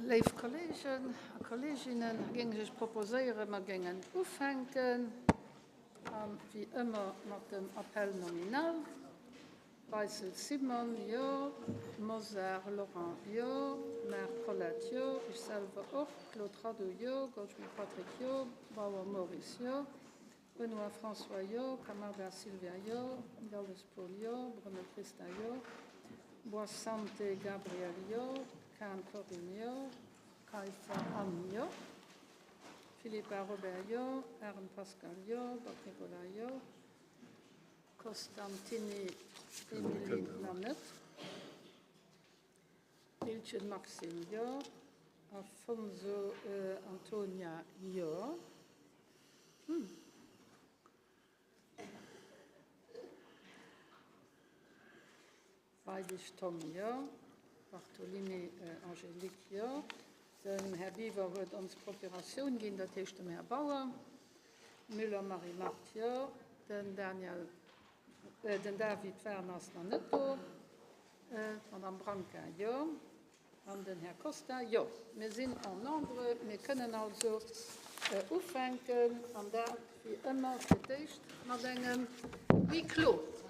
Léif Kolleegen a Kolleeginnen, da géing ech Iech proposéieren, mer géingen ufänken, a wéi ëmmer mat dem Appel nominal. Beissel Simone, jo. Mosar Laurent, jo. Margue Colette, jo. Ech selwer och. Claude Radoux, jo. Goldschmidt Patrick, jo. Bauer Maurice, jo. Benoy François, jo. Camarda Sylvia, jo. Galles Paul, jo. Brunel Christa, jo. Boissante Gabriel, jo. Kahn Corinne, jo. Kaiffer Anne, jo. Philippa Robert, jo. Arendt Pascal, jo. Bock Nicolas, jo. Costantini Émilie, nach net. Biltgen Maxime, jo. Afonso Antonia, jo. Weidig Tom, jo. Bartolini Angélique, jo. Den Här Biwer huet ons Procuratioun ginn, dat heescht dem Här Bauer. Müller Marie-Marthe, jo. Den Daniel, den David Werner ass nach net do. D'Madame Branca, jo. An den Här Costa, jo. Mir sinn en nombre. Mir kënnen also ufänken, an dat wéi ëmmer fir d'éischt mat engem Huis clos.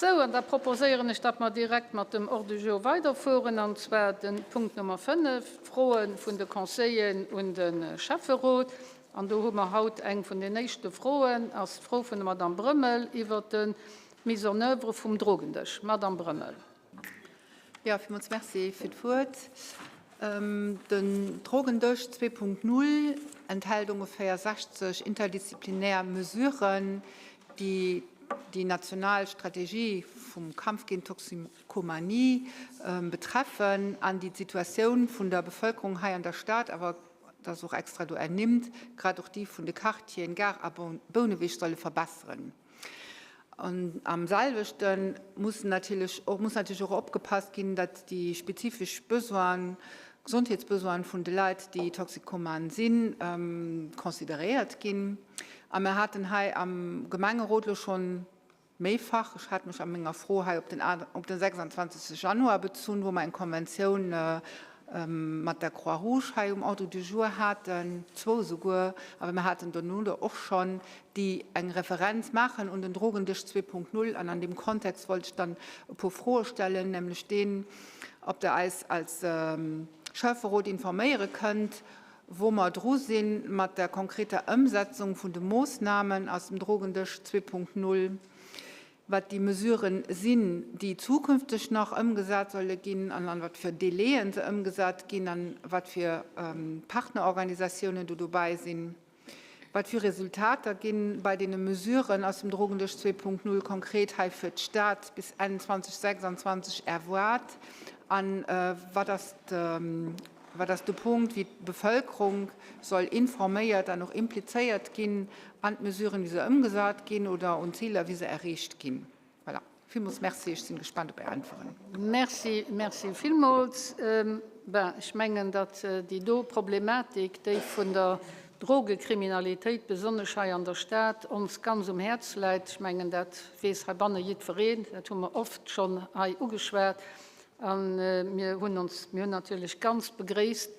Sou, an da proposéieren ech, datt mer direkt mat dem Ordre du jour weiderfueren, an zwar de Punkt Nummer 5, d'Froe vun de Conseilleren un de Schäfferot. An do hu mer haut eng vun den éischte Froen, ass d'Fro vun der Madame Brömmel iwwert d'Mise en œuvre vum Drogendësch. Madame Brömmel. Jo, villmools Merci fir d'Wuert. Den Drogendësch 2.0 enthält ongeféier 60 interdisziplinär Mesuren, déi déi national Strategie vum Kampf géint d'Toxikomanie betreffen an déi d'Situatioun vun der Bevëlkerung hei an der Stad, awer dat ass och extra do ernimmt, grad och déi vun de Quartieren Gare a Bouneweg solle verbesseren. An am selwechte muss natierlech och muss natierlech och opgepasst ginn, datt déi spezifesch Besoinen, Gesondheetsbesoinen vun de Leit, déi toxikoman sinn, consideréiert ginn. A mir haten hei am Gemengerot elo schonn méifach, ech hat mech a menger Fro hei op den op den 26. Januar bezunn, wou mer eng Konventioun mat der Croix-Rouge hei um Ordre du jour haten, zwou esouguer, awer mir haten dono der och schonn, déi eng Referenz maachen un den Drogendësch 2.0. An an deem Kontext wollt ech dann e puer Froe stellen, nämlech deen, ob Der eis als Schäfferot informéiere kënnt, wou mer dru si mat der konkreter Ëmsetzung vun de Moossnamen aus dem Drogendësch 2.0, wat déi Mesuren sinn, déi zukünfteg nach ëmgesat solle ginn an an wat fir Délaië se ëmgesat ginn an wat fir Partnerorganisatiounen do dobäi sinn. Wat fir Resultater ginn bei deene Mesuren aus dem Drogendësch 2.0 konkret hei fir d'Stad bis Enn 2026 erwaart an wat ass wat ass de Punkt, wéi d'Bevëlkerung soll informéiert an och implizéiert ginn an d'Mesuren, wéi se ëmgesat ginn oder un d'Ziler, wéi se erreecht ginn? Voilà. Villmools Merci. Ech sinn gespaant op Är Äntweren. Merci, merci villmools. Ben, ech mengen, datt déi do Problematik, déi vun der Drogekriminalitéit, besonnesch hei an der Stad, ons ganz um Häerz läit. Ech mengen, dat weess heibanne jiddwereen. Dat hu mer oft schonn hei ugeschwat. A mir hunn ons, mir hunn natierlech ganz begréisst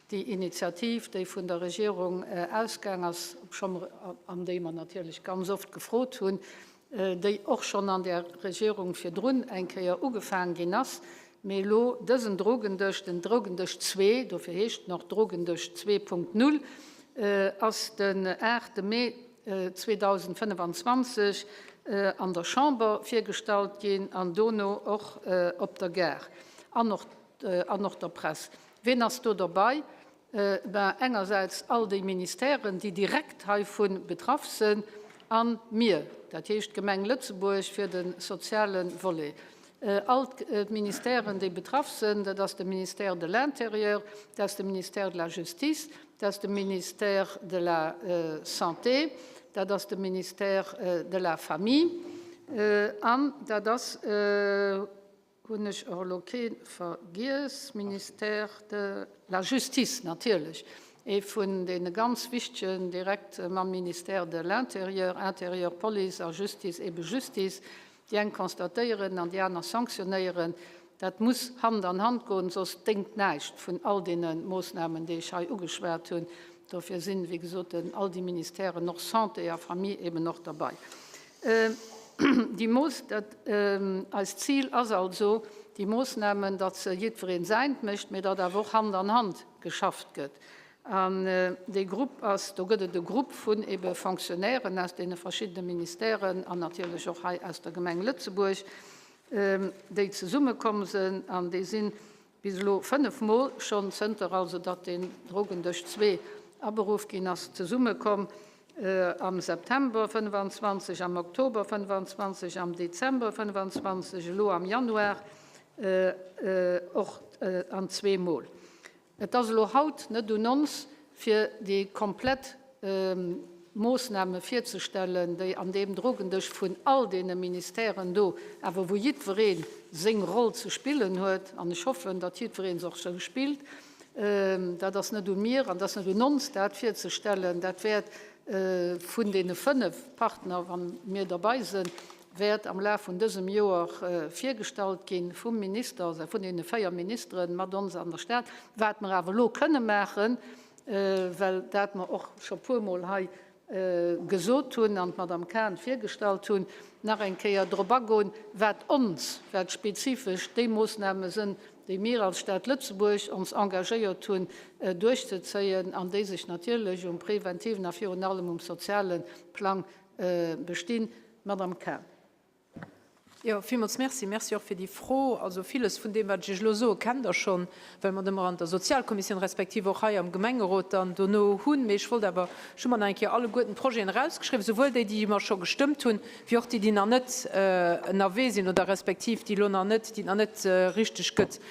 déi Initiativ, déi vun der Regierung ausgaang ass, obscho mer, an déi mer natierlech ganz oft gefrot hunn, déi och schonn an där Regierung virdrun eng Kéier ugefaang ginn ass, mee elo dësen Drogendësch, den Drogendësch zwee, dofir heescht en och Drogendësch 2.0, ass den 8 Mee 2025 an der Chamber virgestallt ginn an dono och op der Gare an och an och der Press. Ween ass do derbei? Ben, engersäits all déi Ministèren, déi direkt heivu betraff sinn, a mir, dat heescht d'Gemeng Lëtzebuerg fir de soziale Volet. All d'Ministèren, déi betraff sinn, dat ass de Ministère de l'Intérieur, dat ass de Ministère de la Justice, dat ass de Ministère de la Santé, dat ass de Ministère de la Famille an dat ass, Hunn ech och elo kee vergiess? Ministère de la Justice natierlech, ee vun deene ganz wichtegen, direkt mam Ministère de l'Intérieur, Intérieur, Police a Justice, ebe Justice. Déi eng constatéieren an déi aner sanktionéieren. Dat muss Hand an Hand goen, soss déngt näischt vun all deene Moossnamen, déi ech hei ugeschwat hunn. Dofir sinn, wéi gesot, all déi Ministèren, och Santé a Famille eben och derbei. Déi Mooss, dat eist Zil ass also, déi Moossnamen, datt se jiddwereen säint mécht, mee datt awer och Hand an Hand geschafft gëtt. An dee Grupp ass, do gëtt et e Grupp vun ebe Fonctionnairen aus deene verschiddene Ministèren an natierlech och hei aus der Gemeng Lëtzebuerg, déi zesummekomm sinn an déi sinn bis elo 5 Mol schonn, zënter also datt deen Drogendësch 2 aberuff ginn ass, zesummekomm, am September 25, am Oktober 25, am Dezember 25, elo am Januar och an zweemol. Et ass elo haut net un ons, fir déi komplett Moossname virzestellen, déi an deem Drogendësch vun all deene Ministèren do, awer wou jiddweree seng Roll ze spillen huet, an ech hoffen, datt jiddweree se och sou spillt, dat ass net u mir an dat ass net un ons, dat virzestellen. Dat wäert vun deene 5 Partner, wa mir derbei sinn, wäert am Laf vun dësem Joer virgestallt gi vum Minister, also vun deene 4 Ministeren mat ons an der Stad. Wat mer awer elo kënne maachen, well dat mer och scho puermol hei. gesot hunn an d'Madame Cahen virgestallt hunn, nach eng Kéier drop agoen, wat ons, wat spezifesch déi Moosname sënn, déi mir als Stad Lëtzebuerg ons engagéiert hunn duerchzezéien an déi sech natierlech um preventiven a virun allem um soziale Plang bestinn. Madame Cahen. Jo, villmools Merci. Merci och fir déi Fro. Also villes vun deem, wat ech Iech elo soe, kennt Der schonn, well mer et ëmmer an der Sozialkommissioun respektiv och hei am Gemengerot dann dono hunn. Mee ech wollt awer, ech hu mer nach eng Kéier alleguerten d'Projeten erausgeschriwwen, souwuel déi, déi mer scho gestëmmt hunn, wéi och déi, déi nach net ënnerwee sinn oder respektiv déi elo nach net, déi et nach net richteg gëtt.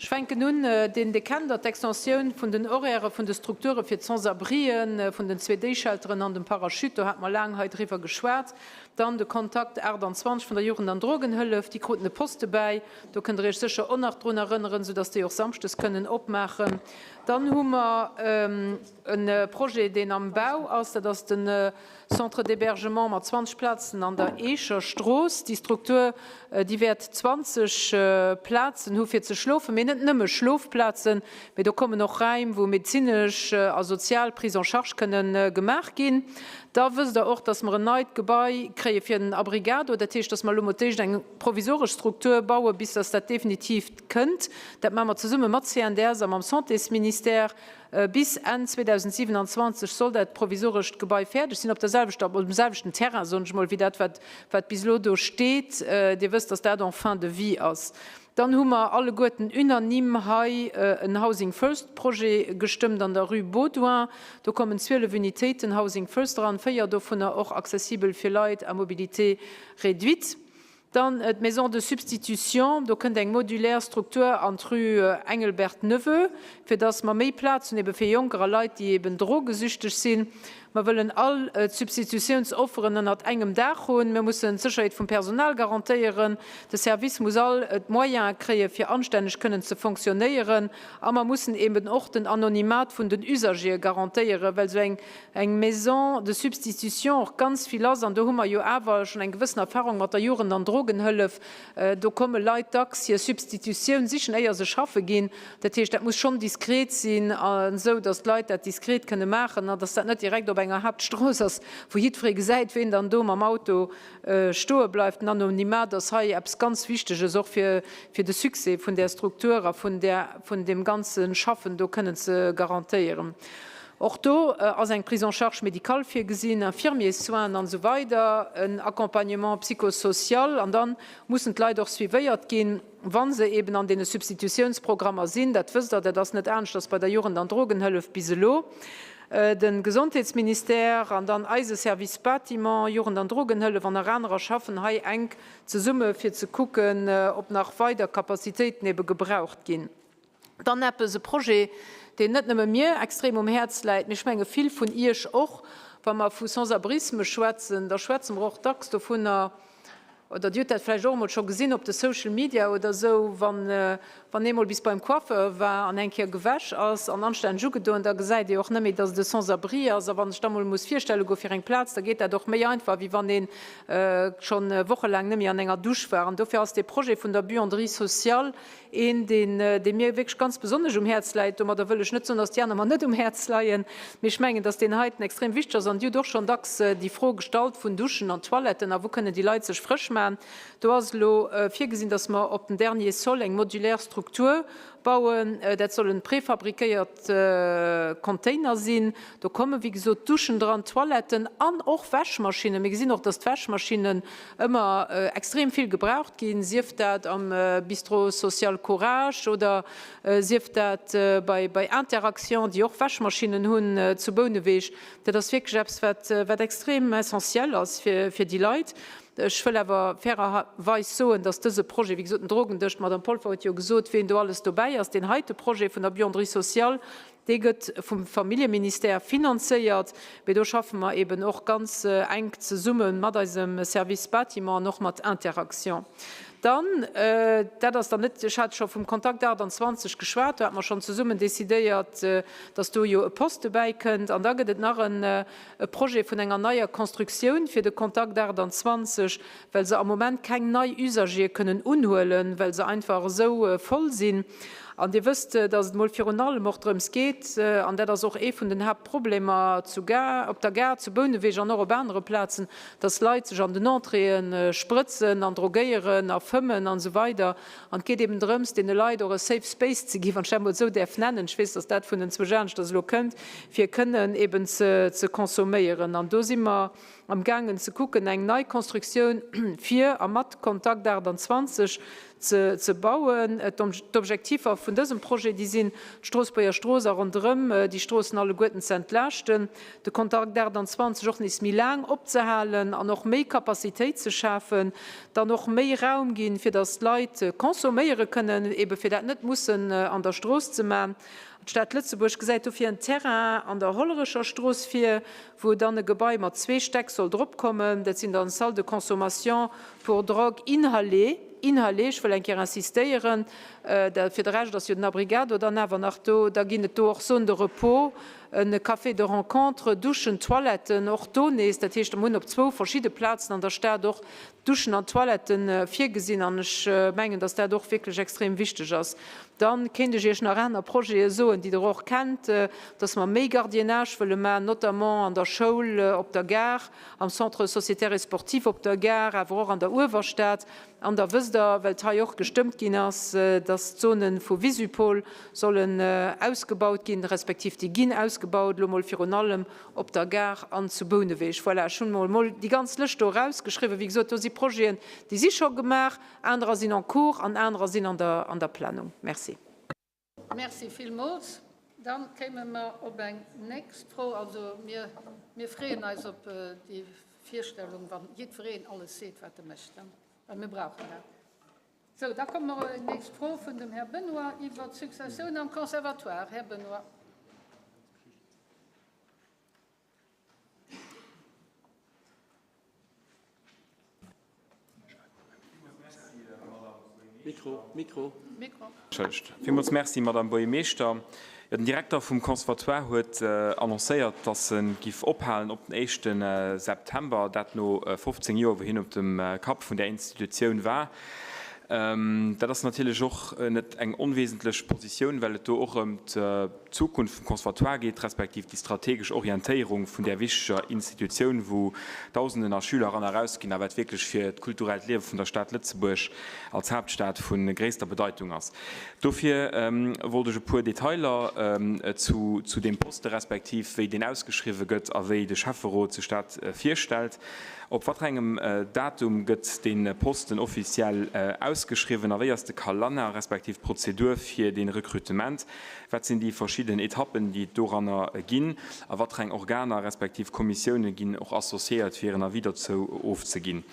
Ech fänken un, deen, dee kennt Der, d'Extensioun vun den Horairë vun de Strukture fir d'Sans-abrien, vun den 2D-Shelteren an dem Parachute, do hate mer laang hei driwwer geschwat. Dann de Kontakt 28 vun der Jugend an Drogenhëllef, déi kruten e Poste bäi, do kënnt Der Iech sécher och nach drun erënneren, soudass déi och samschdes kënnen opmaachen. Dann hu mer e Projet, deen am Bau ass, dat ass de Centre d'hébergement mat 20 Plazen an der Eecher Strooss. Déi Struktur, déi wäert 20 Plazen hu fir ze schlofen, mee net nëmme Schlofplazen, mee do kommen och Räim, wou medezinesch a sozial Prise en charge kënnen gemaach ginn. Da wësst Der och, dass mer en neit Gebai kréie fir den Abrigado. Dat heescht, dass mer elo mol d'éischt eng provisoresch Struktur bauen, bis dass dat definitiivt kënnt. Dat maache mer zesumme mat CNDS a mam Santésministère. Bis Enn 2027 soll dat provisorescht Gebai fäerdeg sinn, op der selwechter, op dem selwechten Terrain, soen ech mol, wéi dat, wat, wat bis elo do steet. Dir wësst, dass dat en fin de vie ass. Dann hu mer alleguerten unanime hei en Housing First Projet gestëmmt an der Rue Baudouin. Do kommen 12 Unitéiten Housing First eran, 4 dovunner och accessibel fir Leit à mobilité réduite. Dann d'Maison de substitution, do kënnt eng modulaire Struktur an d'Rue Engelbert Neveu, fir dass mer méi Plaz hunn ebe fir Jonker a Leit, déi eben drogesüchteg sinn. Mer wëllen all d'Substitutiounsofferen ënnert engem Daach hunn. Mir mussen d'Sécherheet vum Personal garantéieren. De Service muss all d'Moyene kréie fir anstänneg kënnen ze fonctionnéieren. A mer mussen eben och den Anonymat vun den Usagere garantéieren, well esou eng eng Maison de substitution och ganz vill ass. An do hu mer jo awer schonn eng gewëssen Erfahrung mat der Jugend an Drogenhëllef. Do komme Leit dacks hir Substitutioun sichen, éier se schaffe ginn. Dat heescht, dat muss schonn diskret sinn, esou datt d'Leit dat diskret kënne maachen an datt dat net direkt op enger Haaptstrooss ass, wou jiddweree gesäit, ween dann do mam Auto stoe bleift. Den Anonymat ass hei eppes ganz Wichteges, och fir de Succès vun där Struktur a vun där, vun deem ganze Schaffen do kënnen ze garantéieren. Och do ass eng Prise en charge médicale virgesinn, Infirmiers-soinen an esou weider, en Accompagnement psychosocial an da mussen d'Leit och suivéiert ginn, wa se eben an deene Substitutiounsprogrammer sinn. Dat wësst Der, dat ass net aneschters bei der Jugend an Drogenhëllef bis elo. De Gesondheetsministère an dann eise Service Bâtiment, Jugend an Drogenhëllef an nach anerer schaffen hei enk zesumme fir ze kucken, ob nach weider Capacitéiten ebe gebraucht ginn. Dann eppes, e Projet, deen net nëmme mir extrem um Häerz läit, mee ech menge vill vun Iech och. Wa mer vu Sans-abrisme schwätzen, da schwätze mer och dacks dovunner, oder Dir hutt dat vläicht och emol scho gesinn op de Social Media oder esou, wann, wann ee mol bis beim Coiffeur war an eng Kéier gewäsch ass an anstänneg ugedoen, da gesäit ee och net méi, dass et e Sans-abri ass. A wann ech da mol muss virstelle goe fir eng Plaz, da geet dat och méi einfach, wéi wann ee schonn wochelaang net méi an enger Dusch war. An dofir ass dee Projet vun der Buanderie sociale Een, deen, dee mir wierklech ganz besonnesch um Häerz läit, domadder wëll ech net soen, dass déi aner mer net um Häerz leien, mee ech mengen, dass deen heiten extrem wichteg ass. An Dir hutt och schonn dacks déi Fro gestallt vun Duschen an Toiletten a wou kënnen déi Leit sech frësch maachen. Do ass elo virgesinn, dass mer op den Dernier Sol eng modulaire Struktur bauen. Dat sollen prefabriquéiert Container sinn. Do komme wéi gesot Duschen dran, Toiletten an och Wäschmaschinnen. Mir gesinn och, dass d'Wäschmaschinnen ëmmer extrem vill gebraucht ginn, sief dat am Bistrot social Courage oder sief dat bei bei Interaction, déi och Wäschmaschinnen hunn zu Bouneweg. Dat ass wierklech eppes, wat wat extrem essentiel ass fir fir déi Leit. Ech wëll awer fairerweis soen, dass dëse Projet, wéi gesot, den Drogendësch, d'Madame Polfer huet jo gesot, ween do alles dobäi ass, deen heite Projet vun der Buanderie sociale, Dee gëtt vum Familljeministère finanzéiert, mee do schaffe mer eben och ganz enk zesumme mat eisem Service Bâtiment an och mat Interaction. Dann, dat ass dann net, ech hat scho vum Kontakt 28 geschwat, do hate mer schonn zesummen decidéiert, dass do jo e Poste bäikënnt. An da gëtt et nach e Projet vun enger neier Constructioun fir de Kontakt 28, well se am Moment keng nei Usagere kënnen unhuelen, well se einfach esou voll sinn. An Dir wësst, dass et emol virun allem och drëms geet, an dat ass och ee vun den Haaptproblemer zu Gar, op der Gare zu Bouneweg an och op anere Plazen, dass Leit sech an den Entréeë sprëtzen an drogéieren a fëmmen an esou weider. An et geet eben drëms, deene Leit och e safe space ze ginn, wann ech dat emol esou däerf nennen, ech weess, dass dat vun den zwou aneschters elo kënnt, fir kënnen eben ze consomméieren. An do si mer am gaangen ze kucken, eng nei Constructioun fir a mat Kontakt 28 ze bauen. D'Objektiver vun dësem Projet, déi sinn, d'Stroossbuerger Strooss a ronderëm déi Stroossen alleguerten ze entlaaschten, de Kontakt 28 och nees méi laang opzehalen an och méi Capacitéit ze schafen, dann och méi Raum ginn, fir datt d'Leit consomméiere kënnen, ebe fir dat net mussen an der Strooss ze man. D'Stad Lëtzebuerg gesäit dofir en Terrain an der Hollerecher Strooss vir, wou dann e Gebai mat zwee Stäck soll dropkommen. Dat sinn dann Salles de consommation pour drogues inhalées, inhalées, ech wëll eng Kéier insistéieren, fir de Rescht ass jo den Abrigado dann awer nach do. Da ginn et do och Zones de repos, e Café de rencontre, Duschen, Toiletten, och do nees. Dat heescht, mer hunn op zwou verschidde Plazen an der Stad och Duschen an Toiletten virgesinn an ech mengen, dass dat och wierklech extrem wichteg ass. Dann kéint ech Iech nach aner Projete soen, déi Der och kennt, dass mer méi Gardiennage wëlle maachen, notamment an der Schoul op der Gare, am Centre sociétaire et sportif op der Gare, awer och an der Uewerstad. An da wësst Der, well et hei och gestëmmt ginn ass, dass d'Zone vu Visupol sollen ausgebaut ginn, respektiv déi ginn ausgebaut, elo mol virun allem op der Gare an zu Bouneweg. Voilà, ech hunn mol déi ganz Lëscht do erausgeschriwwen. Wéi gesot, do si Projeten, déi si scho gemaach, anerer sinn en cours an anerer sinn an der, an der Planung. Merci. Merci villmools. Dann kéime mer op eng nächst Fro. Also mir, mir freeën eis op déi Virstellung, wa jiddwereen alles seet, wat e mécht, well mir brauchen dat. Sou, da komme mer op eng nächst Fro vun dem Här Benoy iwwert d'Successioun am Conservatoire. Här Benoy. Villmools Merci, Madame Buergermeeschter. Jo, den Direkter vum Conservatoire huet annoncéiert, datt e giff ophalen op den éischte September, dat no 15 Joer, wou hien op dem Kapp vun där Institutioun war. Dat ass natierlech och net eng onwesentlech Positioun, well et do och ëm d'Zukunft vum Conservatoire geet, respektiv déi strategesch Orientéierung vun där wichteger Institutioun, wou Dausenden a Schüler eran a rausginn a wat wierklech fir d'kulturellt Liewe vun der Stad Lëtzebuerg als Haaptstad vu gréisster Bedeitung ass. Dofir wollt ech e puer Detailer zu deem Poste respektiv wéi deen ausgeschriwwe gëtt a wéi de Schäfferot sech dat virstellt. Op wat fir engem Datum gëtt dee Posten offiziell ausgeschriwwen a wéi ass de Kalanner respektiv d'Prozedur fir dee Recrutement? Wat sinn déi verschidden Etappen, déi et doranner ginn a wat fir eng Organer respektiv Kommissioune ginn och associéiert, fir en Avis dozou ofzeginn?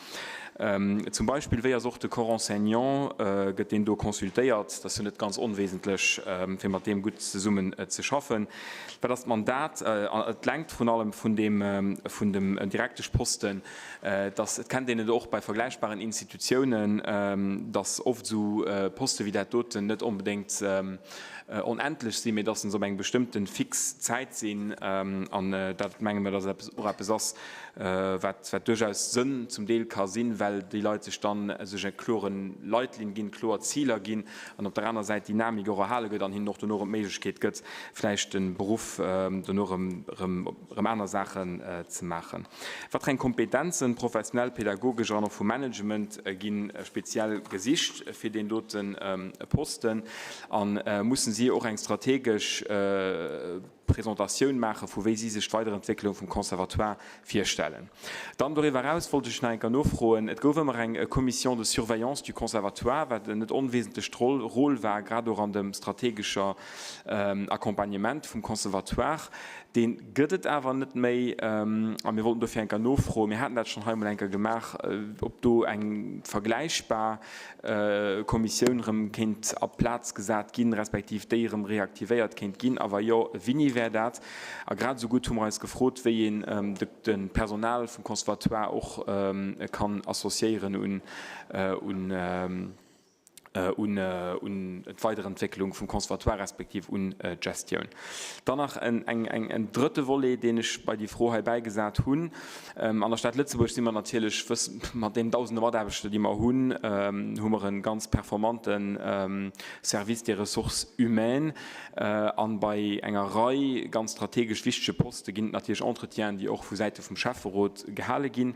Zum Beispill, wéi ass och de Corps enseignant, gëtt deen do consultéiert? Dat ass jo net ganz onwesentlech, fir mat deem gutt zesummen ze schaffen. Wat ass d'Mandat, d'Längt vrun allem vun deem, vun dem Direkteschposten? Dass, et kennt een et och bei vergläichbaren Institutiounen, dass oft esou Poste wéi dat doten net onbedéngt onendlech sinn, mee dass se op eng bestëmmte fix Zäit sinn. An dat menge mer, dass et och eppes ass, wat duerchaus Sënn zum Deel ka sinn, well déi Leit sech dann sech eng klore Leitlinn ginn, kloer Ziler ginn an op der aner Säit d'Dynamik och erhale gëtt an hinnen och dono erëm d'Méiglechkeet gëtt, vläicht de Beruff dono erëm aner Saachen ze maachen. Wat fir eng Kompetenzen, professionell, pädagogesch an och vum Management, gi speziell gesicht fir deen dote Posten? A mussen si och eng strategesch Presentatioun maache vu wéi si sech d'Weiderentwécklung vum Conservatoire virstellen? Dann doriwwer eraus wollt ech nach eng Kéier nofroen, Et gouf ëmmer eng Commission de surveillance du Conservatoire, wat en net onwesentlecht Rôle war, grad och an dem strategescher Accompagnement vum Conservatoire. Dee gëtt et awer net méi. A mir wollten dofir eng Kéier nofroen, mir haten dat schonn hei emol eng Kéier gemaach, ob do eng vergläichbar Kommissioun erëm kéint a Plaz gesat ginn, respektiv déi erëm reaktivéiert kéint ginn, a wa jo, wéini wär dat? A grad esou gutt hu mer eis gefrot, wéi een de Personal vum Conservatoire och kann associéieren un un. un d'Weiderentwécklung vum Conservatoire respektiv un d'Gestioun. Dann nach en drëtte Volet, deen ech bei déi Fro hei bäigesat hunn. An der Stad Lëtzebuerg si mer natierlech, mat deenen dausende Mataarbechter, déi mer hunn, hu mer e ganz performante Service des ressources humaines. A bei enger Rei ganz strategesch wichtege Poste ginn et natierlech Entretienen, déi och vu Säite vum Schäfferot gehale ginn.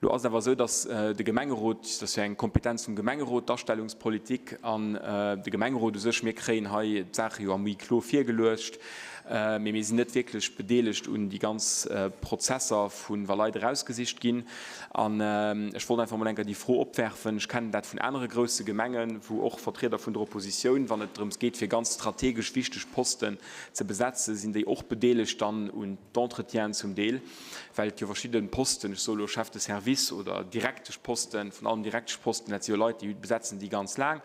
Lo ass et awer esou, datt de Gemengerot, dat ass jo eng Kompetenz vum Gemengerot, d'Astellungspolitik, an de Gemengerot u sech, mir kréien hei d'Saache jo am Huis clos virgeluecht, mee mir sinn net wierklech bedeelegt un déi ganz Prozesser vu wa Leit erausgesicht ginn. An ech wollt einfach emol eng Kéier déi Fro opwerfen, ech kennen dat vun anere grousse Gemengen, wou och Vertrieder vun der Oppositioun, wann et drëms geet fir ganz strategesch wichteg Posten ze besetzen, sinn déi och bedeelegt dann un d'Entretienen zum Deel. well et jo verschidde Posten, ech soe lo Chef de service oder Direkteschposten, vrun allem Direkteschposten, dat si jo Leit, déi besetzen déi ganz laang.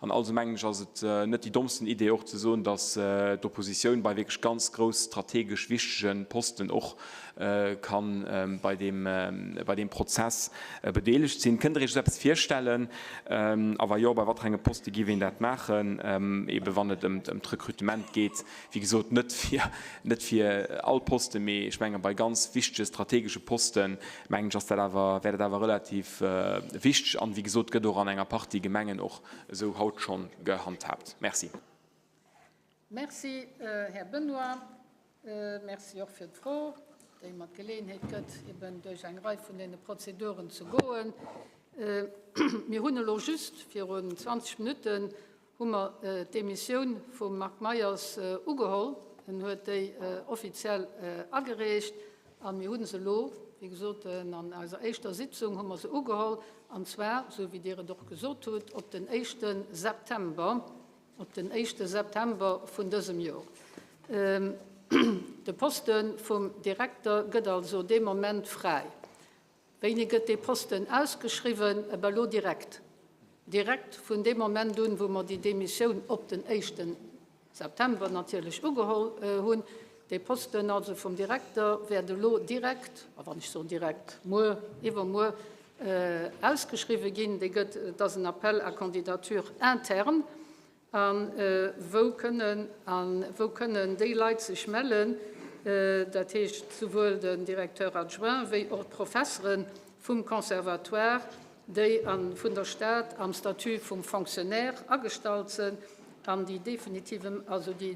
An also mengen ech, ass et net déi dommsten Idee och ze soen, datt d'Oppositioun bei wierklech ganz grouss strategesch wichtege Posten och ka bei deem, bei deem Prozess bedeelegt sinn. Kënnt Der Iech esou eppes virstellen? A wa jo, bei wat fir enge Poste géif een dat maachen, eebe wann et ëm d'Rekrutement geet? Wéi gesot, net fir, net fir all Posten, mee ech menge bei ganz wichtege strategesche Posten, mengen ech, ass dat awer, wär dat awer relativ wichteg. An, wéi gesot, gëtt och an enger Partie Gemengen och esou haut schonn gehandhaabt. Merci. Merci, Här Benoy. Merci och fir d'Fro, déi mer d'Geleeënheet gëtt, eben duerch eng Rei vun deene Prozeduren ze goen. Mir hunn elo just virun 20 Minutten hu mer d'Demissioun vum Marc Meyers ugeholl. En huet déi offiziell agereecht a mir hu se elo, wéi gesot, an eiser éischter Sitzung hu mer se ugeholl, an zwar, esou wéi Dir et och gesot hutt, op den éischte September, op den éischte September vun dësem Jor. De Poste vum Direkter gëtt also dee Moment fräi. Wéini gëtt dee Posten ausgeschriwwen? Eh ben, elo direkt. Direkt vun deem Moment un, wou mer déi Demissioun op den éischte September natierlech ugeholl hunn. Dee Posten also vum Direkter wäert elo direkt, a wann ech soen direkt, muer, iwwermuer, ausgeschriwwen ginn. Dee gëtt, et ass en Appel à candidature interne. A wou kënnen, a wou kënnen déi Leit sech mellen, dat heescht souwuel den Directeur adjoint wéi och d'Professere vum Conservatoire, déi vun der Stad am Statut vum Fonctionnaire agestallt sënn an déi definitiv, also déi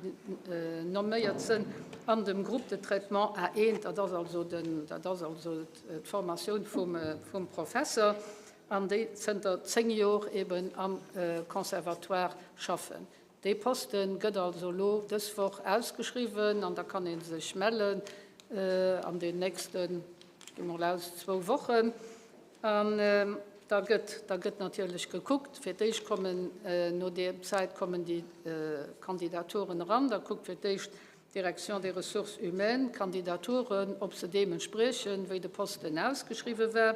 nomméiert sënn an dem Groupe de traitement A1, dat ass also den, dat ass also d'Formatioun vum Professer. an déi zënter 10 Jor eben am Conservatoire schaffen. Dee Poste gëtt also elo dës Woch ausgeschriwwen an da kann ee sech mellen an den nächsten, ech gi mol aus, zwou Wochen. An da gëtt, da gëtt natierlech gekuckt, fir d'éischt kommen, no där Zäit kommen déi Kandidaturen eran, da kuckt fir d'éischt d'Direction des ressources humaines d'Kandidaturen, ob se deem entspriechen, wéi de Posten ausgeschriwwen war.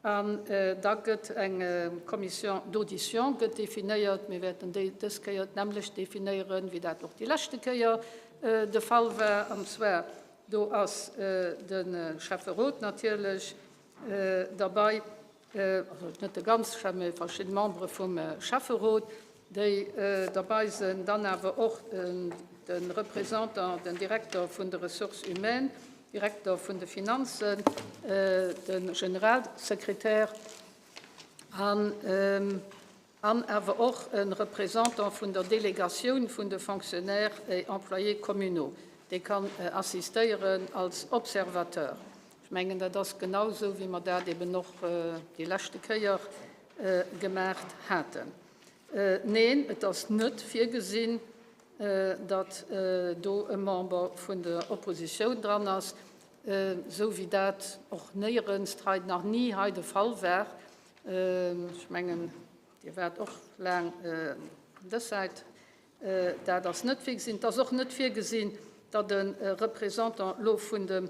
An da gëtt eng Commission d'audition gëtt definéiert. Mir wäerten déi dës Kéier d'nämmlecht definéieren, wéi dat och déi leschte Kéier de Fall war. An zwar, do ass de Schäfferot natierlech derbei, also net de ganze Schäff, mä verschidde Membere vum Schäfferot, déi derbei sinn, dann awer och de Représentant, den Direkter vun de Ressources humaines, Direkter vun de Finanzen, de Generalsekretär an an awer och e Représentant vun der Delegatioun vun de Fonctionnaires et Employés communaux, dee kann assistéieren als Observateur. Ech mengen, dat ass genau esou, wéi mer dat eben och déi leschte Kéier gemaacht haten. Neen, et ass net virgesinn, datt do e Member vun der Oppositioun dran ass, esou wéi dat och néierens hei, nach ni hei de Fall war. Ech mengen, Dir waart och laang dës Säit. Dat ass net virgesinn. Et ass och net virgesinn, datt e Représentant elo vun dem,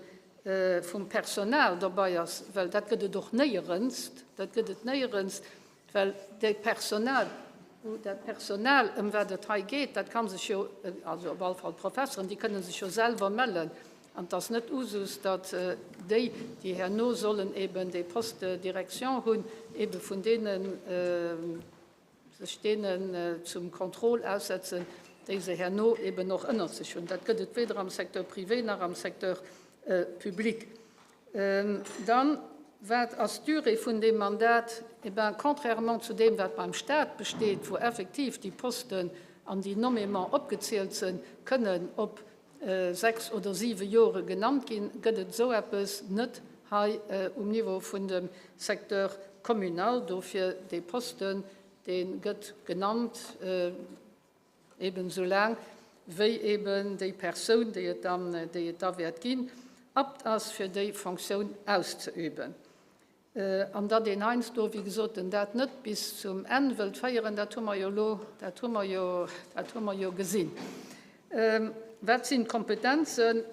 vum Personal derbei ass, well dat gëtt et och néierens. Dat gëtt et néierens. Well dat Personal, dat Personal, ëm wat et hei geet, dat ka sech jo, also op alle Fall d'Professeren, déi kënne sech jo selwer mellen. An et ass net Usus, datt déi, déi herno sollen eben dee Poste de direction hunn, ebe vun deene. sech deenen zum Contrôle aussetzen, déi se herno eben och ënnert sech hunn. Dat gëtt et weder am Secteur privé nach am Secteur public. Dann, wat ass d'Durée vun deem Mandat? Eh ben, contrairement zu deem, wat beim Stat besteet, wou effektiv déi Posten an déi nommément opgezielt sënn, kënnen op 6 oder 7 Jore genannt ginn, gëtt et esou eppes net hei um Niveau vun dem Secteur communal. Dofir dee Posten, dee gëtt genannt eben esou laang, wéi eben déi Persoun, déi et dann, déi et da wäert ginn, apte ass, fir déi Fonctioun auszeüben. An datt een heiansdo, wéi gesot, en dat net bis zum Enn wëllt féieren, dat hu mer jo elo, dat hu mer jo, dat hu mer jo gesinn. Wat sinn d'Kompetenzen?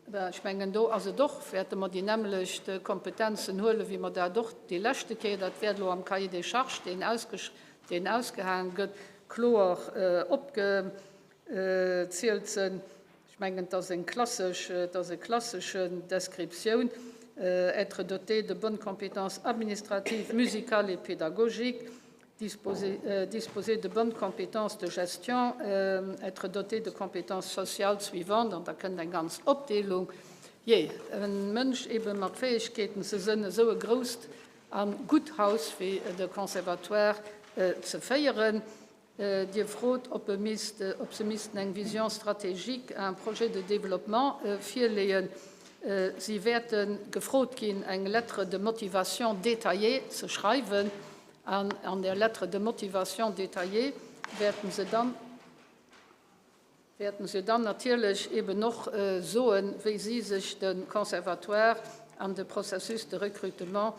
Ben, ech mengen, do ass et och, wäerte mer déi nämmelecht Kompetenzen huelen, wéi mer dat och déi leschte Kéier, dat wäert elo am Cahier des charges, deen ausgesch, deen ausgehaange gëtt, kloer opgezielt sinn. Ech mengen, et ass eng klassesch, et ass e klassesche Descriptioun, être doté de bonnes compétences administratives, musicales et pédagogiques, disposer, disposer de bonnes compétences de gestion, être doté de compétences sociales suivantes, an da kënnt eng ganz Opdeelung. Jee, e Mënsch ebe mat Fäegkeeten ze sënn, esou e grousst a gutt Haus wéi de Conservatoire ze féieren. Dir frot, ob e misst, ob se missten eng Vision stratégique, un projet de développement virleeën. Si wäerte gefrot ginn, eng Lettre de motivation détaillée ze schreiwen. An an där Lettre de motivation détaillée wäerten se dann, wäerten se dann natierlech eben och soen, wéi si sech de Conservatoire an de Processus de recrutement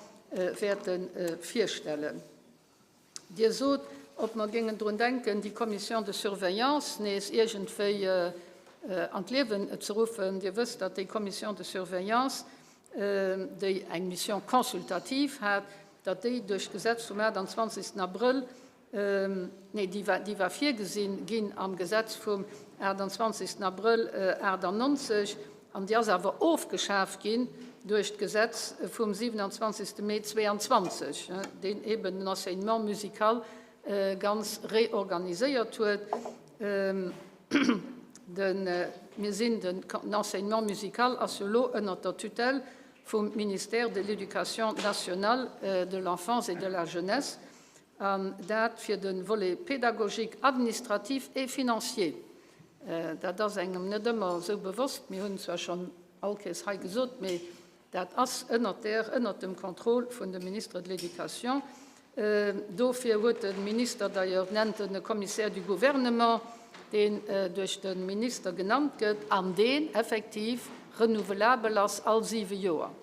wäerte virstellen. Dir sot, ob mer géingen drun denken, déi Commission de surveillance nees iergendwéi an d'Liewen ze ruffen. Dir wësst, datt déi Commission de surveillance, déi eng Mission consultative hat, datt déi duerch d'Gesetz vum 28. Abrëll, nee, déi war, déi war virgesinn ginn am Gesetz vum 28. Abrëll 98, An déi ass awer ofgeschaf ginn duerch d'Gesetz vum 27. Mee 22, deen eben den Enseignement musical ganz reorganiséiert huet. Mir sinn, den Enseignement musical ass jo elo ënnert der Tutelle vum Ministère de l'Éducation nationale, de l'Enfance et de la Jeunesse, an dat fir de Volet pédagogique, administratif et financier. Dat ass engem net ëmmer esou bewosst. Mir hunn et zwar schonn all Kéiers hei gesot, mee dat ass ënnert där, ënnert dem Contrôle vun dem Ministre de l'Éducation. Dofir huet de Minister d'ailleurs, nennt en e Commissaire du Gouvernement, deen duerch de Minister genannt gëtt an deen effektiv renouvelabel ass all siwe Joer.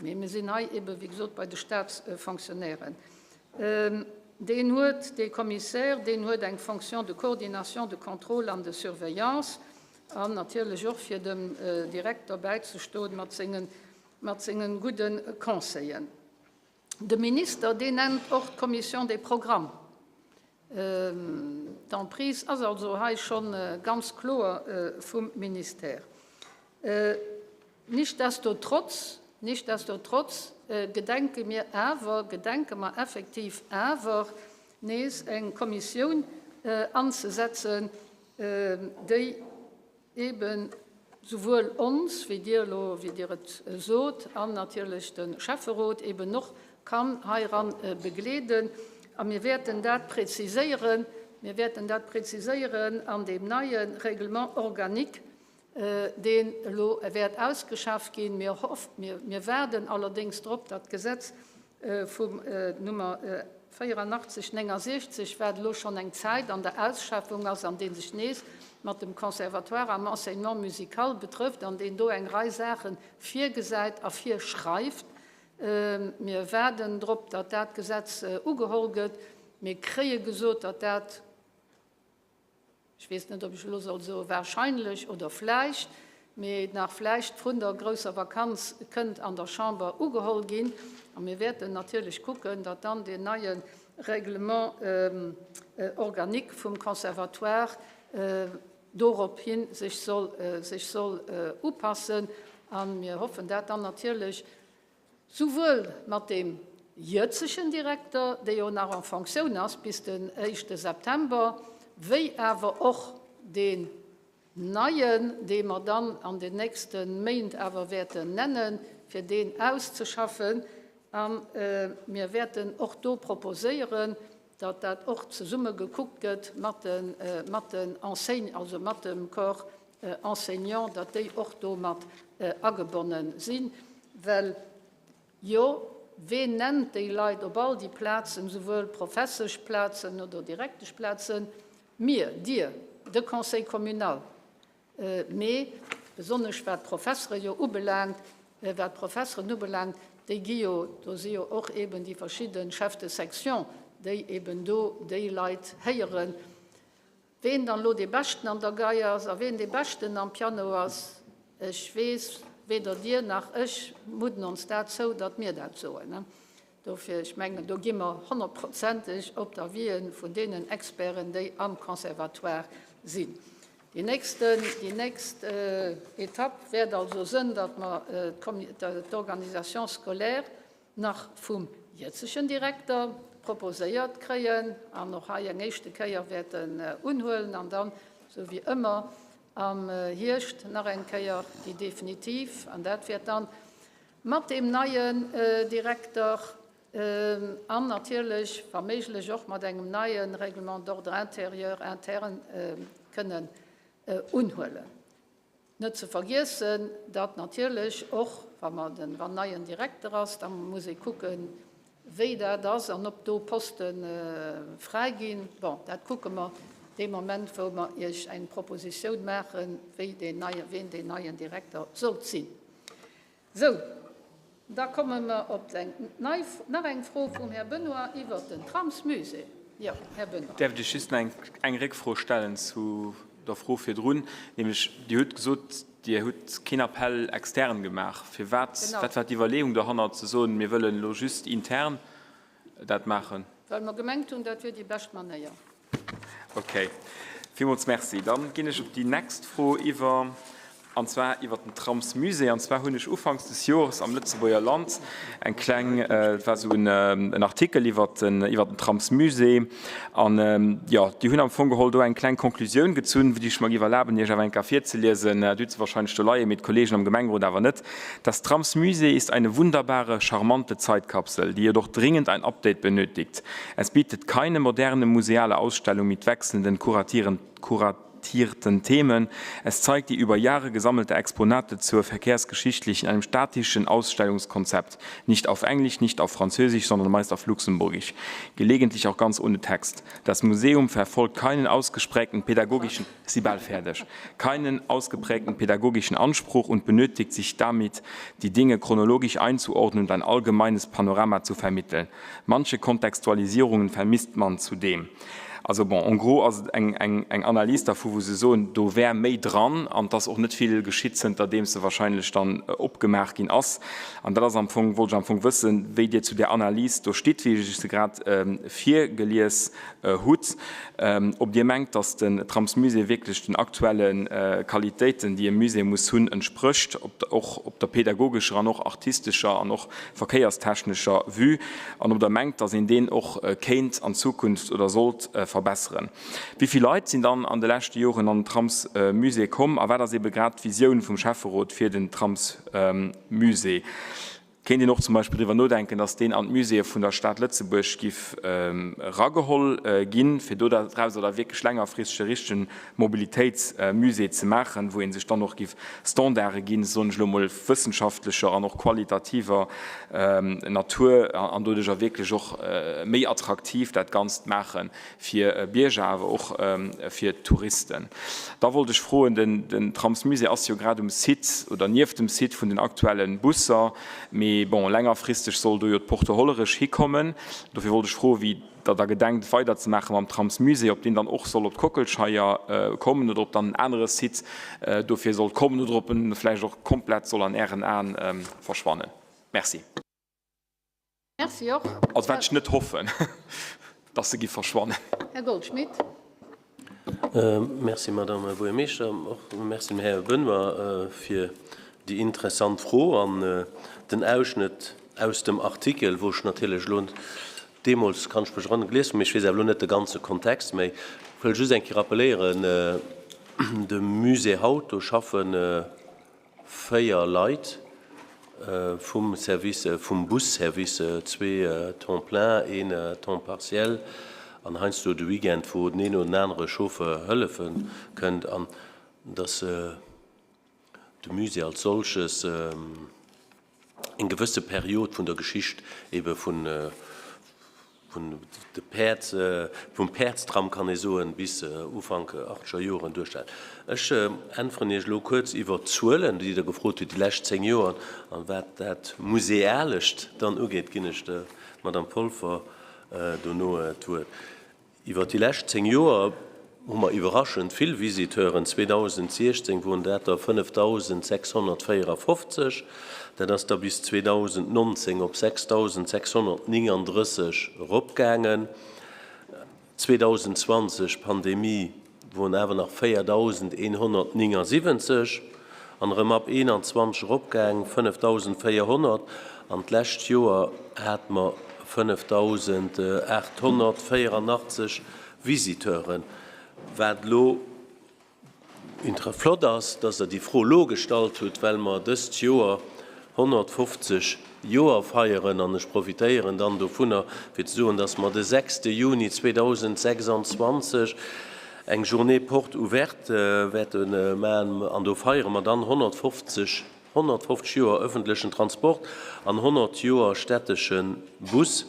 Mee mir sinn hei ebe wéi gesot bei de Statsfonctionnairen. Deen huet, dee Commissaire, deen huet eng Fonction de coordination, de contrôle an de surveillance an natierlech och fir dem Direkter bäizestoen mat sengen, mat sengen gudde Conseillen. De Minister, deen nennt och d'Commission des programmes. D'Emprise ass also hei scho ganz kloer vum Ministère. Nichtsdestotrotz, nichtsdestotrotz gedenke mir awer, gedenke mer effektiv awer, nees eng Kommissioun anzesetzen, déi eeben souwuel ons, wéi Dir elo, wéi Dir et sot, an natierlech de Schäfferot eeben och kann heiran begleeden. A mir wäerten dat preziséieren, mir wäerten dat preziséieren an deem neie Règlement organique, deen elo wäert ausgeschafft ginn. Mir hoff, mir waarden allerdéngs drop, datt d'Gesetz vum Nummer 84 69, wat elo schonn eng Zäit an der Ausschaffung ass an dee sech nees mat dem Conservatoire am Enseignement musical betrëfft an deen do eng Rei Saache virgesäit a virschreift. Mir waarden drop, datt dat Gesetz ugeholl gëtt. Mir kréie gesot, datt dat, ech weess net, ob ech elo soll soe wahrscheinlech oder vläicht, mee nach vläicht vrun der grousser Vakanz kënnt an der Chamber ugeholl ginn. A mir wäerten natierlech kucken, datt dann deen neie Règlement organique vum Conservatoire dorop hi sech soll, sech soll upassen. A mir hoffen dat dann natierlech souwuel mat deem. jëtzegen Direkter, dee jo nach en Fonctioun ass bis den éischte September, wéi awer och deen neien, dee mer dann an den nächste Méint awer wäerten nennen, fir deen auszeschaffen. A mir wäerten och do proposéieren, datt dat och zesumme gekuckt gëtt mat de, mat den Enseigne, also mat dem Corps enseignant, datt déi och do mat agebonne sinn. Well jo, ween nennt déi Leit op all déi Plazen, souwuel Professeschplazen oder Direkteschplazen? Mir, Dir, de Conseil communal. Mee besonnesch wat d'Professere jo ubelaangt, wat d'Professeren ubelaangt, déi gi jo, do si jo och eben déi verschidde Chefs de section, déi eben do déi Leit héieren. Ween dann elo dee Beschten an der Gei ass a ween dee Beschten am Piano ass, ech weess, weder Dir nach ech mudden ons dat zou, datt mir dat soen. Dofir, ech mengen, do gi mer honnertprozenteg op d'Avisë vun deenen Experten, déi am Conservatoire sinn. Déi nächsten, déi nächst Etapp wäert also sënn, datt mer d'Organisation scolaire nach vum jëtzegen Direkter proposéiert kréien an och hei eng éischte Kéier wäerten unhuelen an dann, esou wéi ëmmer, am Hierscht nach eng Kéier déi definitiv, an dat wäert dann Mat deem neien Direkter an natierlech wa méiglech och mat engem neie Règlement d'ordre intérieur interne kënnen unhuelen. Net ze vergiessen, datt natierlech och, wa mer den, wann neien Direkter ass, da muss ee kucken, wéi dat ass an ob do Poste fräi ginn. Bon, dat kucke mer dee Moment, wou mer Iech eng Propositioun maachen, wéi deen neie, ween deen neien Direkter sollt sinn. Sou, da komme mer op eng nei, nach eng Fro vum Här Benoy iwwert den Tramsmusée. Jo, Här Benoy. Däerft ech just nach eng Réckfro stellen zu der Fro virdrun? Nämlech, Dir hutt gesot, Dir hutt keen Appel externe gemaach. Firwat? Wat war d'Iwwerleeung dohannert, ze soen, mir wëllen elo just intern dat maachen? Well mer gemengt hunn, dat wier déi bescht Manéier. Ok, villmools Merci. Dann ginn ech op déi nächst Fro iwwer, an zwar iwwert den Tramsmusée. An zwar hunn ech ufanks des Jores am Lëtzebuerger Land eng kleng, et war esou en Artikel iwwert den, iwwert den Tramsmusée. An, jo, déi hunn am Fong geholl do eng kleng Konklusioun gezunn, déi ech mer géif erlaben, Iech awer eng Kéier virzeliesen. Dir hutt se wahrscheinlech do leien, mee d'Kollegen am Gemengerot awer net. Das Tramsmusée ist eine wunderbare, charmante Zeitkapsel, die jedoch dringend ein Update benötigt. Es bietet keine moderne museale Ausstellung mit wechselnden kuratierten Themen. Es zeigt die über Jahre gesammelte Exponate zur Verkehrsgeschichtlich in einem statischen Ausstellungskonzept, nicht auf Englisch, nicht auf Französisch, sondern meist auf Luxemburgisch, gelegentlich auch ganz ohne Text. Das Museum verfolgt keinen ausgesprägten pädagogischen si bal fäerdeg, keinen ausgeprägten pädagogischen Anspruch und benötigt sich damit, die Dinge chronologisch einzuordnen und ein allgemeines Panorama zu vermitteln. Manche Kontextualisierungen vermisst man zudem. Also bon, en gros ass et eng, eng, eng Analys dervu, wou se soen, do wär méi dran an et ass och net vill geschitt, zënterdeems se wahrscheinlech dann opgemaach ginn ass. An dat ass am Fong, wollt ech am Fong wëssen, wéi Dir zu där Analys do stitt, wéi ech se grad virgelies hutt, ob Dir mengt, datt den Tramsmusée wierklech den aktuelle Qualitéiten, déi e Musée muss hunn, entsprécht, och op der pädagogescher an och artistescher an och verkéierstechnescher Vue, an ob Der mengt, datt een deen och kéint an Zukunft oder sollt verbesseren. Wéi vill Leit sinn dann an de leschte Joren an den Tramsmusée komm a wat ass eebe grad d'Visioun vum Schäfferot fir den Tramsmusée? Kéint een och zum Beispill driwwer nodenken, datt deen an d'Muséeë vun der Stad Lëtzebuerg giff erageholl ginn, fir do drauser da wierklech längerfristeg e richtegen Mobilitéitsmusée ze maachen, wou ee sech dann och giff Standarde ginn, soen ech elo emol, wëssenschaftlecher an och qualitativer Natur an doduercher wierklech och méi attraktiv dat Ganzt maachen fir Bierger, awer och fir Touristen. Da wollt ech froen, den Tramsmusée ass jo grad um Site oder nieft dem Site vun den aktuelle Busser, mee bon, längerfristeg soll do jo d'Porte Hollerech hikommen. Dofir wollt ech froen, wéi Der da gedenkt weiderzemaache mam Tramsmusée, ob deen dann och soll op d'Kockelscheier kommen oder ob dann en anere Site dofir soll kommen oder ob en vläicht och komplett soll an Ären Aen verschwannen. Merci. Merci och. Also wat ech net hoffen, dass se gi verschwannen. Här Goldschmidt. Merci, Madame Buergermeeschter. Och merci dem Här Benoy fir déi interessant Fro an den Ausschnëtt. Aus dem Artikel, wou ech natierlech elo deemools, kann ech mech erënneren, gelies hunn, mee ech weess awer elo net de ganze Kontext méi. Ech wëll just eng Kéier rappeléieren, De Musée haut, do schaffe 4 Leit vum Service, vum Busservice, zwee temps plein, een temps partiel an heiansdo de Weekend, wou den een oder den anere Chauffeur hëllefe kënnt. An dass de Musée als solches eng gewësse Period vun der Geschicht ebe vun vun de Päerd, vum Päerdstram kann ee soen, bis Ufank achteger Joren duerstellt. Ech äntweren Iech elo kuerz iwwert d'Zuelen, déi Der gefrot hutt, déi lescht 10 Joer. An wat dat Musealescht dann ugeet, ginn ech der Madame Polfer dono d'Wuert. Iwwer déi lescht 10 Joer hu mer iwwerraschend vill Visiteuren. 2016 woren dat der 5.654, dat ass da bis 2019 op 6.639 eropgaangen. 2020, Pandemie, woren awer nach 4.179 an erëm ab 21 eropgaang, 5.400, an d'lescht Joer hate mer 5.884 Visiteuren. Wat elo flott ass, dass Der déi Fro elo gestallt hutt, well mer dëst Joer 150 Joer feieren an ech profitéieren dann dovunner, fir ze soen, dass mer de 6 Juni 2026 eng Journée porte ouverte wäerte maachen an do feiere mer dann 150, 150 Joer öffentlechen Transport an 100 Joer stättesche Bus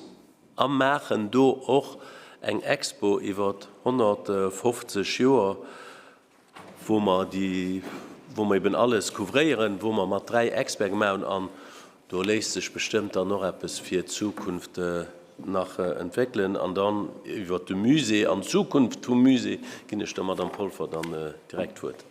a maachen do och eng Expo iwwer 150 Joer. wou mer déi, wou mer eben alles couvréieren, wou mer mat 3 Experte gemaach hunn an do léisst sech bestëmmt dann och eppes fir d'Zukunft nach entwéckelen. An dann iwwert de Musée an d'Zukunft vum Musée ginn ech der Madame Polfer dann direkt d'Wuert.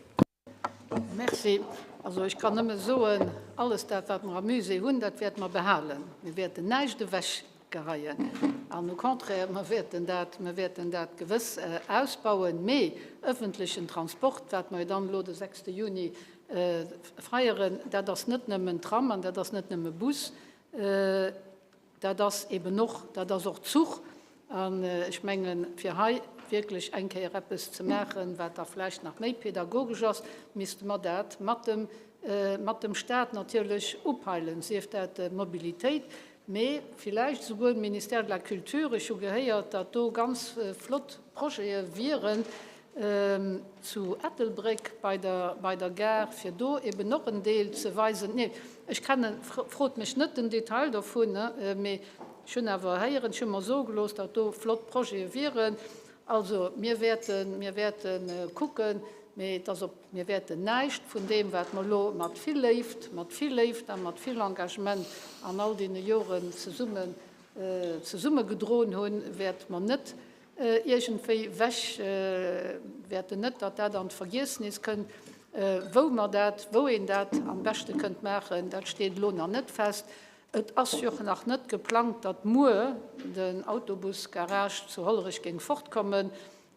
Merci. Also ech kann nëmme soen, alles dat, wat mer am Musée hunn, dat wäerte mer behalen. Mir wäerten näischt ewech Geheien. An au contraire, mer wäerten dat, mer wäerten dat gewëss ausbauen. Mee öffentlechen Transport, wat mer jo dann elo de 6 Juni feieren, dat ass net nëmmen Tram an dat ass net nëmme Bus, dat ass eben och, dat ass och Zuch. An ech mengen, fir hei wierklech eng Kéier eppes ze maachen, wat da vläicht nach méi pedagogesch ass, misste mer dat mat dem, mat dem Stat natierlech upeilen, sief dat d'Mobilitéit, mee villäicht esouguer de Ministère de la Culture. Ech hu gehéiert, datt do ganz flott Projete wieren zu Ettelbréck bei der, bei der Gare, fir do eben och en Deel ze weisen. Nee, ech kennen, frot mech net den Detail dovun, mee ech hunn awer héieren, ech hu mer soe gelooss, datt do flott Projete wieren. Also mir wäerten, mir wäerte kucken, mee et ass op Mir wäerten näischt vun deem, wat mer elo mat vill Léift, mat vill Léift a mat vill Engagement an all deene Joren zesummen, zesummegedroen hunn, wäerte mer net iergendwéi wech, wäerten net, datt dat an d'Vergiessnis kënnt. Wou mer dat, wou een dat am beschte kënnt maachen, dat steet elo nach net fest. Et ass jo och nach net geplangt, datt muer den Autobusgarage zu Hollerech géing fortkommen.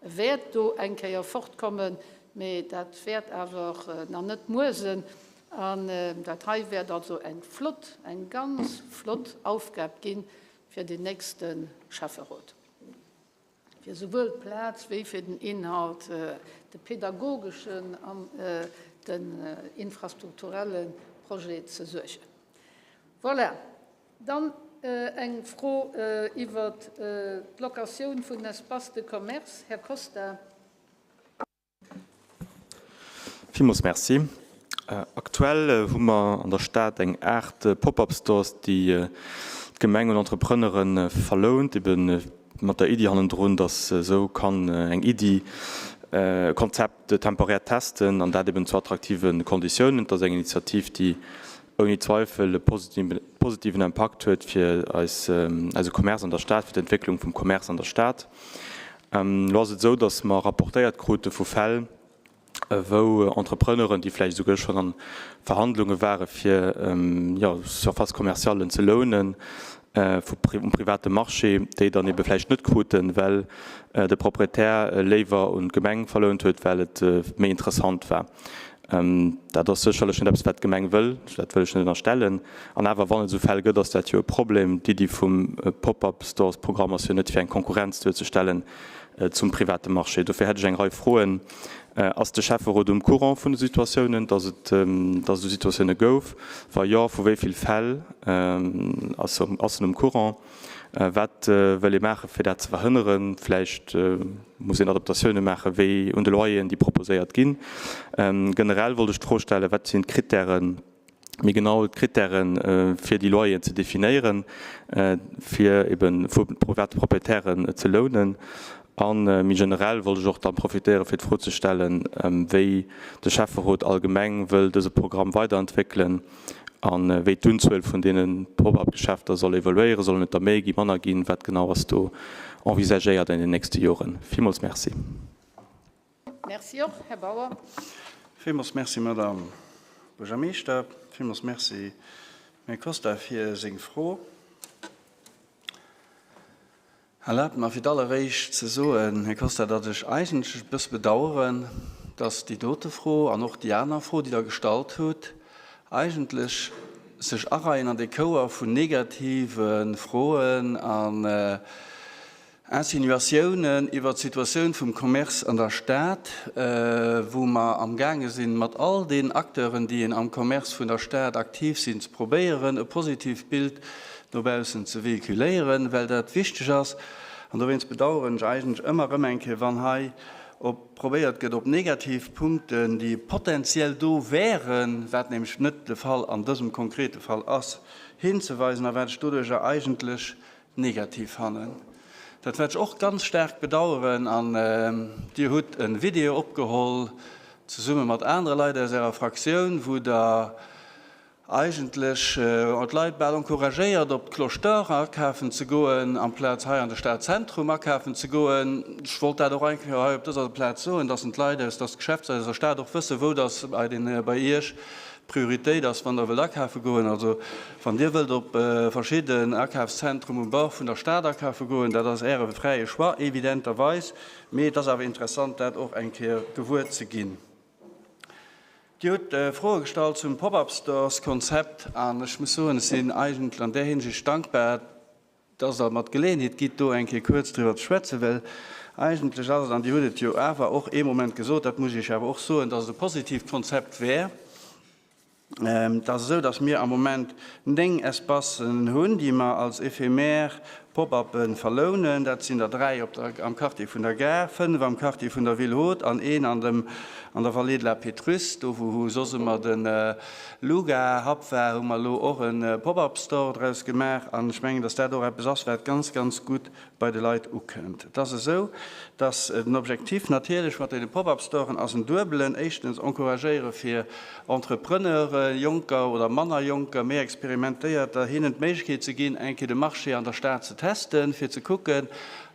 E wäert do eng Kéier fortkommen, mee dat wäert awer nach net muer sinn. An dat hei wäert also eng flott, eng ganz flott Aufgab gi fir den nächste Schäfferot, fir souwuel d'Plaz wéi fir den Inhalt, de pedagogeschen an den infrastrukturelle Projet ze suergen. Voilà. Dann eng Fro iwwert d'Locatioun vun Espaces de commerce. Här Costa. Villmools Merci. Aktuell hu mer an der Stad eng Aart Pop-up-Stores, déi d'Gemeng un Entrepreneuren verlount, ebe mat der Iddi hannendrun, datt esou kann eng Iddi, e Konzept temporär testen an dat eben zu attraktive Konditiounen. Et ass eng Initiativ, déi ouni Zweifel e positiven Impakt huet fir eise Commerce an der Stad, fir d'Entwécklung vum Commerce an der Stad. Elo ass et esou, datt mer rapportéiert krute vu Fäll, wou Entrepreneuren, déi vläicht esouguer schonn a Verhandlunge ware fir Surfaces commerciallen ze lounen um private Marché, déi dann ebe vläicht net kruten, well de Proprietär léiwer un d'Gemeng verlount huet, well et méi interessant war. Dat ass sécherlech net eppes, wat d'Gemeng wëll, dat wëll ech net ënnerstellen. An awer, wann et esou Fäll gëtt, ass dat jo e Problem. D'Iddi vum Pop-up-Stores-Programm ass jo net, fir eng Konkurrenz duerzestellen zum private Marché. Dofir hätt ech eng Rei Froen. Ass de Schäfferot um Courant vun de Situatiounen, dass et esou Situatioune gouf? Wa jo, vu wéi vill Fäll ass en um Courant? Wat wëll ee maachen, fir dat ze verhënneren? Vläicht muss een Adaptatioune maachen, wéi un de Loyeren, déi proposéiert ginn. Generell wollt ech d'Fro stellen, Wat sinn d'Krittären, méi genau d'Krittären, fir déi Loyeren ze definéieren, fir ebe vu private Proprietären ze lounen? A méi generell wollt ech och da profitéieren, fir d'Fro ze stellen, wéi de Schäfferot allgemeng wëll dëse Programm weiderentwéckelen a wéi d'Unzuel vun deene Pop-up-Geschäfter soll evoluéieren. Sollen et der méi ginn, manner ginn? Wat genau ass do envisagéiert an den nächste Joren? Villmools Merci. Merci och, Här Bauer. Villmools Merci, Madame Buergermeeschter. Villmools Merci, Här Costa, fir seng Fro. Erlaabt mer fir d'alleréischt ze soen, Här Costa, datt ech eigentlech e bësse bedauern, datt déi dote Fro an och déi aner Fro, déi Der gestallt hutt, eigentlech sech areien an dee Chouer vun negative Froen an Insinuatiounen iwwert d'Situatioun vum Commerce an der Stad, wou mer amgaange sinn, mat all den Acteuren, déi am Commerce vun der Stad aktiv sinn, ze probéieren, e positiivt Bild no baussen ze véhiculéieren, well dat wichteg ass. An dowéinst bedauern ech eigentlech ëmmer erëm eng Kéier, wann hei op probéiert gëtt, op negativ Punkten, déi potenziell do wären, wat nämlech net de Fall an dësem konkrete Fall ass, hinzeweisen a wat ech doduerjer eigentlech negativ fannen. Dat wat ech och ganz staark bedaueren, an Dir hutt e Video opgeholl zesumme mat anere Leit aus Ärer Fraktioun, wou Der eigentlech d'Leit bal encouragéiert op d'Cloche d'Or akafen ze goen, amplaz hei an de Stadzentrum akafen ze goen. Ech wollt dat och eng Kéier hei op dëser Plaz soen, dass d'Leit aus, dass d'Geschäftsleit aus der Stad och wëssen, wou dass bei den, bei Iech d'Prioritéit ass, wann Der wëllt akafe goen. Also wann Dir wëllt op verschidden Akafszentrum um Bord vun der Stad akafe goen, dat ass Äre fräie Choix, evidenterweis. Mee et ass awer interessant, dat och eng Kéier gewuer ze ginn. Dir hutt Froe gestallt zum Pop-up-Stores-Konzept an ech muss soen, ech sinn eigentlech an där Hinsicht dankbar, dass Der mer d'Geleeënheet gitt, do eng Kéier kuerz driwwer ze schwätzen, well eigentlech ass et, an Dir hutt et jo awer och ee Moment gesot, dat muss ech Iech awer och soen, dass et e positiivt Konzept wär. Et ass esou, dass mir am Moment 9 Espacen hunn, déi mer als éphémère Pop-uppe verlounen. Dat sinn der 3 op der, am Quartier vun der Gare, 5 am Quartier vun der Ville Haute an een an dem, an der Vallée de la Pétrusse, do wou soss ëmmer de Luga Hub war, hu mer elo och e Pop-up Store draus gemaach an ech mengen, dass dat och eppes ass, wat ganz, ganz gutt bei de Leit ukënnt. Et ass esou, dass den Objectif natierlech mat deene Pop-up Storen ass en duebelen, éischtens encouragéiere fir Entrepreneuren, jonker oder manner jonker, méi experimentéierter, hinnen d'Méiglechkeet ze ginn, eng Kéier de Marché an der Stad ze testen, fir ze kucken,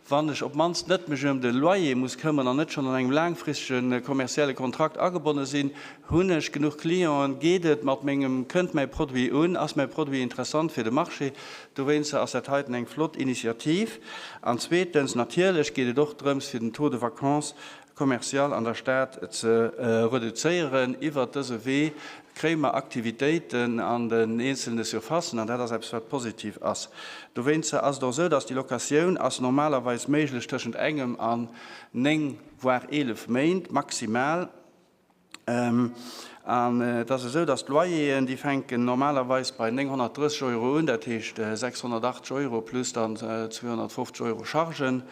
wann ech op d'mannst net mech ëm de Loyer muss këmmeren an net schonn an engem laangfristege kommerzielle Kontrakt agebonne sinn, hunn ech genuch Clienten, geet et mat mengem, kënnt mäi Produit un, ass mäi Produit interessant fir de Marché. Dowéinster ass dat heiten eng flott Initiativ. An zweetens, natierlech geet et och drëms, fir den Taux de vacance commercial an der Stad ze reduzéieren. Iwwert dëse Wee kréie mer Aktivitéiten an den eenzelne Surfacen, an dat ass eppes, wat positiv ass. Dowéinster ass et och esou, dass déi Locatioun ass normalerweis méiglech tëschent engem an 9, voire 11 Méint maximal. An et ass esou, dass d'Loyeren, déi fänken normalerweis bei 930 Euro un, dat heescht 680 Euro plus dann 250 Euro Chargen.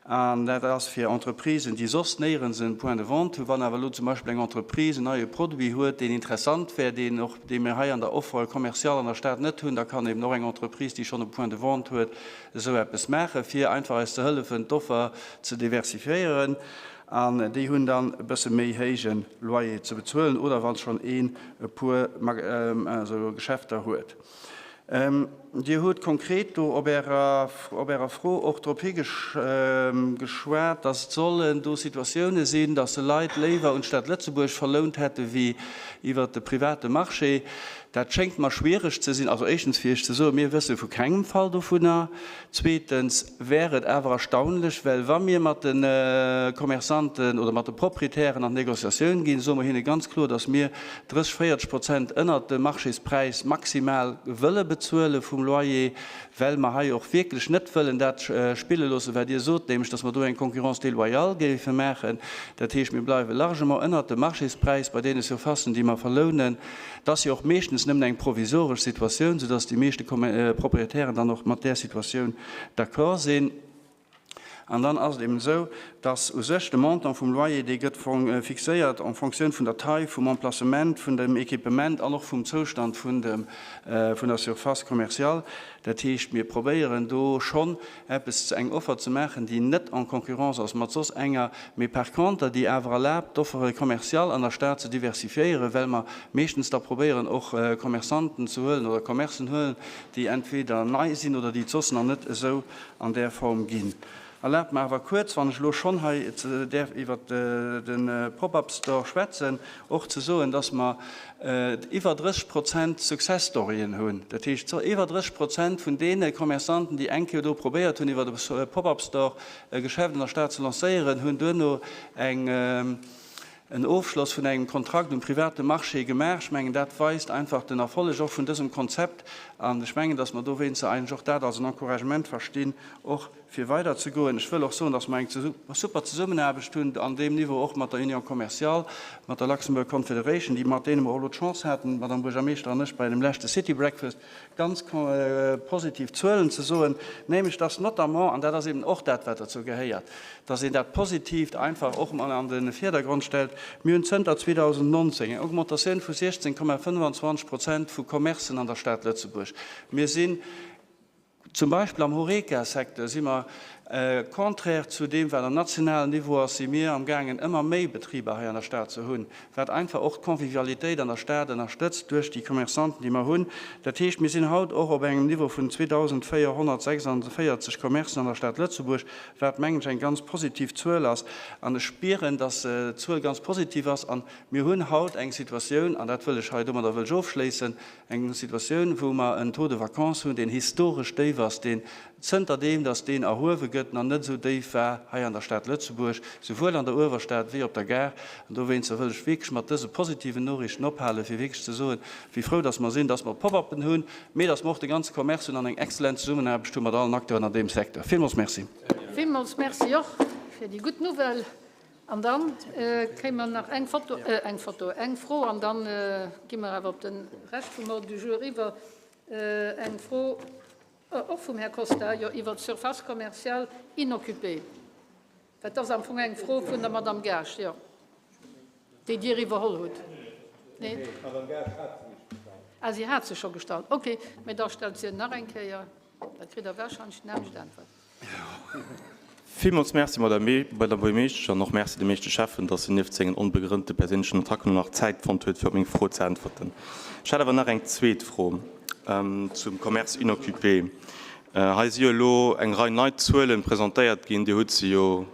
An dat ass fir Entreprisen, déi soss néierens en Point de vente hunn. Wann awer elo zum Beispill eng Entreprise en neie Produit huet, deen interessant wär, deen och, dee mir hei an der Offre commerciale an der Stad net hunn, da kann eben och eng Entreprise, déi schonn e Point de vente huet, esou eppes maachen, fir einfach eis ze hëllefen, d'Offer ze diversifiéieren. An déi hunn dann e bësse méi héije Loyer ze bezuelen, oder wa schonn een e puer Geschäfter huet. Dir hutt konkret do op Ärer, op Ärer Fro och drop higeschwat, dass et sollen do Situatiounen sinn, dass se Leit léiwer un d'Stad Lëtzebuerg verlount hätte wéi iwwert de private Marché. Dat schéngt mer schwiereg ze sinn. Also éischtens, fir Iech ze soen, mir wësse vu kengem Fall dovunner. Zweetens wär et awer erstaunlech, well wa mir mat de Commerçanten oder mat de Proprietären an d'Négociatioun ginn, soe mer hinne ganz kloer, dass mir 30, 40 Prozent ënnert dem Marchéspräis maximal wëlle bezuele vum Loyer, well mer hei och wierklech net wëllen dat spille loossen, wat Dir sot, nämlech dass mer do eng Concurrence déloyale géife maachen. Dat heescht, mir bleiwe largement ënnert dem Marchéspräis bei deene Surfacen, déi mer verlounen. Et ass jo och meeschtens nëmmen eng provisoresch Situatioun, soudass déi meeschte Proprietären dann och mat där Situatioun d'accord sinn. An dann ass et eben esou, dass u sech de Montant vum Loyer, dee gëtt fixéiert en fonctioun vun der Taille, vum Emplacement, vun dem Equipement an och vum Zoustand vun dem, vun der Surface commerciale. Dat heescht, mir probéieren do schonn eppes, eng Offer ze maachen, déi net en concurrence ass mat soss enger, mee par conter déi awer erlaabt, d'Offere commerciale an der Stad ze diversifiéieren, well mer meeschtens da probéieren och Commerçanten ze huelen oder Commercen huelen, déi entweder nei sinn oder déi et soss nach net esou an där Form ginn. Erlaabt mer awer kuerz, wann ech elo schonn hei däerf iwwert de Pop-up-Store schwätzen, och ze soen, dass mer iwwer 30 Prozent Success Storyen hunn. Dat heescht, iwwer 30 Prozent vun deene Commerçanten, déi eng Kéier do probéiert hunn, iwwer e Pop-up Store e Geschäft an der Stad ze lancéieren, hunn duerno eng, en Ofschloss vun engem Kontrakt um private Marché gemaach. Ech mengen, dat weist einfach den Erfolleg och vun dësem Konzept. An ech mengen, dass mer dowéinster eigentlech och dat als en Encouragement verstinn, och fir weiderzegoen. Ech wëll och soen, dass mer eng super Zesummenaarbecht hunn an deem Niveau och mat der Union commerciale, mat der Luxembourg Confederation, déi mat deene mer och elo d'Chance haten, d'Madame Buergermeeschter an ech, bei dem leschte City Breakfast ganz positiv Zuelen ze soen, nämlech dass notamment, an dat ass eben och dat, wat derzou gehéiert, dass een dat Positiivt einfach och emol an de Virdergrond stellt, Mir hunn zënter 2019 eng Augmentatioun vu 16,25 Prozent vu Commercen an der Stad Lëtzebuerg. Mir sinn Zum Beispill am Horeca-Secteur si mer, contraire zu deem, wat am nationalen Niveau ass, si mir amgaangen, ëmmer méi Betriber hei an der Stad ze hunn, wat einfach och d'Convivialitéit an der Stad ënnerstëtzt duerch déi Commerçanten, déi mer hunn. Dat heescht, mir sinn haut och op engem Niveau vun 2.446 Commercen an der Stad Lëtzebuerg, wat, mengen ech, eng ganz positiv Zuel ass. An ech spieren, dass d'Zuel ganz positiv ass. A mir hunn haut eng Situatioun, an dat wëll ech hei, domadder wëll ech ofschléissen, Eng Situatioun, wou mer en Taux de vacance hunn, deen historesch déif ass, deen zënter deem, datt deen erhuewe gëtt, nach net esou déif war hei an der Stad Lëtzebuerg, souwuel an der Uewerstad wéi op der Gare. An dowéinster wëll ech wierklech mat dëse positiven Noriichten ophalen, fir wierklech ze soen, wéi frou datt mer sinn, datt mer Pop-uppen hunn, mee datt mer och de ganze Commerce hunn an eng exzellent Zesummenaarbecht hu mat allen Acteuren an deem Secteur. Villmools Merci. Villmools Merci och fir déi gutt Nouvelle. An dann kréie mer nach eng Foto, eng Foto, eng Fro an dann gi mer awer op de Rescht vum Ordre du jour iwwer. Eng Fro och vum Här Costa, jo, iwwer d'Surface commerciale inoccupée. Dat ass am Fong eng Fro vun der Madame Gaasch, jo, déi Dir iwwerholl hutt. Nee? D'Madame Gaasch hat se nicht gestallt. Ah, si hat se scho gestallt. Okay, mä da stellt si en nach eng Kéier. Da kritt Der warscheinlech d'nämmlecht Äntwert. Villmools Merci, Madame Buergermeeschtesch, an och Merci dem éischte Schäffen, dass en nieft sengen onbegrënnte perséinlechen Attacken och nach Zäit fonnt huet, fir op meng Fro ze äntwerten. Ech hätt awer nach eng zweet Fro zum Commerce inoccupé. Hei si jo elo eng Rei nei Zuelen presentéiert ginn. Dir hutt se jo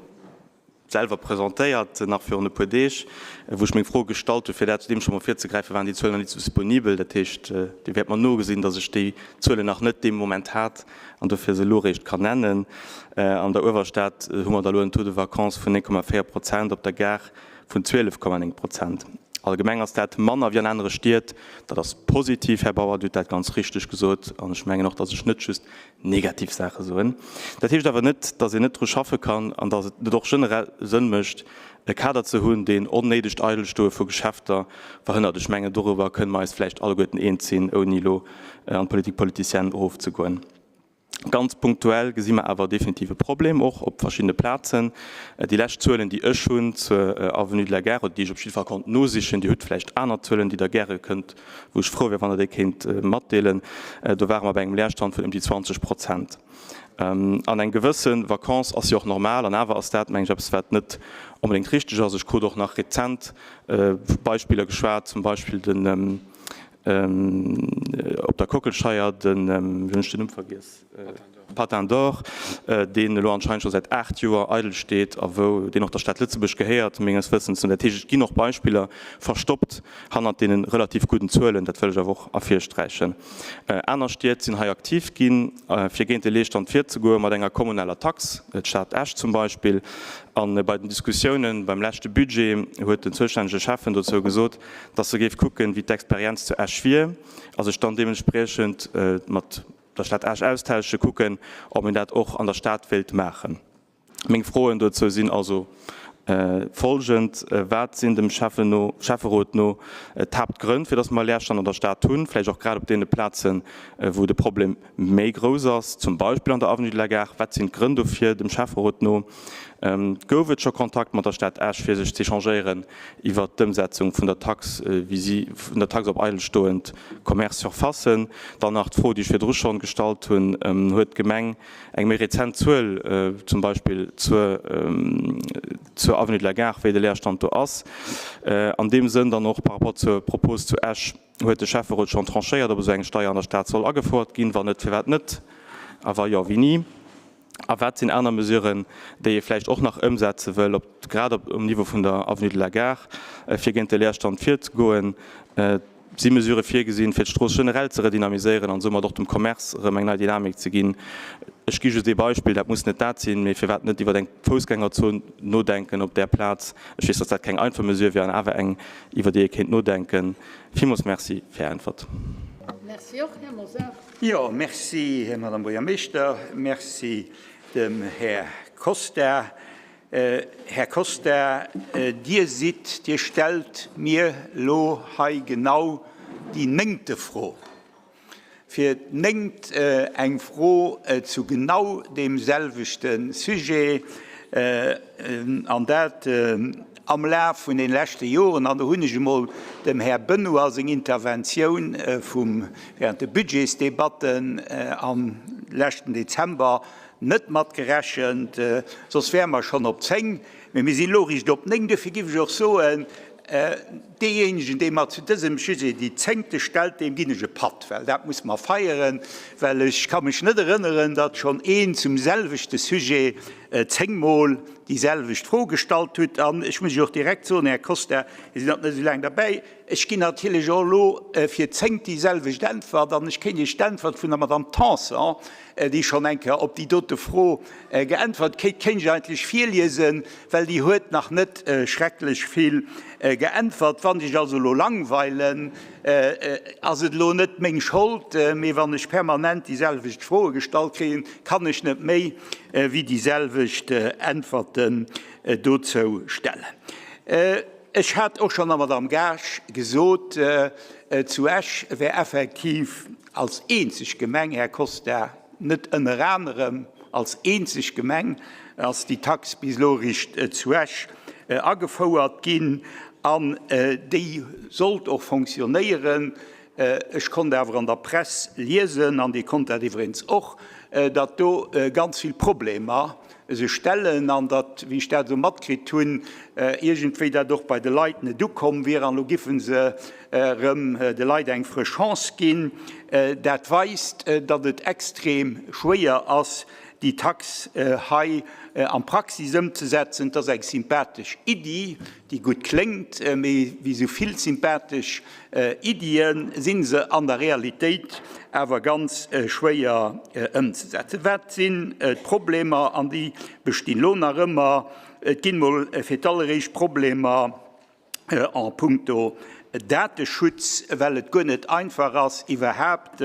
selwer presentéiert, nach virun e puer Deeg, wou ech meng Fro gestallt hunn, fir dat zudeem scho mol virzegräifen, waren déi Zuelen nach net disponibel. Dat heescht, Dir wäert mer nogesinn, datt ech déi Zuelen nach net dee Moment hat an dofir se elo eréischt kann nennen. An der Uewerstad hu mer da elo en Taux de vacance vun 9,4 Prozent, op der Gare vun 12,9 Prozent. Allgemeng ass dat manner wéi an anere Stied. Dat ass positiv, Här Bauer, Dir hutt dat ganz richteg gesot. An ech mengen och, datt ech net just negativ Saache soen. Dat heescht awer net, datt een net dru schaffe kann an datt et net och generell Sënn mécht, e Kader ze hunn, deen onnéidegt Eidelstoe vu Geschäfter verhënnert. Ech mengen, doriwwer kënne mer eis vläicht alleguerten eens sinn, ouni elo an d'Politique politicienne erofzegoen. Ganz punktuell gesi mer awer definitiv e Problem, och op verschiddene Plazen. Déi lescht Zuelen, déi ech hunn zur Avenue de la Gare, oder déi ech op jidde Fall konnt nosichen, Dir hutt vläicht aner Zuelen, déi Der gäre kënnt wou ech frou wär, wann Der déi kéint matdeelen, do ware mer bei engem Leerstand vun ëm déi 20 Prozent. An eng gewësse Vacance ass jo och normal. An awer ass dat, mengen ech, eppes, wat net onbedéngt richteg ass. Ech krut och nach rezent vu Beispiller geschwat, zum Beispill den. Op der Kockelscheier, den, elo hunn ech den Numm vergiess, Patin d'Or, deen elo anscheinend scho säit 8 Joer eidel steet a wou deen och der Stad Lëtzebuerg gehéiert, menges Wëssens no. Dat heescht, et ginn och Beispiller verstoppt hannert deene relativ gudden Zuelen, dat wëll ech awer och ervirsträichen. Aner Stied sinn hei aktiv ginn, fir géint de Leerstand virzegoen, mat enger kommunaler Tax, d'Stad Esch zum Beispill. A bei den Diskussiounen beim leschte Budget huet den zoustännege Schäffen dozou gesot, dass e géif kucken, wéi d'Experienz zu Esch wier a sech dann deementspriechend mat der Stad Esch austauschen, kucken, ob een dat och an der Stad wéilt maachen. Meng Froen dozou sinn also folgend, Wat sinn dem Schäfferot no d'Haaptgrënn, fir dass mer Leerstand an der Stad hunn, vläicht och grad op deene Plazen, wou de Problem méi grouss ass, zum Beispill an der Avenue de la Gare? Wat sinn d'Grënn dofir dem Schäfferot no? Gouf et scho Kontakt mat der Stad Esch, fir sech z'échangéieren iwwert d'Ëmsetzung vun der Tax, wéi si vun der Tax op eidelstoend Commerce-Surfacen? Dann nach d'Fro, déi ech virdru schonn gestallt hunn, Huet d'Gemeng eng méi rezent Zuel, zum Beispill zur zur Avenue de la Gare, wéi de Leerstand do ass? An deem Sënn dann och par rapport zur Propos zu Esch, Huet de Schäfferot schonn tranchéiert, ob esou eng Steier an der Stad soll agefouert ginn? Wann net, firwat net? A wa jo, wéini? A wat sinn aner Mesuren, déi ee vläicht och nach ëmsetze wëll, op, grad op, um Niveau vun der Avenue de la Gare, fir géint de Leerstand virzegoen? Si Mesurë virgesinn, fir d'Strooss generell ze redynamiséieren an soumat och dem Commerce erëm eng nei Dynamik ze ginn? Ech gi just ee Beispill, dat muss net dat sinn, mee firwat net iwwer eng Foussgängerzon nodenken op där Plaz? Ech weess, datt dat keng einfach Mesure wier an awer eng, iwwer déi ee kéint nodenken. Villmools Merci fir Är Äntwert. Merci och, Här Mosar. Jo, merci, Madame Buergermeeschter. Merci dem Här Costa. Här Costa, Dir sidd, Dir stellt mir elo hei genau déi néngte Fro. Fir d'néngt eng Fro zu genau deem selwechte Sujet, an dat am Laf vun de leschte Joren. An do hunn ech emol dem Här Benoy seng Interventioun vum während de Budgetsdebatten am leschten Dezember net matgerechent, soss wäre mer schonn op 10, mee mir sinn elo eréischt op 9. Duerfir géif ech och soen, Deejéinegen, dee mer zu dësem Sujet déi zéngte stellt, deem ginn ech e Patt, well dat muss mer feieren, well ech ka mech net erënneren, datt schonn een zum selwechte Sujet zéngmol déi selwecht Fro gestallt hutt. An ech muss Iech och direkt soen, Här Costa, Dir sidd nach net esou laang derbäi, ech ginn natierlech och elo fir d'zéngt déi selwecht Äntwert an ech kéint Iech d'Äntwert vun der Madame Tanson, déi schonn eng Kéier op déi dote Fro geäntwert kritt, kéint ech eigentlech virliesen, well déi huet nach net schrecklech vill geäntwert. Wann ech also elo langweilen, ass et elo net meng Schold, mee wann ech permanent déi selwecht Froe gestallt kréien, kann ech net méi wéi déi selwecht Äntwerten dozou stellen. Ech hat och schonn der Madame Gaasch gesot, zu Esch wär effektiv Als eenzeg Gemeng, Här Costa, net ënner anerem, als eenzeg Gemeng ass déi Tax bis elo eréischt zu Esch agefouert ginn an déi sollt och fonctionnéieren. Ech konnt awer an der Press liesen, an Dir konnt dat iwwregens och, datt do ganz vill Problemer sech stellen an datt, wéi ech dat esou matkritt hunn, iergendwéi dat och bei de Leit net ukomm wier an elo giffe se erëm de Leit eng frësch Chance ginn. Dat weist, datt et extrem schwéier ass, déi Tax hei an d'Praxis ëmzesetzen. Et ass eng sympathesch Iddi, déi gutt kléngt, mee wéi esou vill sympathesch Iddie si se an der Realitéit awer ganz schwéier ëmzesetzen. Wat sinn d'Problemer? An déi bestinn elo nach ëmmer. Et ginn emol fir d'alleréischt Problemer en puncto Dateschutz, well et guer net einfach ass, iwwerhaapt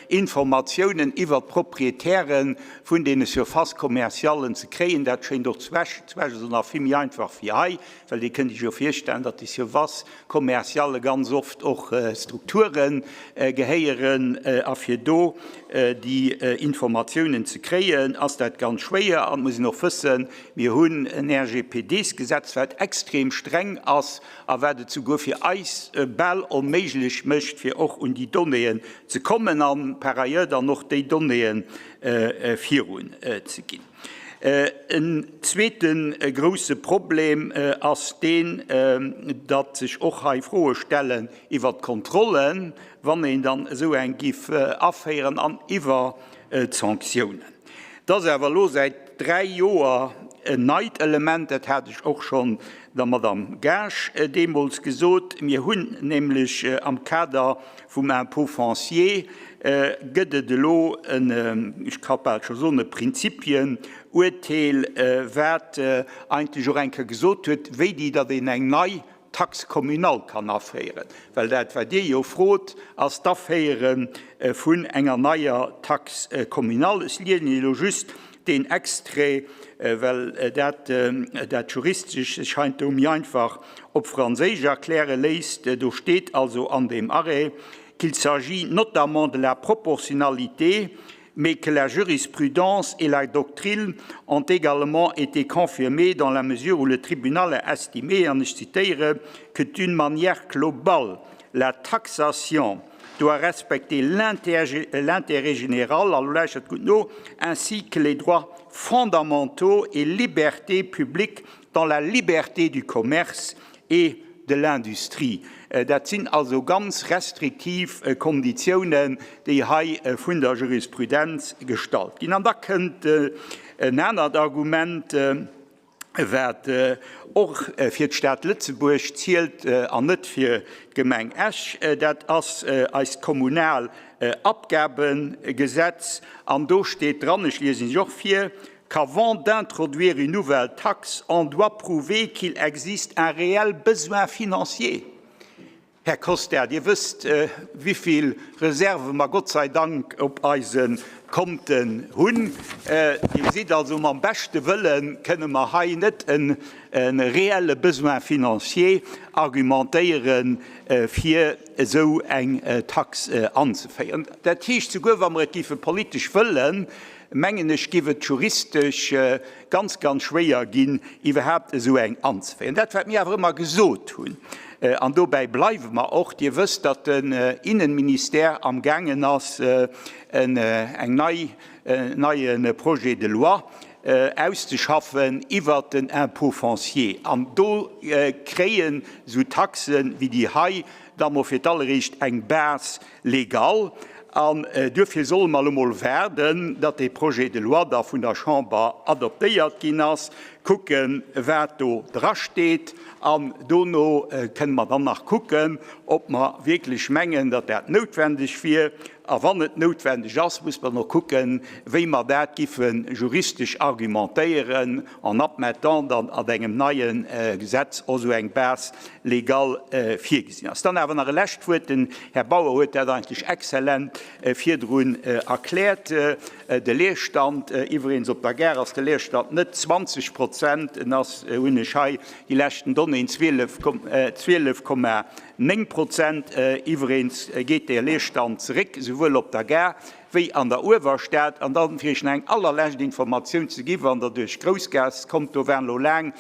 Informatiounen iwwert d'Proprietäre vun deene Surfaces commerciallen ze kréien. Dat schéint och zu Esch, zu Esch ass et nach vill méi einfach wéi hei, well Dir kënnt Iech jo virstellen, datt déi Surfaces commerciale ganz oft och Strukture gehéieren a fir do déi Informatiounen ze kréien, ass dat ganz schwéier. An et muss een och wëssen, mir hunn en RGPD-Gesetz, wat extrem streng ass a wat et souguer fir eis bal onméiglech mécht, fir och un déi Donnéeën ze kommen an par ailleurs dann och déi Donnéeë virunzeginn. En zweete grouse Problem ass deen, datt sech och hei Froe stellen iwwert d'Kontrollen, wann een dann esou eng giff aféieren, an iwwer d'Sanktiounen. Et ass awer elo säit 3 Joer en neit Element, dat hat ech och schonn der Madame Gaasch deemools gesot. Mir hunn nämlech am Kader vum Impôt foncier gëtt et elo en, ech ka bal scho soen, e Prinzipienuerteel, wat eigentlech och eng Kéier gesot huet, wéi déi, datt een eng nei Taxe communale kann aféieren. Well dat, wat Dir jo frot, ass d'Aféiere vun enger neier Taxe communale. Ech liesen Iech elo just deen Extrait, well dat dat juristesch sech heiansdo méi einfach op Franséisch erkläre léisst. Do steet also an deem Arrêt, qu'il s'agit notamment de la proportionnalité, mais que la jurisprudence et la doctrine ont également été confirmées dans la mesure où le tribunal a estimé, an ech zitéiere, que d'une manière globale, la taxation doit respecter l'intérêt général, a lo lauschtert gutt no, ainsi que les droits fondamentaux et libertés publiques dans la liberté du commerce et de l'industrie. Dat sinn also ganz restriktiv Konditiounen, déi hei vun der Jurisprudenz gestallt ginn. An da kënnt en anert Argument, wat och fir d'Stad Lëtzebuerg zielt an net fir d'Gemeng Esch, dat ass eist kommunal Abgabengesetz. An do steet dran, ech liesen Iech och vir, qu'avant d'introduire une nouvelle taxe, on doit prouver qu'il existe un réel besoin financier. Här Costa, Dir wësst, wivill Reserve mer Gott sei Dank op eise Konten hunn. Dir gesitt also, mam beschte Wëlle kënne mer hei net e reelle Besoin financier argumentéiere fir esou eng Tax anzeféieren. Dat heescht, souguer wa mer et géife politesch wëllen, mengen ech, géif et juristesch ganz, ganz schwéier ginn, iwwerhaapt esou eng anzeféieren. Dat, wat mir awer ëmmer gesot hunn, an dobäi bleiwe mer och, Dir wësst, datt den Innenministère amgaangen ass, en eng nei, en neie Projet de loi auszeschaffen iwwert den Impôt foncier. An do kréien esou Taxen wéi déi hei da mol fir d'alleréischt eng Base légale. An duerfir solle mer elo mol waarden, datt dee Projet de loi da vun der Chamber adoptéiert ginn ass, kucken, wat do drasteet, an dono kënne mer dann nach kucken, ob mer wierklech mengen, datt dat noutwendeg wier. A wann et noutwendeg ass, muss mer dann och kucken, wéi mer dat giffe juristesch argumentéieren, en admettant, datt an engem neie Gesetz och esou eng Base légale virgesinn ass. Dann awer nach e lescht Wuert, den Här Bauer huet dat eigentlech exzellent virdrun erkläert, de Leerstand, iwweregens op der Gare ass de Leerstand net 20 Prozent, en ass, hunn ech hei déi leschten Donnéeën, 12,9 Prozent. Iwweregens geet dee Leerstand zeréck, souwuel op der Gare wéi an der Uewerstad. An dann, fir Iech nach eng allerlescht Informatioun ze ginn, Wann Der duerch d'Groussgaass kommt, do waren elo laang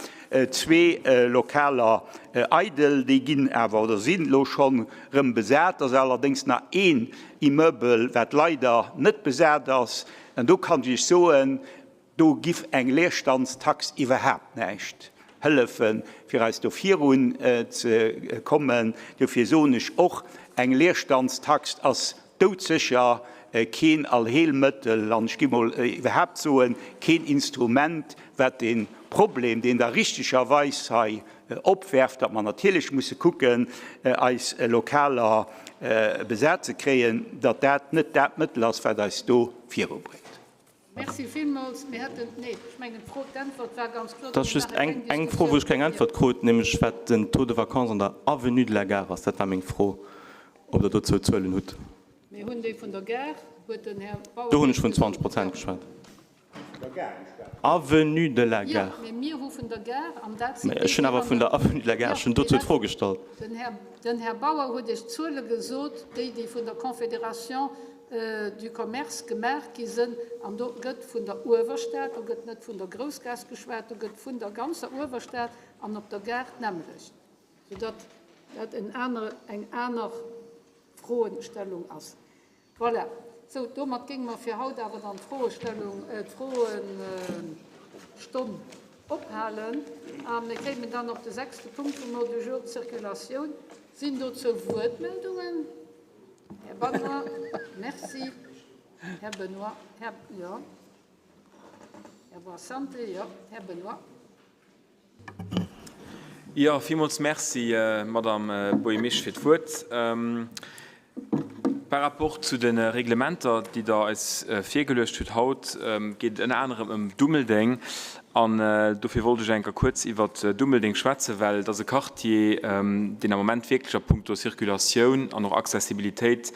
zwee Lokaler eidel, déi ginn awer oder sinn elo schonn erëm besat. Et ass allerdéngs nach een Immeuble, wat leider net besat ass. An do kann ech Iech soen, Do giff eng Leerstandstax iwwerhaapt näischt hëllefen, fir eis do virun ze kommen. Dofir soen ech och, eng Leerstandstax ass doudsécher keen Allheelmëttel an ech gi mol iwwerhaapt soen, keen Instrument, wat dee Problem, deen Der richtegerweis hei opwerft, datt mer natierlech musse kucken, eis Lokaler besat ze kréien, datt dat net dat Mëttel ass, wat eis do virubréngt. Merci villmools. Mir hätten, nee, ech mengen d'Fro, d'Äntwert war ganz kloer. Et ass just eng eng Fro, wou ech keng Äntwert krut, nämlech wat den Taux de vacance an der Avenue de la Gare ass. Dat war meng Fro, ob Der dozou Zuelen hutt. Mir hunn déi vun der Gare, huet den Här Bauer Do hunn ech vun 20 Prozent geschwat. Avenue de la Gare. Jo, mee mir hu vun der Gare, an dat sinn déi, déi an der. Ech hunn awer vun der Avenue de la Gare, ech hunn dozou d'Fro gestallt. Den Här, den Här Bauer huet Iech d'Zuele gesot, déi, déi vun der Confédération du Commerce gemaach gi sënn, an do gëtt vun der Uewerstad, do gëtt net vun der Groussgaass geschwat, do gëtt vun der ganzer Uewerstad an op der Gare d'nämmlecht, soudatt dat en aner, eng aner Froenstellung ass. Voilà. Sou, domat géinge mer fir haut awer dann d'Froestellung, d'Froen. Stonn ophalen a mir kéimen dann op de sechste Punkt vum Ordre du jour, d'Circulatioun. Sinn dozou Wuertmeldungen? Här Benoy, merci. Här Benoy, Här, jo. Här Boissante, jo. Här Benoy. Jo, villmools Merci, Madame Boy-Misch, fir d'Wuert. Par rapport zu de Reglementer, déi Der eis virgeluecht hutt haut, geet et ënner anerem ëm Dummeldeng. An dofir wollt ech eng Kéier kuerz iwwert Dummeldeng schwätzen, well et ass e Quartier, deen am Moment wierklech a puncto Circulatioun an och Accessibilitéit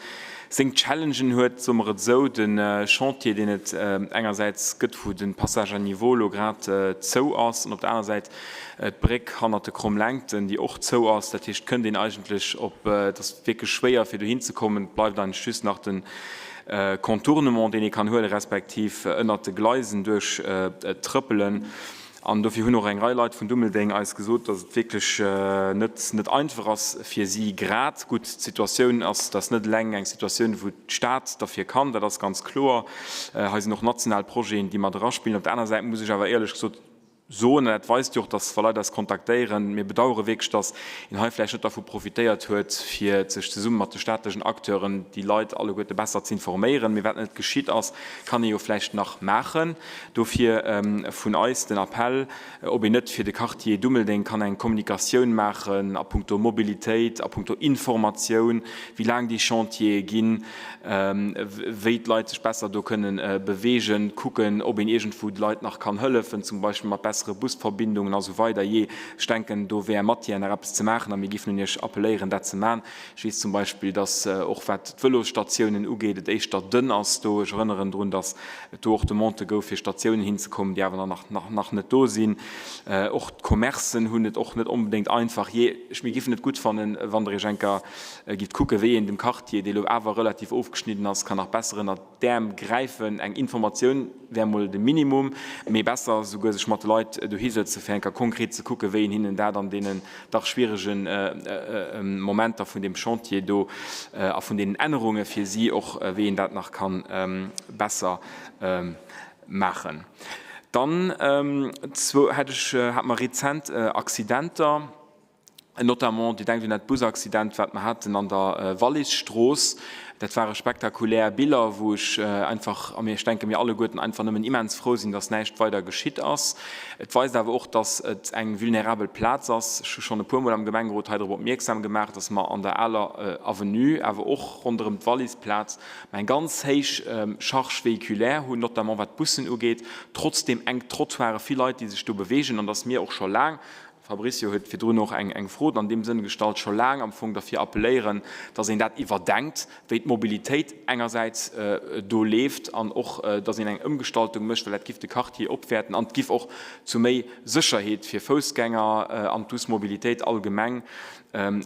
seng Challengen huet, soe mer et esou. De Chantier, deen et engersäits gëtt, wou de Passage à niveau elo grad zou ass, an op der aner Säit d'Bréck hannert de Krommlängten, déi och zou ass. Dat heescht, et kënnt een eigentlech op, et ass wierklech schwéier fir dohin ze kommen. Et bleift eigentlech just nach de Contournement, deen ee kann huelen, respektiv ënnert de Gleisen duerch trëppelen. An dofir hunn och eng Rei Leit vun Dummeldeng eis gesot, datt et wierklech net net einfach ass fir si grad. Gutt, d'Situatioun ass, dat ass net eleng eng Situatioun, wou d'Stad derfir kann, dat ass ganz kloer. Hei sinn och national Projeten, déi mat eraspillen. Op der aner Säit muss ech awer éierlech gesot soen, an dat weist jo och, datt wa Leit eis kontaktéieren, mir bedauere wierklech, datt een hei vläicht net dervu profitéiert huet, fir sech zesumme mat de staatlechen Acteuren déi Leit alleguerte besser z'informéieren. Mee wat net geschitt ass, kann ee jo vläicht nach maachen. Dofir vun eis den Appell, ob een net fir de Quartier Dummeldeng kann eng Kommunikatioun maachen a puncto Mobilitéit, a puncto Informatioun, wéi laang déi Chantiere ginn, wéi d'Leit sech besser do kënnen beweegen, kucken, ob een iergendwou de Leit nach kann hëllefen, zum Beispill mat bessere Busverbindungen a sou weider. Jee, ech denken, do wär Matière nach eppes ze maachen a mir giffen un Iech appelléieren, dat ze maachen. Ech weess zum Beispill, dass och wat d'Vëlosstatiounen ugeet, et éischter dënn ass do. Ech erënneren drun, dass et do och Demandë gouf, fir Statiounen hinzekommen, déi awer nach nach net do sinn. Och d'Commercen hunn et och net onbedéngt einfach. Jee, ech, mir giffen et gutt fannen, wann Der Iech eng Kéier gitt kucken, wéi een dem Quartier, dee lo awer relativ ofgeschnidden ass, kann nach besser ënnert d'Äerm gräifen. Eng Informatioun wär mol de Minimum, mee besser souguer sech mat de Leit dohisëtzen, fir eng Kéier konkret ze kucken, wéi een hinnen dat an deenen dach schwierege Momenter vun deem Chantier do a vun deenen Ännerunge fir si och, wéi een dat nach ka besser maachen. Dann hätt ech, hate mer rezent Accidenter. Notamment, Dir denkt un dat Busaccident, wat mer haten an der Wallisstrooss. Dat ware spektakulär Biller, wou ech einfach, a mir, ech denke mir alleguerten, einfach nëmmen immens frou sinn, dass näischt weider geschitt ass. Et weist awer och, dass et eng vulnerabel Plaz ass. Ech hu schonn e puermol am Gemengerot hei drop opmierksam gemaach, dass mer an der aler Avenue, awer och ronderëm d'Wallisplaz, mer eng ganz héich Charge véhiculaire hunn, notamment wat d'Bussen ugeet, trotzdem enk Trottoiren, vill Leit, déi sech do beweegen, an dass mir och scho laang, Fabrizio huet virdrun och eng Fro an deem Sënn gestallt, scho laang am Fong derfir appelléieren, dass een dat iwwerdenkt, wéi d'Mobilitéit engersäits do leeft an och, dass een eng Ëmgestaltung mécht, well dat giff de Quartier opwäerten an et giff och zu méi Sécherheet fir Foussgänger an d'douce Mobilitéit allgemeng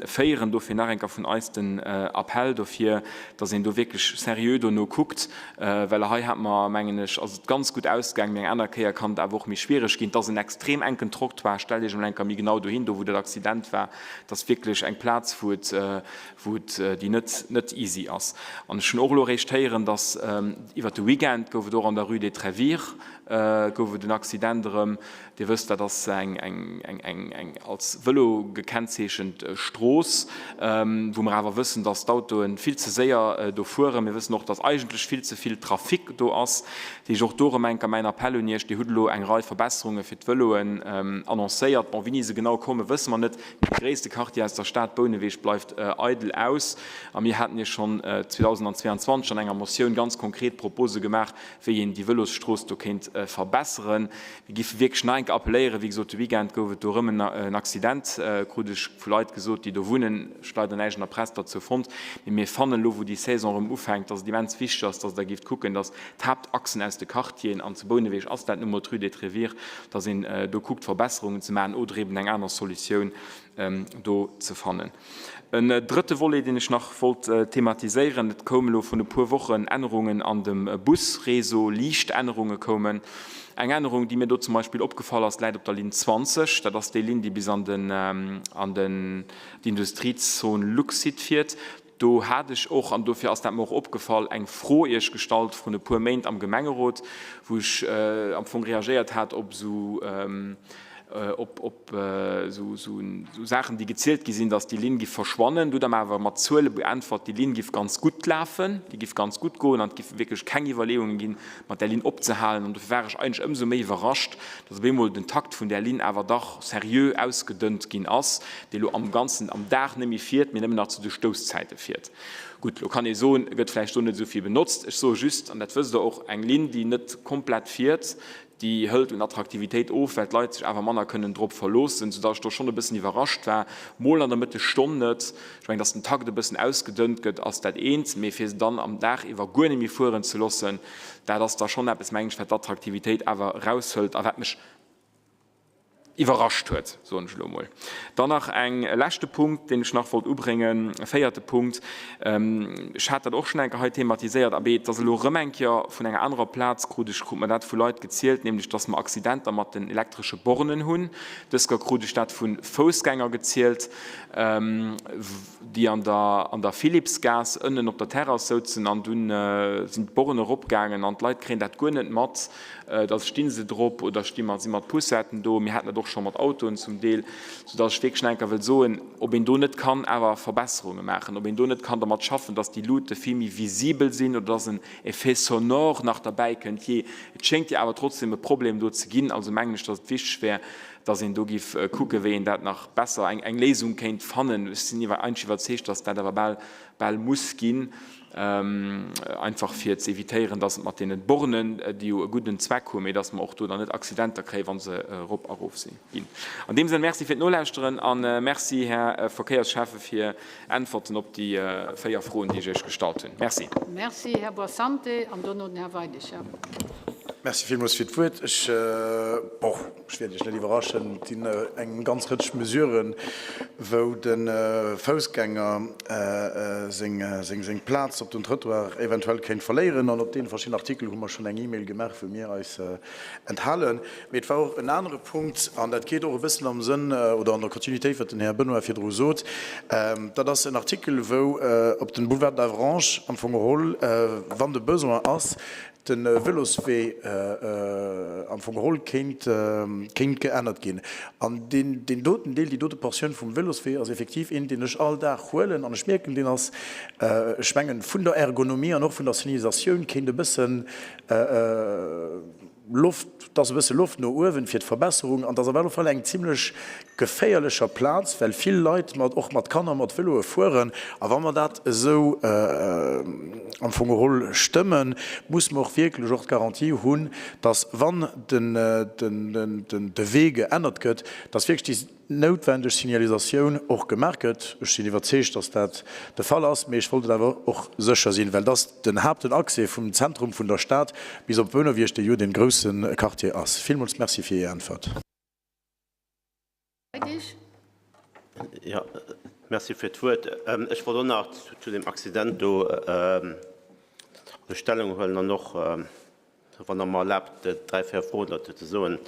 féieren. Dofir nach eng Kéier vun eis den Appell dofir, dass een do wierklech seriö dono kuckt, well hei hat mer, mengen ech, ass et ganz gutt ausgaangen, mee eng aner Kéier kann et awer och méi schwiereg ginn. Et ass en extrem enken Trottoir, stellt Iech emol eng Kéier méi genau dohin, do wou dat Accident war, et ass wierklech eng Plaz, wou et, wou et, déi net, net easy ass. An ech hunn och elo eréischt héieren, dass iwwert de Weekend gouf et och an der Rue des Trévires gouf et en Accident erëm. Dir wësst, dat ass eng als Vëlo gekennzeechent Strooss, wou mer awer wëssen, dass d'Autoe vill ze séier do fueren. Mir wëssen och, dass eigentlech vill ze vill Trafic do ass. Dat heescht, och do erëm eng Kéier mäin Appell un Iech, Dir hutt elo eng Rei Verbesserunge fir d'Vëloen annoncéiert. Bon, wéini se genau kommen, wësse mer net. Mee de gréisste Quartier aus der Stad, Bouneweg, bleift eidel aus. A mir haten Iech schonn 2022 an enger Motioun ganz konkret Propose gemaach, wéi een déi Vëlosstrooss do kéint verbesseren. Mir géife wierklech nach eng Kéier appelléieren, wéi gesot, de Weekend gouf et do erëm en Accident, krut ech vu Leit gesot, déi do wunnen. Ech hu leider näischt an der Press derzou fonnt. Mee mir fannen elo, wou déi Saison erëm ufänkt, dass et immens wichteg ass, dass Der géift kucken, dass d'Haaptachsen aus de Quartieren, an zu Bouneweg ass dat nu mol d'Rue des Trévires, dass een do kuckt, Verbesserungen ze maachen oder eben eng aner Solutioun do ze fannen. En drëtte Volet, deen ech nach wollt thematiséieren, Et koume elo vrun e puer Wochen Ännerungen an dem Busréseau, liicht Ännerunge koumen. Eng Ännerung, déi mir do zum Beispill opgefall ass, läit op der Linn 20. Dat ass déi Linn, déi bis an den, an den, d'Industriezon Luxit fiert. Do hat ech och, an dofir ass dat mer och opgefall, eng Fro Iech gestallt vrun e puer Méint am Gemengerot, wou ech am Fong reagéiert hat op esou op esou Saachen, déi gezielt gi sinn, datt déi Linn giff verschwannen. Do hutt Der mer awer mat Zuele beäntwert, déi Linn giff ganz gutt lafen, déi giff ganz gutt goen an et giffe wierklech keng Iwwerleeungen ginn, mat där Linn opzehalen. An dofir war ech eigentlech ëmsou méi iwwerrascht, datt op eemol den Takt vun där Linn awer dach seriö ausgedënnt ginn ass, déi elo am Ganzen am Dag net méi fiert, mee nëmmen nach zu de Stousszäite fiert. Gutt, elo kann ee soen, e gëtt vläicht do net esou vill benotzt. Ech soe just, an dat wësst Der och, eng Linn, déi net komplett fiert, déi hëlt un Attraktivitéit of, well d'Leit sech awer manner kënnen drop verloossen, soudatt ech do schonn e bëssen iwwerrascht war, mol an der Mëttesstonn net. Ech mengen, datt den Takt e bëssen ausgedënnt gëtt, ass dat eent, mee fir se dann am Dag iwwer guer net méi fueren ze loossen, dat ass da schonn eppes, mengen ech, wat d'Attraktivitéit awer eraushëlt a wat mech iwwerrascht huet, soen ech elo emol. Dann nach eng leschte Punkt, deen ech nach wollt ubréngen, e véierte Punkt. Ech hat dat och schonn eng Kéier hei thematiséiert, abee, et ass elo erëm eng Kéier vun enger anerer Plaz, krut ech, krut mer dat vu Leit gezielt, nämlech dass mer Accidenter mat den elektresche Bornen hunn. Dës Kéier krut ech dat vu Foussgänger gezielt, déi an der, an der Philippsgaass ënnen op der Terrass souzen an dunn sinn d'Bornen eropgaangen an d'Leit kréien dat guer net mat. Da sti se drop oder sti mat, si mat Poussetten do. Mir haten dat och scho mat Autoen zum Deel, soudass ech wierklech nach eng Kéier wëll soen, ob een do net kann awer Verbesserunge maachen, ob een do net kann dermat schaffen, dass déi Luute vill méi visibel sinn oder dass en Effet sonore nach derbäi kënnt. Jee, et schéngt jo awer trotzdem e Problem do ze ginn. Also mengen ech, dass et wichteg wär, dass een do géif kucken, wéi een dat nach besser, eng Léisung kéint fannen. Ech sinn eigentlech iwwerzeegt, dass dat awer bal, bal muss ginn. Einfach fir ze evitéieren, dass et mat deene Bornen, déi jo e gudden Zweck hunn, mee dass mer och do dann net Accidenter kréien, wa se erop a erof si ginn. An deem Sënn Merci fir d'Nolauschteren a Merci, Här Verkéiersschäffe, fir Äntwerten op déi 4 Froen, déi ech Iech gestallt hunn. Merci. Merci, Här Boissante, an dono den Här Weidig. Merci villmools fir d'Wuert. Ech, bon, Ech wäert Iech net iwwerraschen, et sinn eng ganz Rëtsch Mesuren, wou de Foussgänger seng Plaz op den Trëttoir eventuell kéint verléieren. An op deene verschiddenen Artikel hu mer schonn eng E-Mail gemaach, wou mir eis enthalen. Mee et war och en anere Punkt, an dat geet och e bëssen am Sënn oder an der Continuitéit, wat den Här Benoy virdru sot, dat ass en Artikel, wou op den Boulevard d'Avranches am Fong geholl, wann de Besoin ass, de Vëloswee am Fong geholl kéint geännert ginn. An deen doten Deel, déi dote Portioun vum Vëloswee ass effektiv een, deen ech all Dag huelen. An ech mierken, deen ass, ech mengen, vun der Ergonomie an och vun der Signalisatioun kéint e bëssen Loft, et ass e bësse Loft no uewen fir d'Verbesserung. An et ass op alle Fall eng zimlech geféierlecher Plaz, well vill Leit mat, och mat Kanner, mat Vëloe fueren. A wa mer dat esou am Fong geholl stëmmen, muss mer och wierklech och d'Garantie hunn, dass, wann de Wee geännert gëtt, dass wierklech déi noutwendeg Signalisatioun och gemaach gëtt. Ech sinn iwwerzeegt, dass dat de Fall ass, mee ech wollt et awer och sécher sinn, well et ass den Haaptenaccès vum Zentrum vun der Stad bis op Bouneweg, dee jo dee grousse Quartier ass. Villmools Merci fir Är Äntwert. Jo, merci fir d'Wuert. Ech wollt och nach zu deem Accident do Stellung huelen an och, wann Der mer erlaabt, dräi, véier Froen dozou ze soen.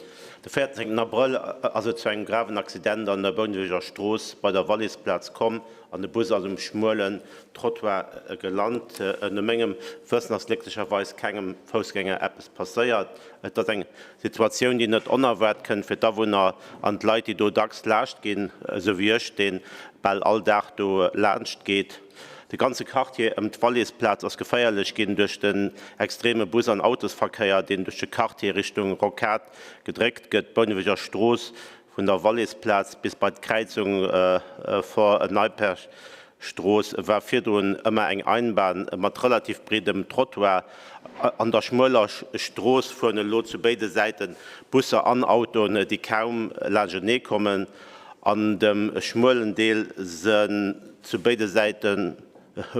De 14 Abrëll ass et zu engem graven Accident an der Bouneweger Strooss bei der Wallisplaz komm an de Bus ass um schmuelen Trottoir gelant. No mengem Wëssen ass glécklecherweis kengem Foussgänger eppes passéiert. Et ass eng Situatioun, déi net onerwaart kënnt fir d'Awunner an d'Leit, déi do dacks laascht ginn, esou wéi ech, dee bal all Dag do laanscht geet. De ganze Quartier ëm d'Wallisplaz ass geféierlech ginn duerch den extreme Bus an Autosverkéier, deen duerch de Quartier Richtung Rocade gedréckt gëtt. D'Bouneweger Strooss vun der Wallisplaz bis bei d'Kräizung Fort Neipperg Strooss war virdrun ëmmer eng Einbahn mat relativ breedem Trottoir. An der schmueler Strooss fueren elo zu béide Säite Busser an Autoen, déi kaum laanschtenee kommen. An dem schmuelen Deel sënn zu béide Säite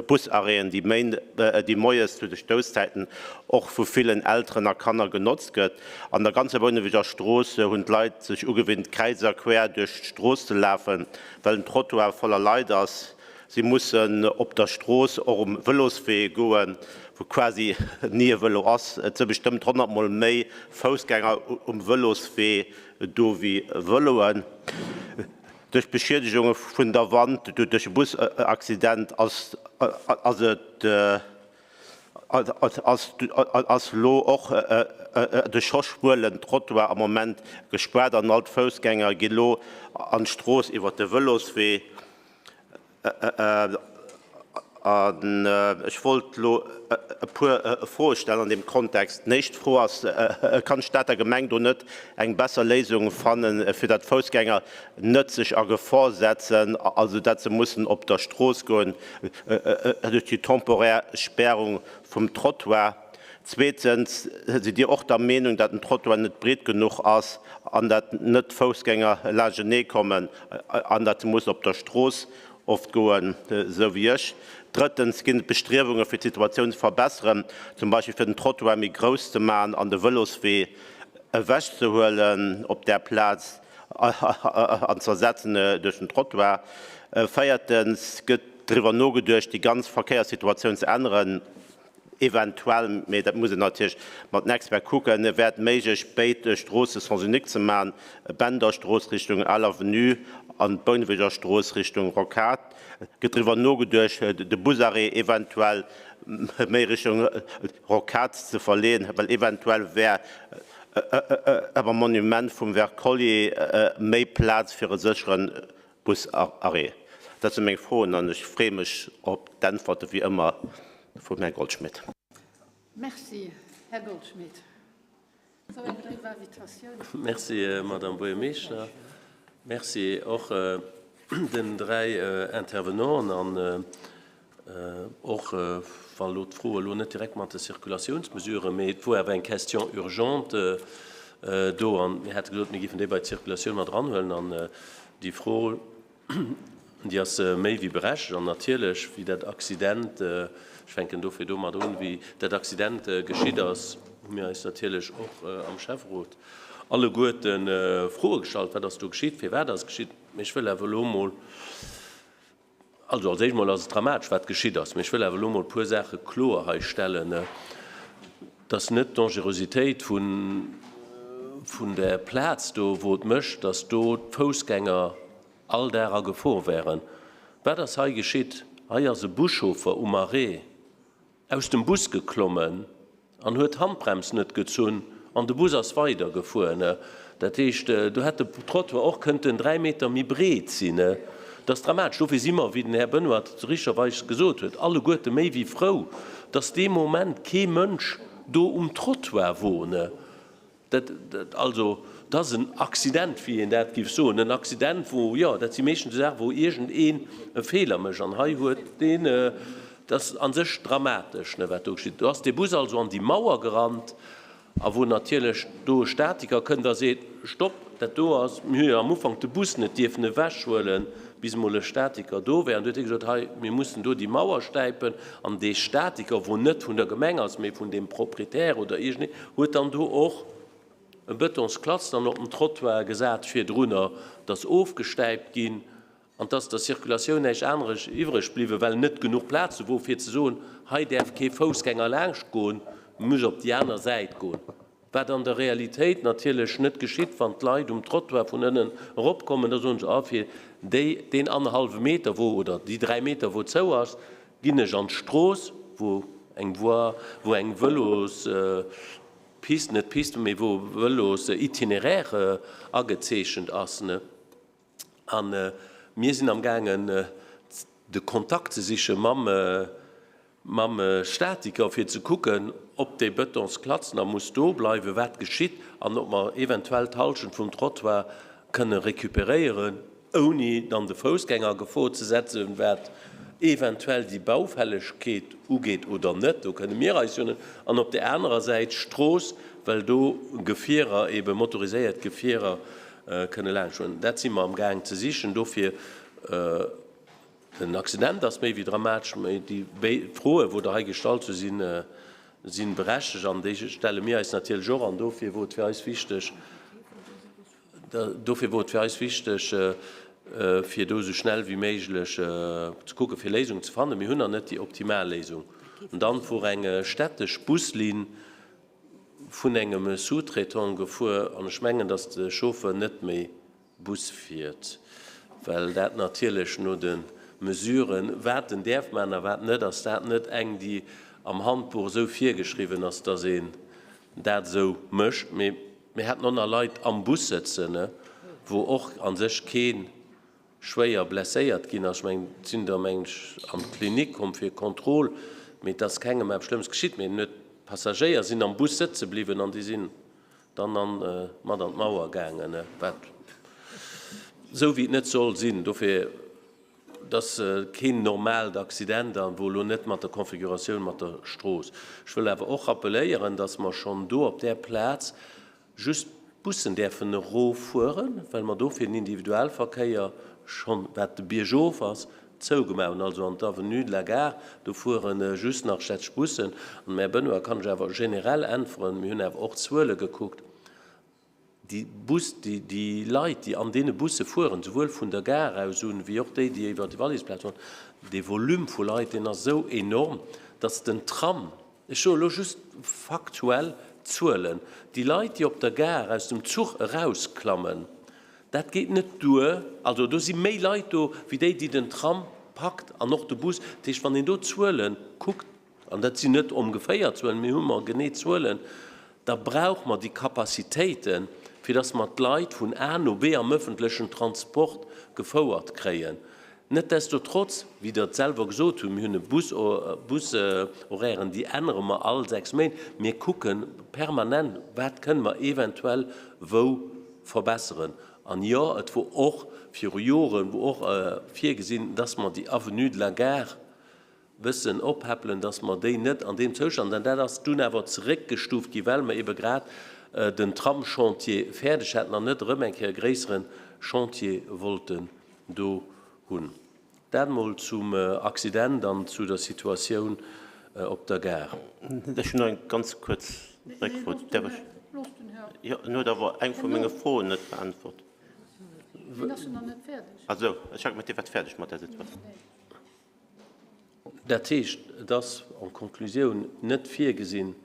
Busarrêten, déi moies zu de Stousszäiten och vu villen Elteren a Kanner genotzt gëtt. An der ganzer Bouneweger Strooss hunn d'Leit sech ugewinnt, kräiz a quer duerch d'Strooss ze lafen, well den Trottoir voller Leit ass. Si mussen op der Strooss, och um Vëloswee goen, wou quasi ni e Vëlo ass. Et si bestëmmt 100 Mol méi Foussgänger um Vëloswee do wéi Vëloen. Duerch d'Beschiedegunge vun der Wand duerch e Busaccident ass et ass lo och de scho schmuelen Trottoir am Moment gespaart an all d'Foussgänger gi lo an d'Strooss iwwer de Vëloswee. An ech wollt elo e puer Froe stellen an deem Kontext. Déi éischt Fro ass, Kann d'Stater Gemeng do net eng besser Léisung fannen, fir datt d'Foussgänger net sech a Gefor setzen, also datt se mussen op der Strooss goen duerch déi temporär Spärung vum Trottoir? Zweetens, Sidd Dir och der Meenung, datt den Trottoir net breet genuch ass an datt net d'Foussgänger laanschtenee kommen an datt se mussen op der Strooss oft goen, esou wéi ech. Drëttens, Ginn et Bestriewunge fir d'Situatioun ze verbesseren, zum Beispill fir den Trottoir méi grouss ze maachen an de Vëloswee ewechzehuelen op där Plaz an ze ersetzen duerch den Trottoir? Véiertens, Gëtt driwwer nogeduecht, déi ganz Verkéierssituatioun ze änneren? Eventuell, mee dat muss een natierlech mat den Experte kucken, wär et méiglech, béid Stroosse Sens unique ze maachen, Benderstrooss Richtung Al Avenue an d'Bouneweger Strooss Richtung Rocade. Gëtt driwwer nogeduecht, de Busarrêt eventuell méi Richtung Rocade ze verleeën, well eventuell wär am Monument vum Wercollier méi Plaz fir e sécheren Busarrêt? Dat si meng Froen an ech freeë mech op d'Äntwerte wéi ëmmer vum Här Goldschmidt. Merci, Här Goldschmidt. Sou eng léif Invitatioun. Merci, Madame Buergermeeschter. Merci och den dräi Intervenanten an och wa elo d'Fro elo net direkt mat de Circulatiounsmesuren, mee et wor awer eng Question urgente do an mir hate gesot, mir géifen déi bei d'Circulatioun mat eranhuelen an déi Fro, déi ass méi wéi berechtigt an natierlech, wéi dat Accident, ech fänken dofir domat un, wéi dat Accident geschitt ass, hu mir eis natierlech och am Schäfferot alleguerte Froe gestallt, wat ass do geschitt, firwat ass et geschitt. Mee ech wëll awer elo emol, Also als éischt mol ass et dramatesch, wat geschitt ass. Mee ech wëll awer elo mol e puer Saache kloer hei stellen, dass net d'Dangerositéit vun, vun där Plaz do, wou et mécht, dass do d'Foussgänger all Dag a Gefor wären. Wat ass hei geschitt? Hei ass e Buschauffer um Arrêt aus dem Bus geklommen an huet d'Handbrems net gezunn an de Bus ass weidergefuer. Dat heescht, do hätt de Trottoir och kënnten 3 Meter méi breet sinn. Dat ass dramatesch. Dofir si mer, wéi den Här Benoy richterweis gesot huet, alleguerte méi wéi frou, dass dee Moment kee Mënsch do um Trottoir wor. Dat, also, dat ass en Accident, wéi een dat géif soen, en Accident, wou, jo, dat si meeschtens esou Saachen, wou iergendeen e Feeler mécht. An hei huet deen, dat ass a sech dramatesch, ne, wat do geschitt. Do ass dee Bus also an déi Mauer gerannt a wou natierlech do e Statiker kënnt a seet, Stopp, dat do ass, mir hu jo am Ufank de Bus net dierfen ewechhuelen, bis emol e Statiker do wär. An du huet hie gesot, hei, mir mussen do déi Mauer stäipen. An dee Statiker, wou net vun der Gemeng ass, mee vun deem Proprietär oder iergendeen, huet dann do och e Betonsklaz dann op den Trottoir gesat virdrunner, dass ofgestäipt ginn an dass der Circulatioun näischt aneres iwwreg bliwwen, well net genuch Plaz do wor fir ze soen, hei däerf kee Foussgänger laanscht goen, muss op déi aner Säit goen. Wat an der Realitéit natierlech net geschitt, wann d'Leit um Trottoir vun ënnen eropkommen, da soen se, ah fir déi, deen annerhallwe Meter wou, oder déi 3 Meter wou zou ass, Ginn ech an d'Strooss, wou eng Voie, wou eng Vëlospist, net Piste, mee wou e Vëlositinéraire agezeechent ass, ne? A mir sinn am gaangen, de Kontakt ze siche mam, mam Statiker, fir ze kucken, ob dee Betonsklaz nach muss do bleiwen, wat geschitt an ob mer eventuell d'Hallschent vum Trottoir kënne recuperéieren. ouni dann de Foussgänger a Gefor ze setzen, wat eventuell déi Baufällegkeet ugeet oder net, do kënne mir eis jo net, an op där anerer Säit d'Strooss, well do Gefierer, ebe motoriséiert Gefierer kënne laanschtfueren. Dat si mer amgaang ze sichen. Dofir, den Accident ass méi wéi dramatesch, mä déi béid Froen, wou Der hei gestallt hu sinn, si berechtegt an déi stelle mir eis natierlech och. An dofir wor et fir eis wichteg, Dofir wor et fir eis wichteg, fir do esou schnell wéi méiglech ze kucken, fir Léisungen ze fannen. Mir hunn nach net déi optimal Léisung. An dann wor eng städtesch Buslinn vun engem Sous-traitant gefuer an ech mengen, dass de Chauffeur net méi Bus fiert. Well dat natierlech no de Mesuren, wat en däerf maachen a wat net, ass dat net eng, déi am Handbuch esou virgeschriwwen ass, dass een dat esou mécht. Mee mir haten och nach Leit am Bus sëtzen, wou och a sech kee schwéier blesséiert ginn ass. Ech mengen, et sinn der, mengen ech, an d'Klinik komm fir Contrôle, mee et ass kengem eppes Schlëmmes geschitt. Mee en huet, d'Passagéier sinn am Bus sëtze bliwwen an déi sinn dann an, mat an d'Mauer gaangen, wat esou wéi et net soll sinn. Dofir, et ass keen normaalt Accident a wou elo net mat der Configuratioun mat der Strooss. Ech wëll awer och rappeléieren, dass mer schonn do op där Plaz just d'Bussen däerfen eroffueren, well mer do fir den Individualverkéier schonn, wat de Biergof ass, zougemaach hunn, also an d'Avenue de la Gare, do fuere just nach städtesch Bussen. An dem Här Benoy kann ech awer generell äntweren, mir hunn awer och d'Zuele gekuckt, déi Bus, déi Leit, déi an deene Busse fueren, souwuel vun der Gare aus un, wéi och déi, déi iwwer d'Wallisplaz fueren, dee Volume vu Leit, deen ass esou enorm, datt den Tram, Ech soe lo just faktuell Zuelen. Déi Leit, déi op der Gare aus dem Zuch erausklammen, dat geet net duer. Also do si méi Leit do wéi déi, déi den Tram packt an och de Bus. Dat heescht, wann een do d'Zuele kuckt, an dat sinn net ongeféier Zuelen, mir hu mer genee Zuelen, da brauche mer déi Capacitéiten, fir datt mer d'Leit vun A no B am öffentlechen Transport gefouert kréien. Netdestotrotz, wéi Der et selwer gesot hutt, mir hunn e Bus, Bushorairen, déi ännere mer all 6 Méint. Mir kucke permanent, wat kënne mer eventuell wou verbesseren. An jo, et wor och viru Joren, wor och virgesinn, dass mer déi Avenue de la Gare bëssen oppäppelen, dass mer déi net an deem Zoustand, an dat ass dunn awer zeréckgestuuft gi well mer ebe grad den Tramschantier fäerdeg haten an net erëm eng Kéier e gréissere Chantier wollten do hunn. Dat mol zum Accident an zu der Situatioun op der Gare. Ech hunn nach eng ganz kuerz Réckfro. Däerf ech? Jo, en huet awer eng vu menge Froen net beäntwert. Ah sou, ech hat gemengt, Dir waart fäerdeg mat där Situatioun. Dat heescht, et ass en Konklusioun net virgesinn,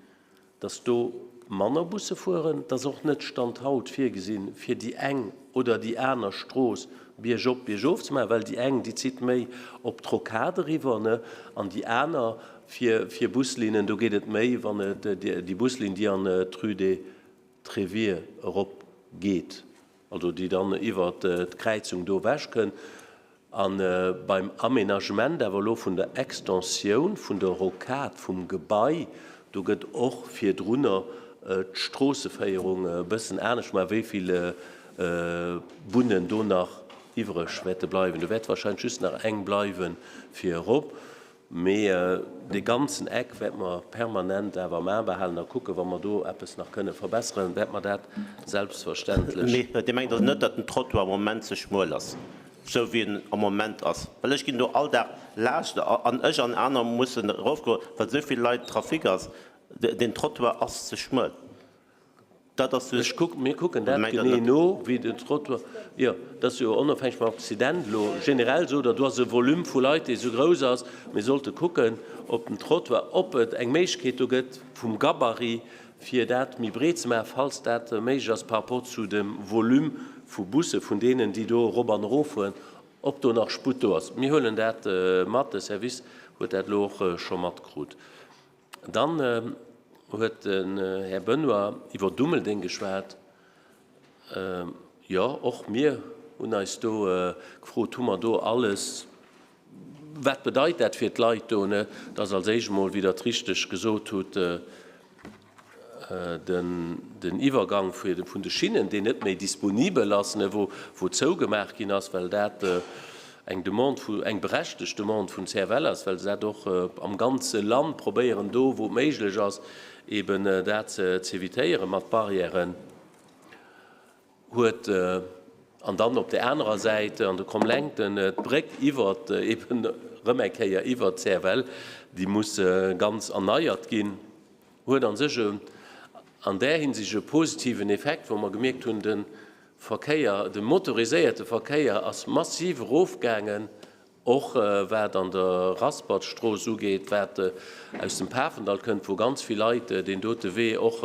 dass do manner Busse fueren. Et ass och net Stand haut virgesinn, fir déi eng oder déi aner Strooss biergop, biergof ze maachen, well déi eng, déi zitt méi op d'Rocade eriwwer, ne, an déi aner fir, fir Buslinnen, do geet et méi, wann et déi Buslinn, déi an d'Rue des Tréviers erop geet, also déi dann iwwert d'Kräizung do ewech kënn. A beim Aménagement awer elo vun der Extensioun vun der Rocade vum Gebai, do gëtt och virdrunner d'Stroosseféierung e bëssen anescht gemaach, wéi vill Bunnen do nach iwwreg wäerte bleiwen. Do wäert wahrscheinlech just nach eng bleiwe fir erop. Mee dee ganzen Eck wäerte mer permanent awer am A behalen a kucken, wa mer do eppes nach kënne verbesseren, wäerte mer dat selbstverständlech. Mee Dir mengt also net, datt den Trottoir am Moment ze schmuel ass, esou wéi en am Moment ass? Well ech ginn do all Dag laascht an ech an aner mussen erofgoen, well esou vill Leit Trafic ass. Deen Trottoir ass ze schmuel. Dat ass Ech kuck, mir kucken dat genee no, wéi den Trottoir, jo, dat ass jo onofhängeg vum Accident elo generell esou, datt do ass e Volume vu Leit, dee sou grouss ass. Mir sollte kucken, ob den Trottoir, ob et eng Méiglechkeet do gëtt vum Gabarit, fir dat méi breet ze maachen, falls dat méiglech ass par rapport zu dem Volume vu Busse, vun deenen, déi do erop an eroffueren, ob do nach Sputt do ass. Mir huelen dat mat, de Service huet dat elo och scho matkrut. Dann huet den Här Benoy iwwer Dummeldeng geschwat. Jo, och mir hunn eis do gefrot, Hu mer do alles? Wat bedeit dat fir d'Leit do? Et ass als éischt emol, wéi Der et richteg gesot hutt, den Iwwergang vun de Schinnen, deen net méi disponibel ass, wou zougemaach ginn ass, well dat eng Demande vu, eng berechtegt Demande vun CFL ass, well se dat och am ganze Land probéieren, do wou et méiglech ass, eben dat z'évitéieren mat Barrièren, huet. An dann op där anerer Säit an de Krommlenkten d'Bréck iwwert, eben erëm eng Kéier iwwert d'CFL, déi muss ganz erneiert ginn, huet a sech an där Hinsicht e positiven Effekt, wou mer gemierkt hunn, de Verkéier, de motoriséierte Verkéier ass massiv erofgaangen, och wat an der Raspertstrooss ugeet, wat aus dem Pafendall kënnt, wou ganz vill Leit deen dote Wee och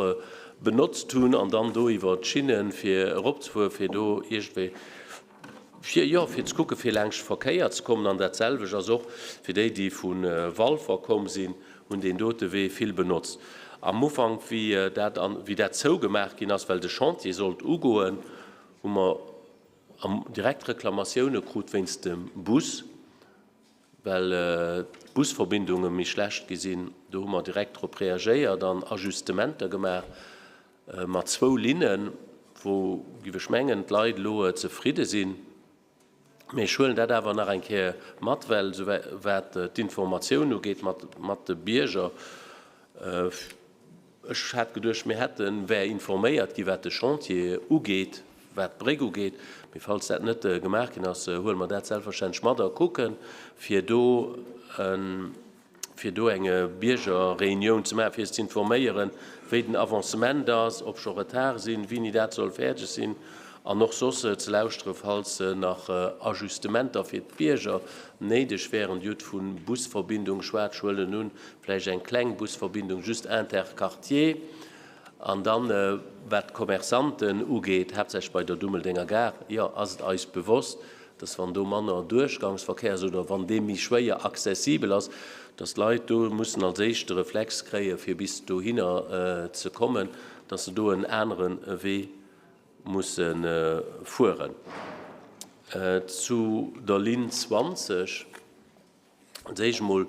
benotzt hunn an dann do iwwer d'Schinne fir eropzefueren, fir do iergendwéi. Fir, jo, fir ze kucken, fir laanscht Verkéier ze kommen. An dat selwecht ass och fir déi, déi vu Walfer komm sinn, hunn deen dote Wee vill benotzt. Am Ufank, wéi dat an, wéi dat zougemaach ginn ass, well de Chantier sollt ugoen, hu mer am direkt Reklamatioune krut wéinst dem Bus, well d'Busverbindunge méi schlecht gi sinn. Do hu mer direkt drop reagéiert an Ajustementer gemaach mat zwou Linnen, wou, giff ech mengen, d'Leit elo zefridde sinn. Mee ech huelen dat awer nach eng Kéier mat, well esou wat d'Informatioun ugeet mat de Bierger, ech hat geduecht, mir hätten, wär informéiert gi wat de Chantier ugeet, wat d'Bréck ugeet. Mee falls dat net gemaach ginn ass, huele mer dat selbstverständlech mat a kucken, fir do en fir do eng Biergerreunioun ze maachen, fir se ze informéieren, wéi den Avancement ass, ob scho Retard sinn, wéini dat soll fäerdeg sinn, an och soss ze lauschteren, falls nach Ajustementer fir d'Bierger néideg wären. Dir hutt vu Busverbindung geschwat, ech huelen un, vläicht eng kleng Busverbindung just interquartier. An dann, wat d'Commerçanten ugeet, haaptsächlech bei der Dummeldenger Gare, jo, ass et eis bewosst, dass wann do manner Duerchgangsverkéier ass oder wann dee méi schwéier accessibel ass, dass d'Leit do mussen als éischt de Reflex kréie fir bis dohinner ze kommen, dass se do en anere Wee musse fueren. Zu der Linn 20, als éischt emol,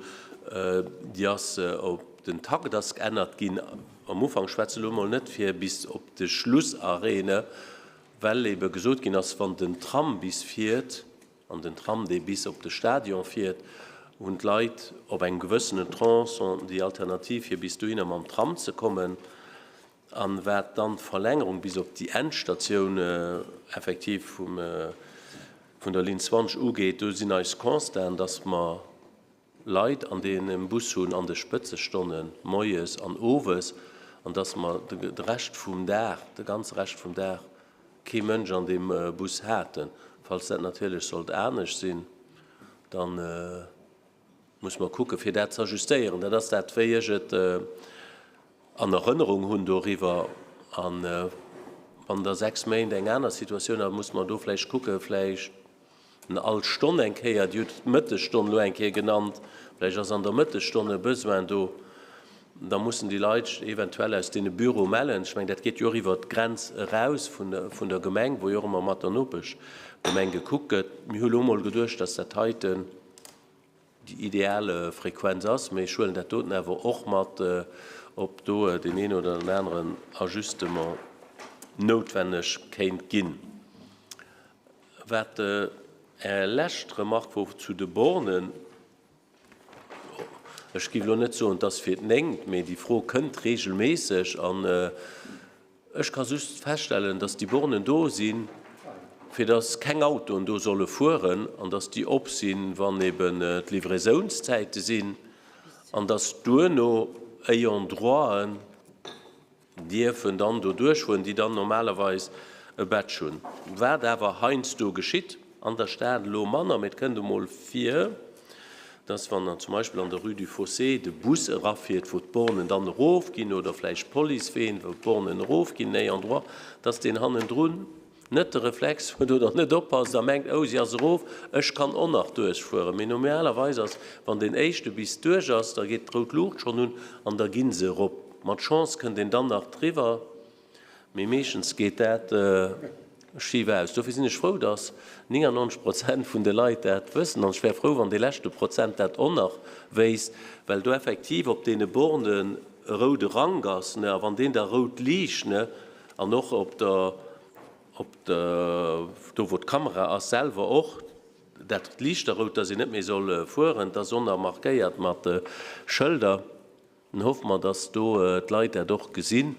déi ass op den Takt ass geännert ginn am Ufank, ech schwätze elo emol net fir bis op de Schlussarrêt, ne, Well ebe gesot ginn ass, wann den Tram bis fiert, an den Tram, dee bis op de Stadion fiert, hunn d'Leit op engem gewëssenen Tronçon déi Alternativ, fir bis dohinner mam Tram ze kommen. A wat dann d'Verlängerung bis op déi Endstatioun effektiv vun der Linn 20 ugeet, do sinn eis Constaten, dass mer Leit an deem Bus hunn an de Spëtzestonnen, moies an owes, an dass mer de Rescht vum Dag, de ganze Rescht vum Dag kee Mënsch an deem Bus haten. Falls dat natierlech sollt anescht sinn, da muss mer kucke fir dat z'ajustéieren. Dat ass dat, wéi ech et an Erënnerung hunn doriwwer. A wann da 6 Méint eng aner Situatioun ass, muss mer do vläicht kucke vläicht, N all Stonn eng Kéier, Dir hutt d'Mëttesstonn elo eng Kéier genannt, vläicht ass an der Mëttesstonn e Besoin do, da mussen déi Leit sech eventuell aus deene Büroe mellen. Ech mengen, dat geet jo och iwwert d'Grenz eraus vun der Gemeng, wou jo och ëmmer mat der Nopeschgemeng gekuckt gëtt. Mir hu elo emol geduecht, dass dat heiten déi ideal Frequenz ass, mee ech huelen dat doten awer och mat, ob do deen een oder den aneren Ajustement noutwenneg kéint ginn. Wat Är lescht Remark wor zu de Bornen, ech géif elo net soen, et ass fir d'Néngt, mee déi Fro kënnt regelméisseg an ech ka just feststellen, dass déi Bornen do sinn, fir dass keng Autoen do solle fueren an dass déi op sinn, wann eben d'Livraisounszäite sinn an dass duerno Ayant-droiten, dierfen dann do duerchfueren, déi dann normalerweis e Badge hunn. Wat awer heiansdo geschitt, an der Stad elo manner, mee et kënnt emol vir, dass wann dann zum Beispill an der Rue du Fossé de Bus erafiert, wou d'Bornen dann erofginn, oder vläicht d'Policeween, wou d'Bornen erofginn, ayant droit, dass deen hannendrun net de Reflex huet oder net oppasst a mengt, oh si ass erof, ech kann och nach duerchfueren. Mee normalerweis ass, wann deen éischte bis duerch ass, da geet d'rout Luucht schonn un an da gi se erop. Mat Chance kënnt een dann nach driwwer, mee meeschtens geet dat schif aus. Dofir sinn ech frou, datt 99 Prozent vun de Leit dat wëssen an ech wär frou, wann dee leschte Prozent dat och nach wéisst, well do effektiv op deene Bornen e roude Rank ass, ne, a wann deen da rout liicht, ne, an och op der, op der, do wou d'Kamera ass selwer och, dat d'Liicht da rout, dass een net méi soll fueren, dat ass och nach markéiert mat Schëlder. Dann hoffe mer, dass do d'Leit dat och gesinn,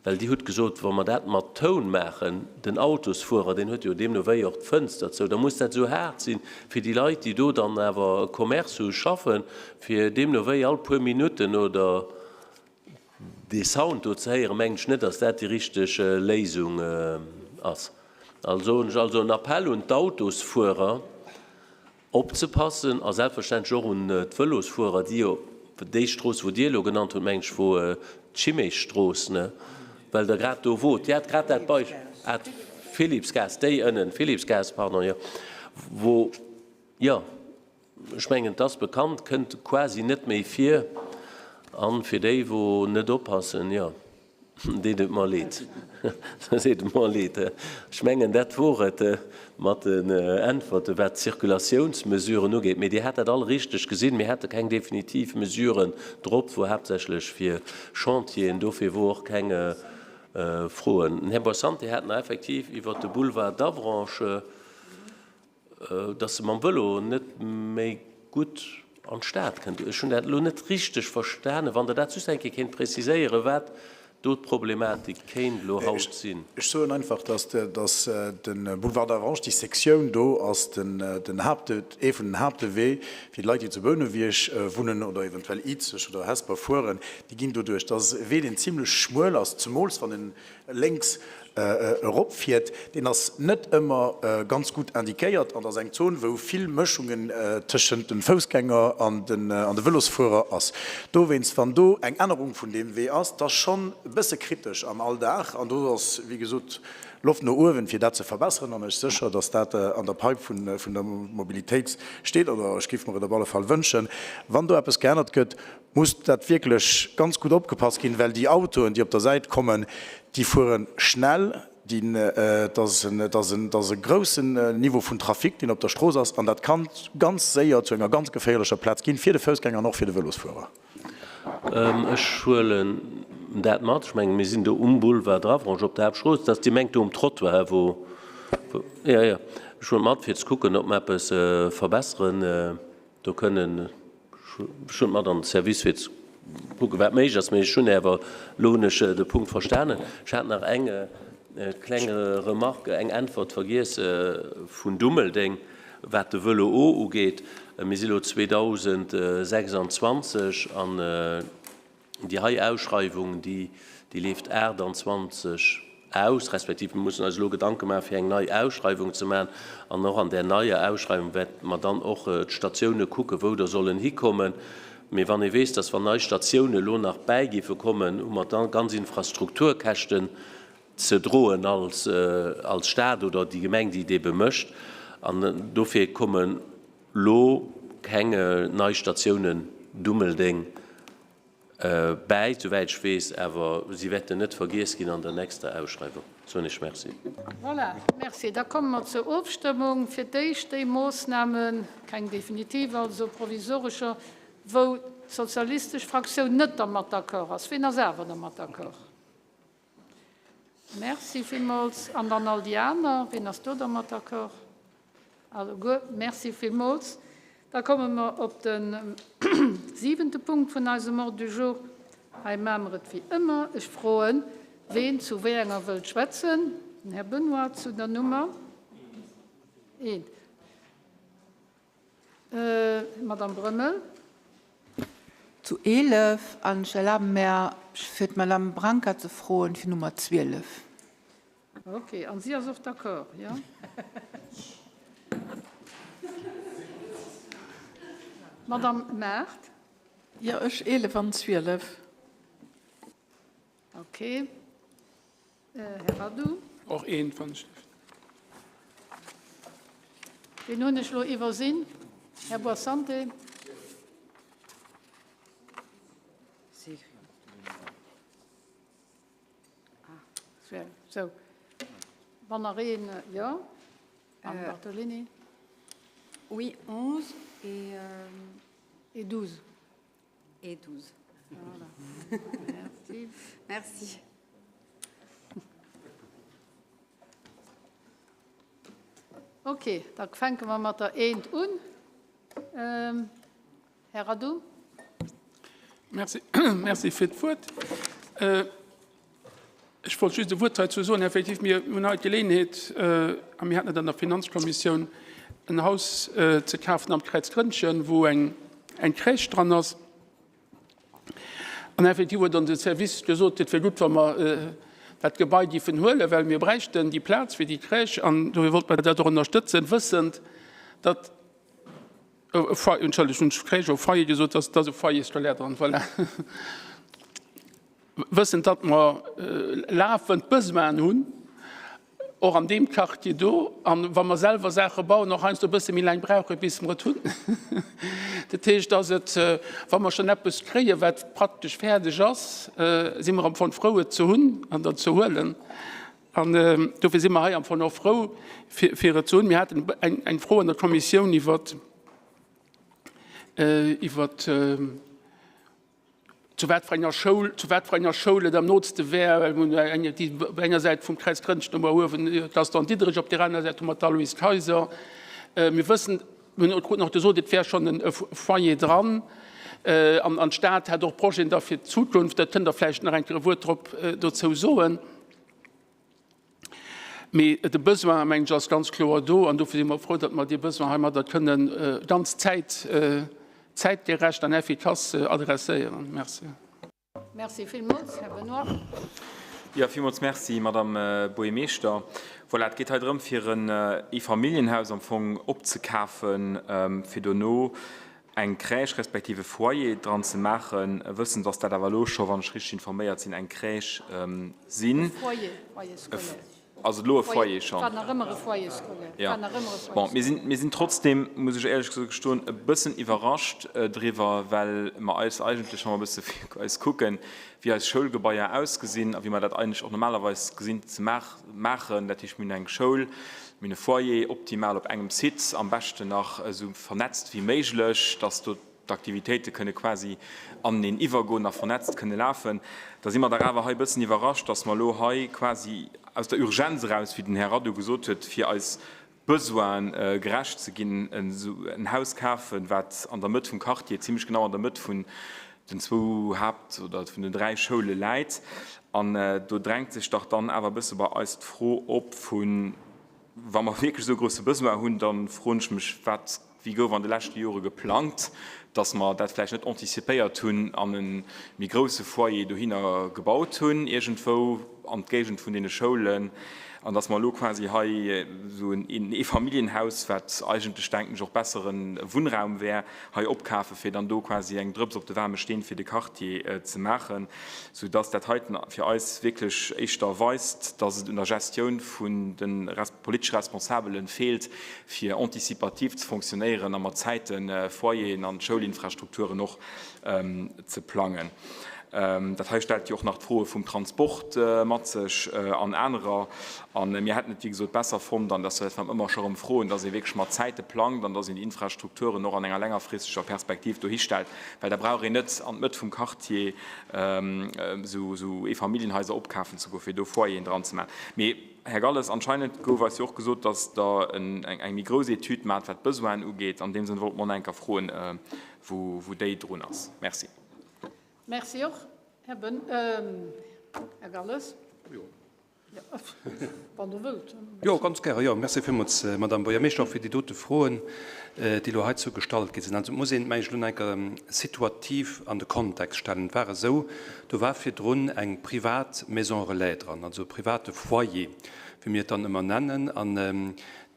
well Dir hutt gesot, wa mer dat mat Toun maachen, den Autosfuerer, deen huet jo deemno wéi och d'Fënster zou, da muss dat esou haart sinn, fir déi Leit, déi do dann awer e Commerce hu schaffen, fir deemno wéi all puer Minutten oder Dee Sound do ze héieren, mengen ech net, dass dat déi richteg Léisung ass. Also hunn ech also en Appell un d'Autosfuerer, opzepassen a selbstverständlech och un d'Vëlosfuerer, déi jo déi Strooss, wou Dir elo genannt hutt, mengen ech, wor d'Chimméesstrooss, ne, well Der grad do wot. Dir hat grad dat Beispill. Philippsgaass, déi ënnen, Philippsgaass, pardon, jo, wou, jo, ech mengen, et ass bekannt, kënnt quasi net méi vir. An fir déi, wou net oppassen, jo, deet et mer leed, deet et mer leed. Ech mengen, dat wor et mat den Äntwerten, wat d'Circulatiounsmesuren ugeet. Mee Dir hat dat all richteg gesinn, mir hate keng definitiv Mesuren drop, wor haaptsächlech fir Chantieren, dofir wor och keng Froen. Den Här Boissante hat nach effektiv iwwert de Boulevard d'Avranches, dass e mam Vëlo net méi gutt an d'Stad kënnt. Ech hunn dat elo net richteg verstanen. Wann Der dat just eng Kéier kéint preziséieren, wat do d'Problematik kéint elo haut sinn. Ech soen einfach, dass de Boulevard d'Avranches, déi Sektioun do ass den Haapt, ee vun den Haaptewee fir d'Leit, déi zu Bouneweg wunnen oder eventuell Izeg oder Hesper fueren, déi ginn doduerch. Dat ass e Wee, deen zimlech schmuel ass, zemools wann en lénks eropfiert, deen ass net ëmmer ganz gutt indiquéiert an ass eng Zon, wou vill Mëschungen tëschent dem Foussgänger an de Vëlosfuerer ass. Dowéinst, wann do eng Ännerung vun deem Wee ass, dat ass schonn e bësse kritesch am Alldag an do ass, wéi gesot, Loft no uewen, fir dat ze verbesseren an ech sécher, datt dat an der Pipe vun der Mobilitéit steet, oder ech géif mer et op alle Fall wënschen, wann do eppes geännert gëtt, muss dat wierklech ganz gutt opgepasst ginn, well déi Autoen, déi op der Säit kommen, déi fuere schnell, déi, et ass en, et ass en, et ass e groussen Niveau vun Trafic, deen op der Strooss ass, an dat kann ganz séier zu enger ganz geféierlecher Plaz ginn, fir de Foussgänger an och fir de Vëlosfuerer. Ech huelen dat mat. Ech mengen, mir sinn do um Boulevard d'Avranches op der Haaptstrooss. Dat ass, Dir mengt do um Trottoir, wou, wou, jo, jo. Ech huelen et mat, fir ze kucken, ob mer eppes verbesseren do kënnen. Ech hunn et mat an de Service fir ze kucken, wat méiglech ass, mee ech hunn awer, elo hunn ech de Punkt verstanen. Ech hat nach eng kleng Remarque, eng Äntwert vergiess vun Dummeldeng, wat de Vëlo O ugeet. Mir si elo 2026 an Déi hei Ausschreiwung, déi leeft 28 aus, respektiv mir mussen eis elo Gedanke maachen, fir eng nei Ausschreiwung ze maachen. An och an där neier Ausschreiwung wäerte mer dann och d'Statioune kucken, wou der sollen hikommen. Mee wann ee weess, dass wann nei Statioune elo nach bäi géife kommen, hu mer da ganz Infrastrukturkäschten ze droen als Stad oder déi Gemeng, déi et ebe mécht. An dofir kommen elo keng nei Statiounen Dummeldeng bäi, souwäit ech weess, awer si wäerten net vergiess ginn an der nächster Ausschreiwung. Soen ech Merci. Voilà, merci. Da komme mer zur Ofstëmmung. Fir d'éischt déi Moosnamen, keng definitiv, also provisorescher, wou d'sozialistesch Fraktioun net dermat d'accord ass. Ween ass awer dermat d'accord? Merci villmools. An dann all déi aner. Wien ass do dermat d'accord? Alleguer. Merci villmools. Da komme mer op de siwente Punkt vun eisem Ordre du jour. Hei maache mer et wéi ëmmer. Ech froen, ween zu wéi enger wëllt schwätzen. Den Här Benoy zu der Nummer eent. Madame Brömmel. Zu 11, an ech erlabe mär, fir d'Madame Branca ze froen fir Nummer 12. Ok, an si ass och d'accord, jo? Madame Mart. Jo, ech 11 an 12. Ok. Här Radu. Och eent, wann ech dierft. Ween hunn ech elo iwwersinn? Här Boissante. Sou, wann nach een, jo, Mme Bartolini. Oui, 11 et. Et 12. Et 12. Voilà. Merci. Merci. Ok, da fänke mer mat der eent un. Här Radu. Merci, merci fir d'Wuert. Ech wollt just e Wuert heizou soen. Effektiv, mir hunn hei d'Geleeënheet, a mir haten et an der Finanzkommissioun, en Haus ze kafen am Kräizgrënnchen, wou eng Crèche dran ass. An effektiv huet onse Service gesot, et wier gutt, wa mer dat Gebai géifen huelen, well mir bräichten déi Plaz fir déi Crèche. An dofir wollte mer dat och ënnerstëtzen, wëssend, datt, Entschëllegt, hunn ech Crèche oder Foyer gesot? Et ass e Foyer scolaire dran, voilà. Wëssend, datt mer lafend Besoinen hunn. och an deem Quartier do, an wa mer selwer Saache bauen, och heiansdo e bësse méi laang brauche bis mer et hunn. Dat heescht, dass et, wa mer schonn eppes kréien, wat praktesch fäerdeg ass, si mer am Fong frou et ze hunn an dann ze huelen. An dofir si mer hei am Fong och frou fir et ze hunn. Mir haten eng Fro an der Kommissioun iwwert, iwwert, zu wat fir enger Schoul, zu wat fir enger Schoul et am nootste wär, well mir hunn eng, déi op enger Säit vum Kräiz Grënnchen hu mer uewen d'Gaston Diderich, op där anerer Säit hu mer d'Aloyse Kayser. Mir wëssen, mir hunn kruten och gesot, et wär schonn e Foyer dran an, an d'Stad hätt och Projeten da fir d'Zukunft. Dat kënnt Der vläicht nach eng Kéier e Wuert drop dozou soen. Mee de Besoin, mengen ech, ass ganz kloer do an dofir si mer frou, datt mer dee Besoin heimadder kënnen ganz zäit, zäitgerecht an effikass adresséieren. Merci. Merci villmools, Här Benoy. Jo, villmools Merci, Madame Buergermeeschter. Voilà, et geet hei drëm, fir en Eefamilljenhaus am Fong opzekafen, fir dono eng Crèche respektiv e Foyer dran ze maachen, wëssend, dass dat awer elo scho, wann ech richteg informéiert sinn, eng Crèche sinn. E Foyer, Foyer scolaire. Ass et elo e Foyer schonn? War nach ëmmer e Foyer scolaire. Ja. War nach ëmmer e Foyer Bon, mir sinn, mir sinn trotzdem, muss ech éierlech gesot gestoen, e bëssen iwwerrascht driwwer, well mer eis eigentlech, wa mer e bësse eis kucken, wéi eis Schoulgebaier ausgesinn a wéi mer dat eigentlech och normalerweis gesinn ze maachen, dat heescht, mir hunn eng Schoul, Mir hunn e Foyer, optimal op engem Site, am beschten nach esou vernetzt wéi méiglech, dass do d'Aktivitéite kënne quasi aneneen iwwergoen a vernetzt kënne lafen. Da si mer dach awer hei e bëssen iwwerrascht, dass mer elo hei quasi aus der Urgenz eraus, wéi den Här Radu gesot huet, fir eis Besoine gerecht ze ginn, esou en Haus kafen, wat an der Mëtt vum Quartier, zimlech genau an der Mëtt vun den zwou Haapt oder vun den 3 Schoule läit. An do drängt sech dach dann awer e bësse bei eis d'Fro op vun, wa mer wierklech esou e grouse Besoin hunn, da froen ech mech, wat, wéi gouf an de leschte Jore geplangt, dass mer dat vläicht net anticipéiert hunn an e méi grouse Foyer dohinner gebaut hunn, iergendwou an d'Géigend vun deene Schoulen, an dass mer elo quasi hei esou en Eefamilljenhaus, wat eigentlech, denken ech, och bessere Wunnraum wär, hei opkafen, fir dann do quasi eng Drëps op de waarme Steen fir de Quartier ze maachen, soudass dat heiten fir eis wierklech éischter weist, dass et un der Gestioun vun de politesche Responsabele feelt, fir anticipativ ze fonctionnéieren a mat Zäite Foyeren an Schoulinfrastrukturen och ze plangen. Dat hei stellt jo och nach d'Froe vum Transport mat sech an anerer. A mir hätten et, wéi gesot, besser fonnt, an dat ass dat, wat mer ëmmer scho erëm froen, dass ee wierklech mat Zäite plangt an dass een déi Infrastrukturen och an enger längerfristeger Perspektiv dohistellt, well da brauch een net an d'Mëtt vum Quartier esou Eefamilljenhaiser opkafen ze goen, fir do Foyeren dran ze maachen. Mee, Här Galles, anscheinend gouf eis jo och gesot, dass Der eng méi grouss Etüd maacht, wat d'Besoinen ugeet. An deem Sënn wollt mer och nach eng Kéier froen, wou déi drun ass. Merci. Merci och, Här Bön, Här Galles. Jo. Wann Der wëllt. Jo, ganz gäre, jo. Merci villmools, Madame Buergermeeschter, och fir déi dote Froen, déi elo heizou gestallt gi sinn. Also et muss een, meng ech, elo nach eng Kéier situativ an de Kontext stellen. Et war esou, do war virdrun eng privat Maison relais dran, also e private Foyer, wéi mir et dann ëmmer nennen. An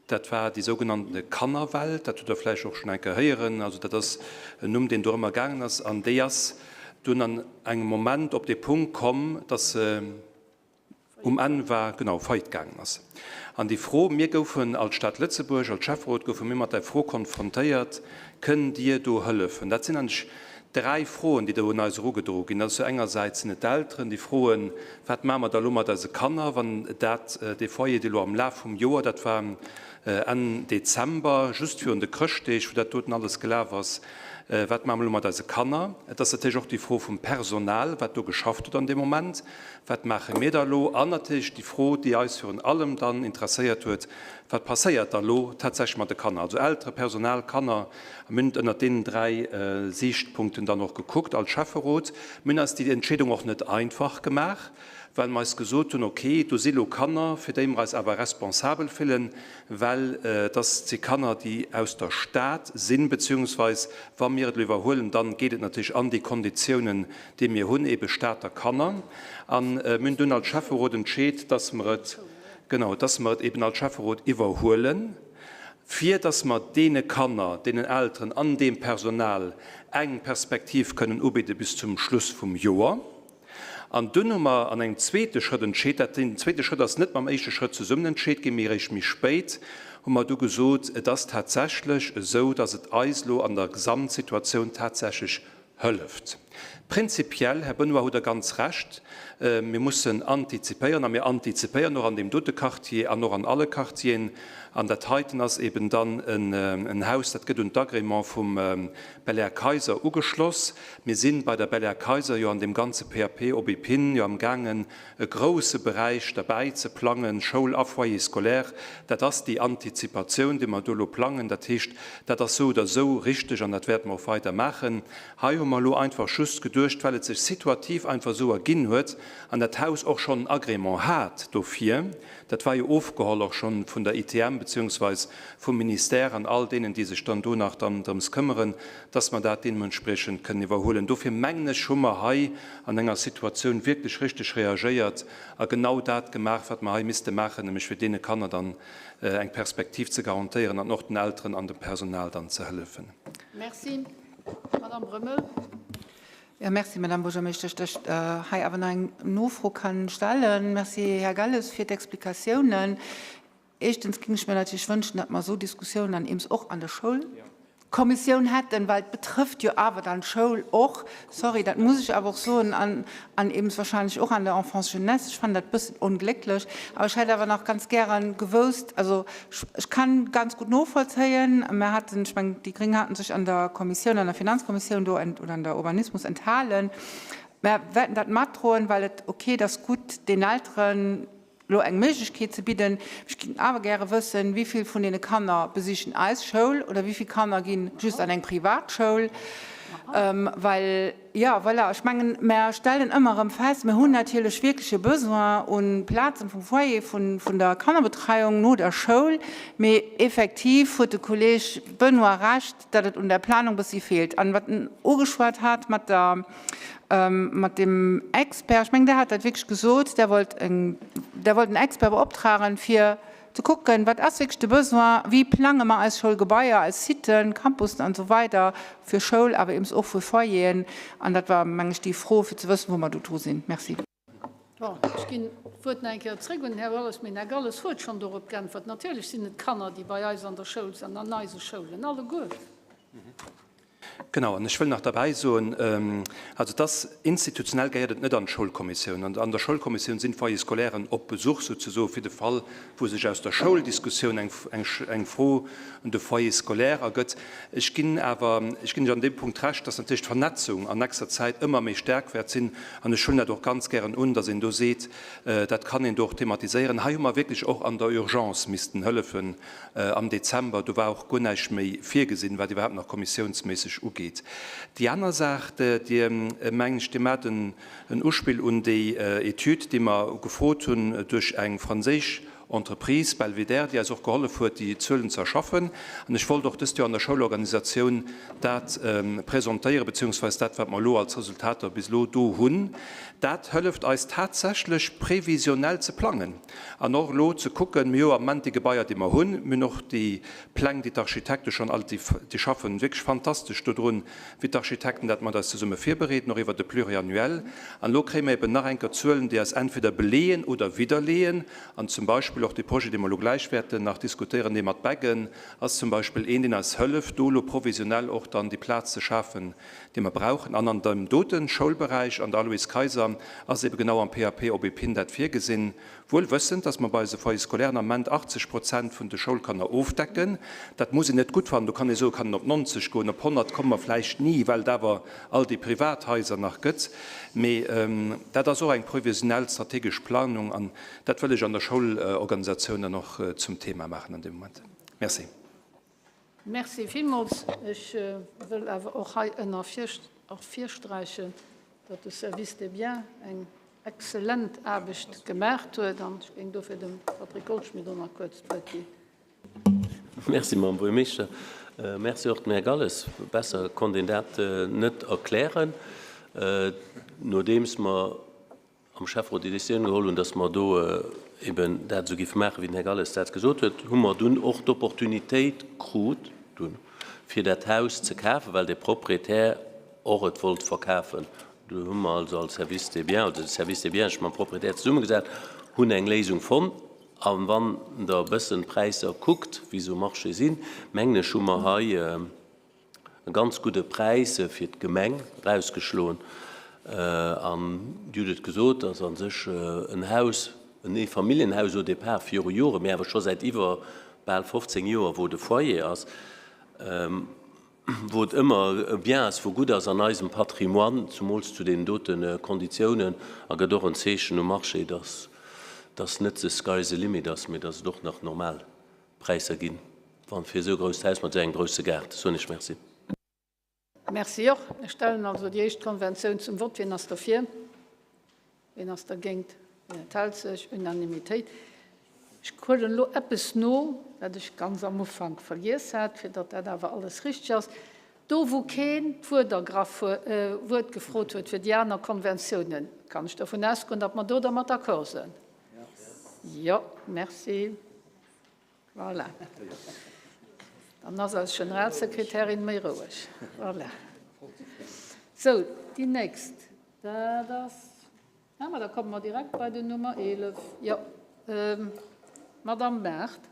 Dat war déi sougenannte Kannerwelt, dat hutt Der vläicht och schonn eng Kéier héieren. Also dat ass en Numm, deen do ëmmer gaangen ass. An déi ass dunn an engem Moment op dee Punkt komm, dass se um Enn war, genau, faillite gaangen ass. An déi Fro, mir goufen als Stad Lëtzebuerg, als Schäfferot goufe mir mat där Fro konfrontéiert, Kënnt Dir do hëllefen? Dat sinn eigentlech dräi Froen, déi do un eis erugedroe ginn. Dat ass jo engersäits sinn et d'Elteren, déi froen, Wat maache mer da elo mat eise Kanner, wann dat, dee Foyer, dee elo am Laf vum Joer, dat war Enn Dezember, just virun de Chrëschtdeeg, wou dat doten alles gelaf ass, wat maache mer elo mat eise Kanner? Et ass natierlech och déi Fro vum Personal, wat do geschafft huet an deem Moment, Wat maache mir da elo? An natierlech déi Fro, déi eis virun allem dann interesséiert huet, Wat passéiert da elo tatsächlech mat de Kanner? Also Eltere, Personal, Kanner. A mir hunn et ënnert deenen 3 Siichtpunkten dann och gekuckt als Schäfferot. Mir hunn eis déi Entscheedung och net einfach gemaach, well mer eis gesot hunn, okay, do si lo Kanner, fir déi mer eis awer responsabel fillen, well et ass, si Kanner, déi aus der Stad sinn, beziehungsweis wa mir et elo iwwerhuelen, dann geet et natierlech an déi Konditiounen, déi mir hunn, ebe Stater Kanner. A mir hunn dunn als Schäfferot entscheet, dass mer et, genau, dass mer et eben als Schäfferot iwwerhuelen, fir dass mer deene Kanner, deenen Elteren an deem Personal eng Perspektiv kënnen ubidde bis zum Schluss vum Joer. An dunn hu mer an engem zweete Schrëtt entscheet, dat deen zweete Schrëtt ass net mam éischte Schrëtt zesummen entscheet ginn, mee eréischt méi spéit hu mer du gesot, et ass tatsächlech esou, dass et eis elo an der Gesamtsituatioun tatsächlech hëlleft. Prinzipiell, Här Benoy, hutt Der ganz Recht, mir mussen antizipéieren a mir antizipéieren och an deem dote Quartier an och an alle Quartieren. An dat heiten ass eben dann en Haus, dat gëtt un d'Agrément vum Belair Kayser ugeschloss. Mir si bei der Belair Kayser jo an deem ganze PAP Aubépine jo amgaangen, e grouse Beräich derbäi ze plangen, Schoul a Foyer scolaire. Dat ass déi Antizipatioun, déi mer do elo plangen. Dat heescht, dat ass sou oder sou richteg an dat wäerte mer och weider maachen. Hei hu mer elo einfach just geduecht, well et sech situativ einfach esou erginn huet an dat Haus och schonn en Agrément hat dofir, dat war jo ofgeholl och schonn vun der ITM beziehungsweis vum Ministère an all deenen, déi sech dann do nach dann drëms këmmeren, dass mer dat deementspriechend kënnen iwwerhuelen. Dofir mengen ech, hu mer hei an enger Situatioun wierklech richteg reagéiert a genau dat gemaach, wat mer hei misste maachen, nämlech fir deene Kanner dann eng Perspektiv ze garantéieren an och den Elteren an dem Personal dann ze hëllefen. Merci. Madame Brömmel. Jo, merci, Madame Buergermeeschtesch, dass ech hei awer nach eng Nofro kann stellen. Merci, Här Galles, fir d'Explikatiounen. Éischtens géing ech mir natierlech wënschen, datt mer esou Diskussiounen an eems och an der Schoulkommissioun hätten, well et betrëfft jo awer dann d'Schoul och, sorry, dat muss ech awer och soen, an an eems wahrscheinlech och an der Enfance-jeunesse. Ech fannen dat e bëssen onglécklech. Awer ech hätt awer nach ganz gäre gewousst, also ech kann ganz gutt novollzéien, mer haten, ech mengen, déi Gréng haten sech an der Kommissioun, an der Finanzkommissioun do oder an der Urbanismus enthalen, mer wäerten dat matdroen, well et, okay, et ass gutt, den Elteren elo eng Méiglechkeet ze bidden. Ech géing awer gäre wëssen, wéi vill vun deene Kanner besichen eis Schoul oder wéi vill Kanner gi just an eng Privatschoul, well, jo, voilà, ech mengen, mer stellen ëmmer erëm fest, mir hunn natierlech wierklech e Besoin u Plazen vum Foyer, vun der Kannerbetreiung no der Schoul, mee effektiv huet de Kolleeg Benoy Recht, datt et un der Planung bëssi feelt. An wat en ugeschwat hat mat der, mat deem Expert, ech mengen, Der hat dat wierklech gesot, Der wollt en, Der wollt en Expert beoptragen, fir ze kucken, wat ass wierklech de Besoin, wéi plange mer eis Schoulgebaier, eis Siten, Campussen an esou weider fir Schoul, awer eeben och fir Foyeren. An dat war, meng ech, déi Fro, fir ze wëssen, wou mer do dru sinn. Merci. Bon, ech ginn d'Wuert nach eng Kéier zréck un den Här Walles. Mee den Här Galles huet schonn dorop geäntwert. Natierlech sinn et Kanner, déi bei eis an der Schoul sinn, an eise Schoulen alleguer. Genau, an ech wëll nach derbäi soen, also et ass institutionell gehéiert et net an d'Schoulkommissioun. An an der Schoulkommissioun sinn d'Foyers scolairen op Besuch souzesoe fir de Fall, wou sech aus der Schouldiskussioun eng, eng, eng Fro un de Foyer scolaire ergëtt. Ech ginn awer, ech ginn lech an deem Punkt Recht, dass natierlech d'Vernetzung an nächster Zäit ëmmer méi staark wäert sinn. An ech huelen dat och ganz gären un, dass een do seet, dat kann een do och thematiséieren. Hei hu mer wierklech och an der Urgence missten hëllefen am Dezember. Do war och guer näischt méi virgesinn, wat iwwerhaapt nach kommissiounsméisseg ugeet. Déi aner Saach, Dir, mengen ech, Dir maacht en Uspill un déi Etüd, déi mer gefrot hunn duerch eng franséisch Entreprise, Belvédère, déi eis och gehollef huet, déi Zuelen ze erschaffen. An ech wollt och dëst Joer an der Schoulorganisatioun dat presentéieren, beziehungsweise dat, wat mer elo als Resultater bis elo do hunn. Dat hëlleft eis tatsächlech, previsionell ze plangen an och elo ze kucken, mir hu am Moment déi Gebaier, déi mer hunn, mir hunn och déi Pläng, déi d'Architekte schonn all, déi schaffen wierklech fantastesch dodrun, wéi d'Architekten dat mat eis zesumme virbereeden, och iwwert de Pluriannuel. An elo kréie mer eben nach eng Kéier Zuelen, déi eis entweder beleeën oder widderleeën. An zum Beispill och dee Projet, dee mer elo gläich wäerten nach diskutéieren, dee mat Beggen, ass zum Beispill een, deen eis hëlleft, do elo provisionell och dann déi Plaz ze schafen, déi mer brauchen. An an deem dote Schoulberäich, an der Aloyse Kayser, ass ebe genau am PAP Aubépine dat virgesinn. Wuel wëssend, dass mer bei eise Foyers scolaires am Ament 80 Prozent vun de Schoulkanner ofdecken. Dat muss een net gutt fannen. Do kann ee soen, kann en op 90 goen, op 100 komme mer vläicht ni, well et awer all déi Privathaiser nach gëtt. Mee dat ass och eng previsionell strategesch Planung an dat wëll ech an der Schoulorganisatioun dann och zum Thema maachen an deem Moment. Merci. Merci villmools. Ech wëll awer och hei ervirsträichen, datt de Service des biens eng excellent Aarbecht gemaacht huet an ech géing dofir dem Patrick Goldschmidt och nach kuerz d'Wuert ginn. Merci, Mme Buergermeeschter. Merci och dem Här Galles. Besser konnt een dat net erklären. Nodeems mer am Schäfferot déi Décisioun geholl hunn, dass mer do eben dat esou géife maachen, wéi den Här Galles dat gesot huet, hu mer dunn och d'Opportunitéit krut dunn, fir dat Haus ze kafen, well de Proprietär och et wollt verkafen. Do hu mer also als Service des Biens, oder de Service des Biens sech mam Proprietär zesummegesat, hunn eng Léisung fonnt. A wann Der e bëssen d'Präisser kuckt, wéi se um Marché sinn, mengen ech, hu mer hei e ganz gudde Präis fir d'Gemeng erausgeschloen. An Dir hutt et gesot, dass a sech en Haus, en Eefamilljenhaus au départ viru Joren, mä awer scho säit iwwer bal 15 Joer, wou et e Foyer ass, wou et ëmmer e Bien ass, wou gutt ass an eisem Patrimoine, zumools zu deenen dote Konditiounen, a gëtt och en Zeechen um Marché, dass dass net the sky is the limit ass, mee dass et och nach normal Präisser ginn, wann fir esou e grousst Haus mat esou engem grousse Gaart. Soen ech Merci. Merci och. Ech stellen also déi éischt Konventioun zum Vott. Wien ass derfir? Wien ass dergéint? Wien enthält sech? Unanimitéit. Ech huelen elo eppes no, wat ech ganz am Ufank vergiess hat, fir datt dat awer alles richteg ass. Do, wou keen d'Wuert ergraff huet, Wuert gefrot huet fir déi aner Konventiounen, kann ech dervun ausgoen, datt mer do dermat d'accord sinn? Jo, merci. Voilà. Dann ass eis Generalsekretärin méi roueg. Voilà. Sou, déi nächst, dat ass, ah, ma da komme mer direkt bei den Nummer 11. Jo, Madamm Baart.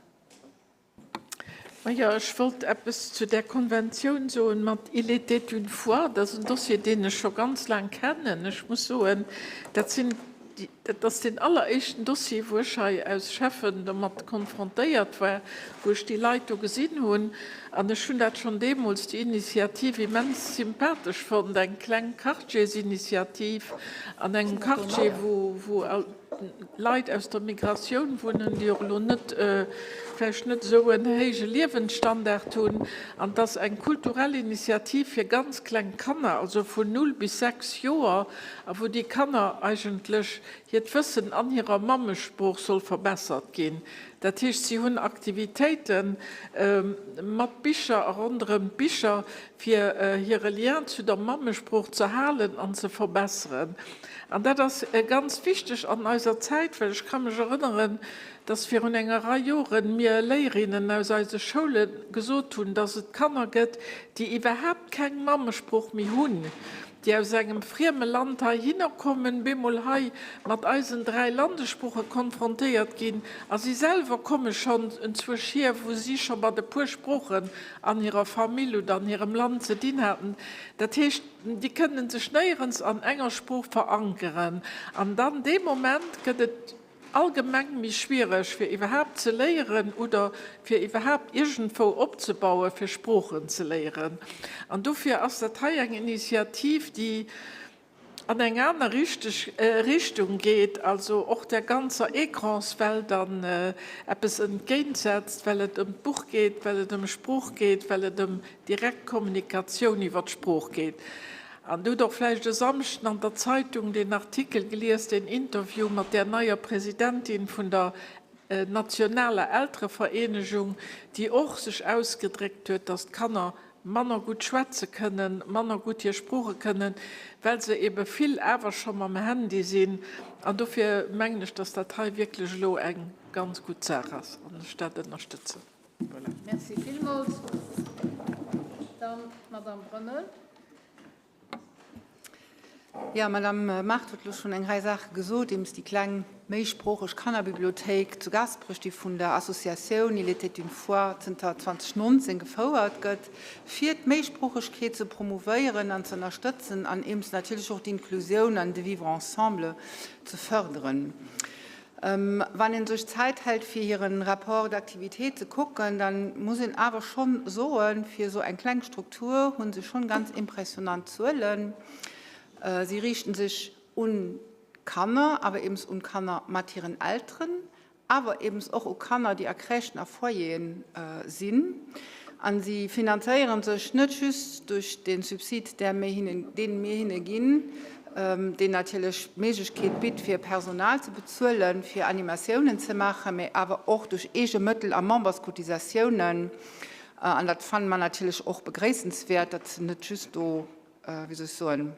Majo, ech wollt eppes zu där Konventioun soen mat Il était une fois. Dat ass en Dossier, deen ech scho ganz laang kennen. Ech muss soen, dat sinn Dat ass deen alleréischten Dossier, wou ech hei aus Schäffen domat konfrontéiert war, wou ech déi Leit do gesinn hunn. An ech hunn dat schonn deemools, déi Initiativ, immens sympathesch fonnt, eng kleng Quartiersinitiativ an engem Quartier, wou Leit aus der Migratioun wunnen, déi och elo net, vläicht net esou en héije Liewensstandard hunn. An et ass eng kulturell Initiativ fir ganz kleng Kanner, also vun null bis 6 Joer, a wou déi Kanner eigentlech hiert Wëssen an hirer Mammesprooch soll verbessert ginn. Dat heescht, si hunn Aktivitéite mat Bicher a ronderëm d'Bicher, fir hire Lien zu der Mammesprooch ze halen an ze verbesseren. An dat ass ganz wichteg an eiser Zäit, well ech ka mech erënneren, dass virun enger Rei Joren mir Léierinnen aus eise Schoule gesot hunn, dass et Kanner gëtt, déi iwwerhaapt keng Mammesprooch méi hunn, déi aus engem frieme Land heihinner kommen, bemol hei mat eisen 3 Landessprooche konfrontéiert ginn a si selwer komme schonn enzwousch hier, wou si scho mat e puer Sproochen an hirer Famill oder an hirem Land ze dinn haten. Dat heescht, déi kënnen sech néierens an enger Sprooch verankeren an dann dee Moment gëtt et allgemeng méi schwiereg fir iwwerhaapt ze léieren oder fir iwwerhaapt iergendwou opzebauen, fir Sproochen ze léieren. An dofir ass dat hei eng Initiativ, déi an eng aner richteg Richtung geet, also och där ganzer Ecranswelt dann eppes entgéintsetzt, well et ëm d'Buch geet, well et ëm Sprooch geet, well et ëm direkt Kommunikatioun iwwer d'Sprooch geet. An Dir hutt och vläicht e Samschden an der Zeitung deen Artikel gelies, deen Interview mat där neier Presidentin vun der nationaler Elterevereenegung, déi och sech ausgedréckt huet, datt d'Kanner manner gutt schwätze kënnen, manner gutt hir Sprooche kënnen, well se ebe vill awer scho mam Handy sinn. An dofir mengen ech, datt dat hei wierklech elo eng ganz gutt Saach ass an ech dat ënnerstëtzen. Voilà. Merci villmools. Dann d'Madame Brömmel. Jo, Madame Mart huet elo schonn eng Rei Saache gesot, deems déi kleng méisproocheg Kannerbibliothéik zu Gaasperech, déi vun der Associatioun Il était une fois zënter 2019 gefouert gëtt, fir d'Méisproochegkeet ze promouvéieren an ze ënnerstëtzen an eems natierlech och d'Inklusioun an de Vivre ensemble ze fërderen. Wann een sech Zäit hält fir hiren Rapport d'activité ze kucken, dann muss een awer schonn soen, fir esou eng kleng Struktur hunn se schonn ganz impressionant Zuelen. Si riichten sech un Kanner, awer eems un Kanner mat hiren Elteren, awer eems och u Kanner déi a Crèchen a Foyeren sinn. An si finanzéieren sech net just duerch de Subsid, dee mir hinne ginn, deen natierlech d'Méiglechkeet bitt, fir Personal ze bezuelen, fir Animatiounen ze maachen, mä awer och duerch eege Mëttel a Memberscotisatiounen. An dat fanne mer natierlech och begréissenswäert, datt se net just do, wéi soll ech soen,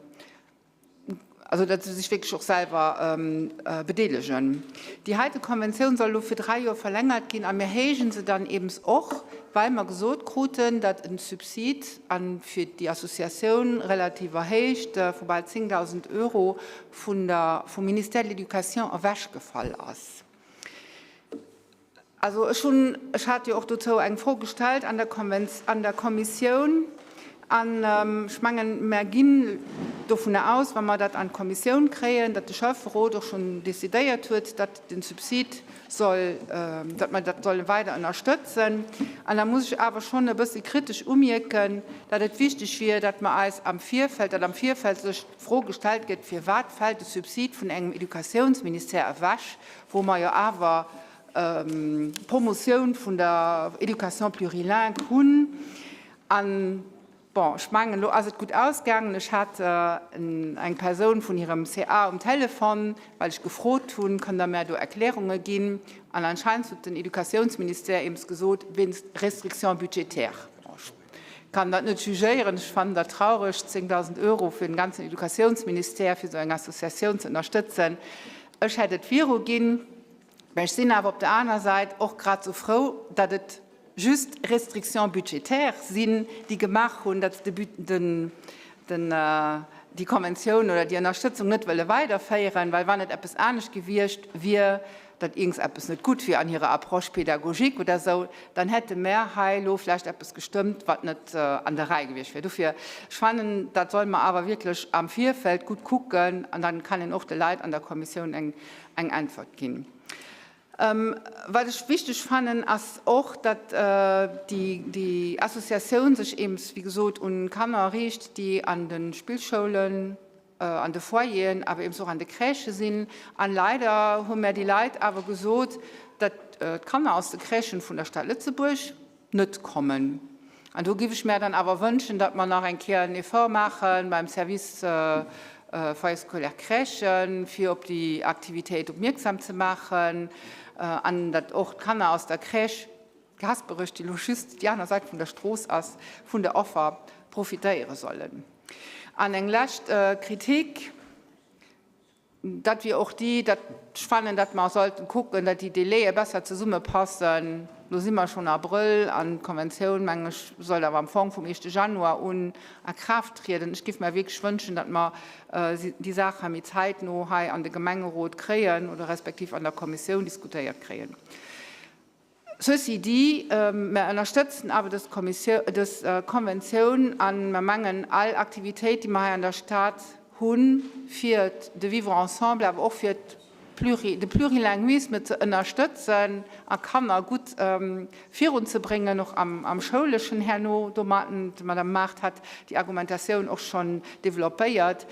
Also datt se sech wierklech och selwer bedeelegen. Déi heite Konventioun soll elo fir 3 Joer verlängert ginn a mir héijen se dann eebens och, well mer gesot kruten, datt e Subsid a fir déi Associatioun relativ erhéicht vu bal 10.000 Euro vun der, vum Ministère de l'Éducation ewechgefall ass. Also ech hunn, ech hat jo och dozou eng Fro gestellt an der Konvenz, an der Kommissioun, an ech mengen, mer ginn dovunner aus, wa mer dat an d'Kommissioun kréien, datt de Schäfferot och schonn decidéiert huet, datt de Subsid soll, datt mer dat solle weider ënnerstëtzen. An da muss ech awer schonn e bësse kritesch umierken, datt et wichteg wier, datt mer eis am Virfeld, datt am Virfeld sech d'Fro gestellt gëtt, Firwat fält de Subsid vun engem Educatiounsministère ewech, wou mer jo awer d'Promotioun vun der Éducation plurilingue hunn. An, bon, ech mengen, elo ass et gutt ausgaangen. Ech hat eng Persoun vun hirem CA um Telefon, well ech gefrot hunn, Kënnt Der mär do Erklärunge ginn? An anscheinend huet den Educatiounsministère eems gesot, wéinst Restrictions budgétaires. Bon, ech kann dat net jugéieren. Ech fannen dat traureg, 10.000 Euro fir den ganzen Educatiounsministère, fir esou eng Associatioun ze ënnerstëtzen. Ech hätt et viruginn. Mä ech sinn awer op der aner Säit och grad esou frou, datt et just Restrictions budgétaires sinn, déi gemaach hunn, datt se déi Konventioun oder déi Ënnerstëtzung net wëlle weiderféieren, well wann et eppes anescht gewiescht wier, datt iergendseppes net gutt wier an hirer Approche pédagogique oder esou, dann hätte mär hei elo vläicht eppes gestëmmt, wat net an der Rei gewiescht wier. Dofir, ech fannen, dat solle mer awer wierklech am Virfeld gutt kucken an dann kann een och de Leit an der Kommissioun eng eng Äntwert ginn. Wat ech wichteg fannen, ass och, datt déi Associatioun sech eeben, wéi gesot, un Kanner riicht, déi an de Spillschoulen, an de Foyeren, awer eeben och an de Crèchë sinn. An leider hu mär déi Leit awer gesot, datt d'Kanner aus de Crèchen vun der Stad Lëtzebuerg net kommen. An do géif ech mär dann awer wënschen, datt mer nach eng Kéier en Effort maache beim Service Foyer scolaire Crèchen, fir op déi Aktivitéit opmierksam ze maachen an datt och d'Kanner aus der Crèche Gaasperech, déi elo just déi aner Säit vun der Strooss ass, vun der Offer profitéiere sollen. An eng lescht Kritik. Dat wier och déi, datt ech fannen, datt mer sollten kucken, datt déi Délaië besser zesummepassen. Lo si mer schonn Abrëll an d'Konventioun, meng ech, sollt awer am Fong vum éischte Januar un a Kraaft trieden. Ech géif mer wierklech wënschen, datt mer déi Saach hei méi zäitno hei an de Gemengerot kréien oder respektiv an der Kommissioun diskutéiert kréien. Ceci dit, mer ënnerstëtzen awer dës dës Konventioun a mer mengen, all Aktivitéit, déi mer hei an der Stad hunn, fir de Vivre ensemble, awer och fir d'Pluri, de Plurilinguisme ze ënnerstëtzen a Kanner gutt virunzebréngen, och am, am Schouleschen herno domatten, d'Madame Mart hat déi Argumentatioun och schonn développéiert,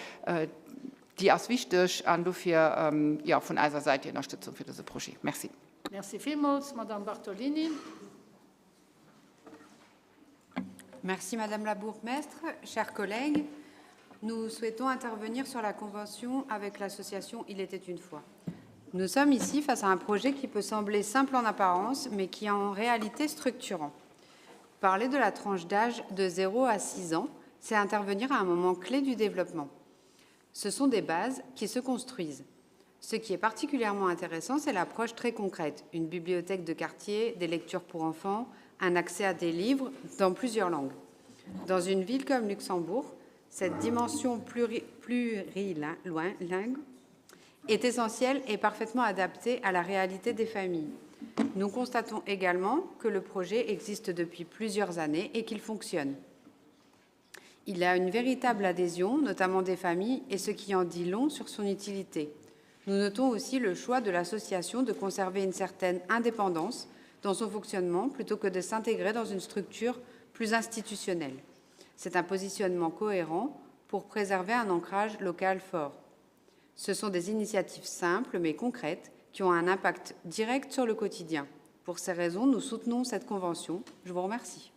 déi ass wichteg an dofir, jo, vun eiser Säit déi Ënnerstëtzung fir dëse Projet. Merci. Merci vielmals, Madame Bartolini. Merci Madame la bourgmestre, chers collègues. Nous souhaitons intervenir sur la convention avec l'association Il était une fois. Nous sommes ici face à un projet qui peut sembler simple en apparence, mais qui est en réalité structurant. Parler de la tranche d'âge de 0 à 6 ans, c'est intervenir à un moment clé du développement. Ce sont des bases qui se construisent. Ce qui est particulièrement intéressant, c'est l'approche très concrète. Une bibliothèque de quartier, des lectures pour enfants, un accès à des livres dans plusieurs langues. Dans une ville comme Luxembourg, cette dimension pluri plurilingue est essentielle et parfaitement adaptée à la réalité des familles. Nous constatons également que le projet existe depuis plusieurs années et qu'il fonctionne. Il a une véritable adhésion, notamment des familles, et ce qui en dit long sur son utilité. Nous notons aussi le choix de l'association de conserver une certaine indépendance dans son fonctionnement plutôt que de s'intégrer dans une structure plus institutionnelle. C'est un positionnement cohérent pour préserver un ancrage local fort. Ce sont des initiatives simples mais concrètes qui ont un impact direct sur le quotidien. Pour ces raisons, nous soutenons cette convention. Je vous remercie.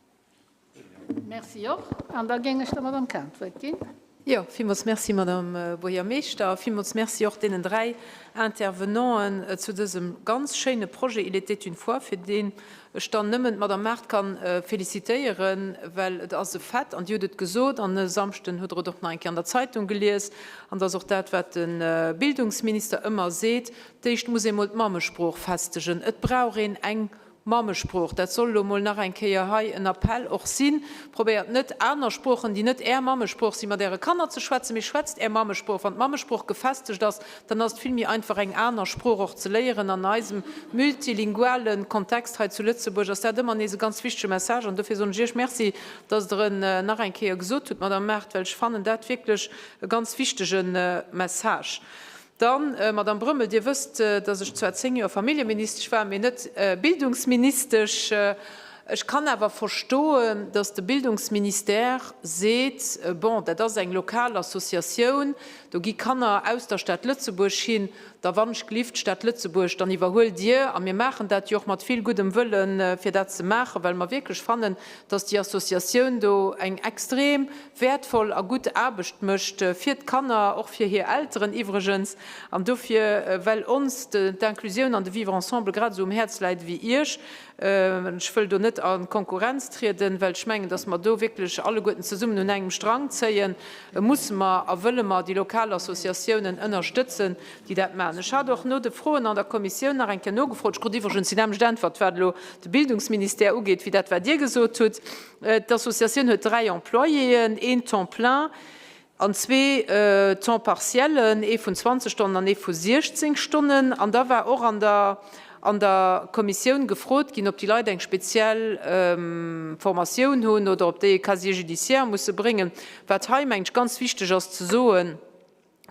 Merci och. An da géing ech der Madame Cahen d'Wuert ginn. Jo, villmools Merci, Madame Buergermeeschter, a villmools Merci och deenen 3 Intervenanten zu dësem ganz schéine Projet Il était une fois, fir deen ech dann nëmmen d'Madame Mart kann félicitéieren, well et ass e Fait, an Dir hutt et gesot, an e Samschden hutt Der et och nach eng Kéier an der Zeitung gelies, an et ass och dat, wat de Bildungsminister ëmmer seet, D'éischt muss ee mol d'Mammesprooch festegen. Et brauch een eng Mammesprooch. Dat soll elo mol nach eng Kéier hei en Appell och sinn, Probéiert net, aner Sproochen, déi net Är Mammesprooch sinn, mat Äre Kanner ze schwätzen, mee schwätzt Är Mammesprooch. Wann d'Mammesprooch gefestegt ass, dann ass et vill méi einfach, eng aner Sprooch och ze léieren. An eisem multilinguale Kontext hei zu Lëtzebuerg ass dat ëmmer nees e ganz wichtege Message. An dofir soen ech Iech Merci, dass Der en nach eng Kéier gesot hutt, Madame Mart, well ech fannen dat wierklech e ganz wichtege Message. Dann, Madame Brömmel, Dir wësst, dass ech zwar 10 Joer Familljeministesch war, mee net Bildungsministesch. Ech kann awer verstoen, dass de Bildungsministère seet, bon, dat ass eng lokal Associatioun, do gi Kanner aus der Stad Lëtzebuerg hin, da wannschglift, Stad Lëtzebuerg, dann iwwerhuelt Dir, a mir maachen dat jo och mat vill guddem Wëllen, fir dat ze maachen, well mer wierklech fannen, dass déi Associatioun do eng extrem wäertvoll a gutt Aarbecht mécht fir d'Kanner, och fir hir Elteren iwwregens, an dofir, well ons d'Inclusioun an de Vivre ensemble grad esou um Häerz läit ewéi Iech. Ech wëll do net a Konkurrenz trieden, well ech mengen, dass mer do wierklech alleguerten zesummen un engem Strang zéien. Musse mer a wëlle mer déi lokal Associatiounen ënnerstëtzen, déi dat maachen. Ech hat och no de Froen an der Kommissioun nach eng Kéier nogefrot. Ech krut iwwregens déi nämmlecht Äntwert, wat elo de Bildungsministère ugeet, wéi dat, wat Dir gesot hutt. D'Associatioun huet 3 Employéen, een Temps plein an zwee Temps partiellen, ee vun 20 Stonnen an ee vu 16 Stonnen. An da war och an der an der Kommissioun gefrot ginn, ob déi Leit eng speziell Formatioun hunn oder ob déi e Casier judiciaire musse bréngen. Wat hei, mengen ech, ganz wichteg ass ze soen,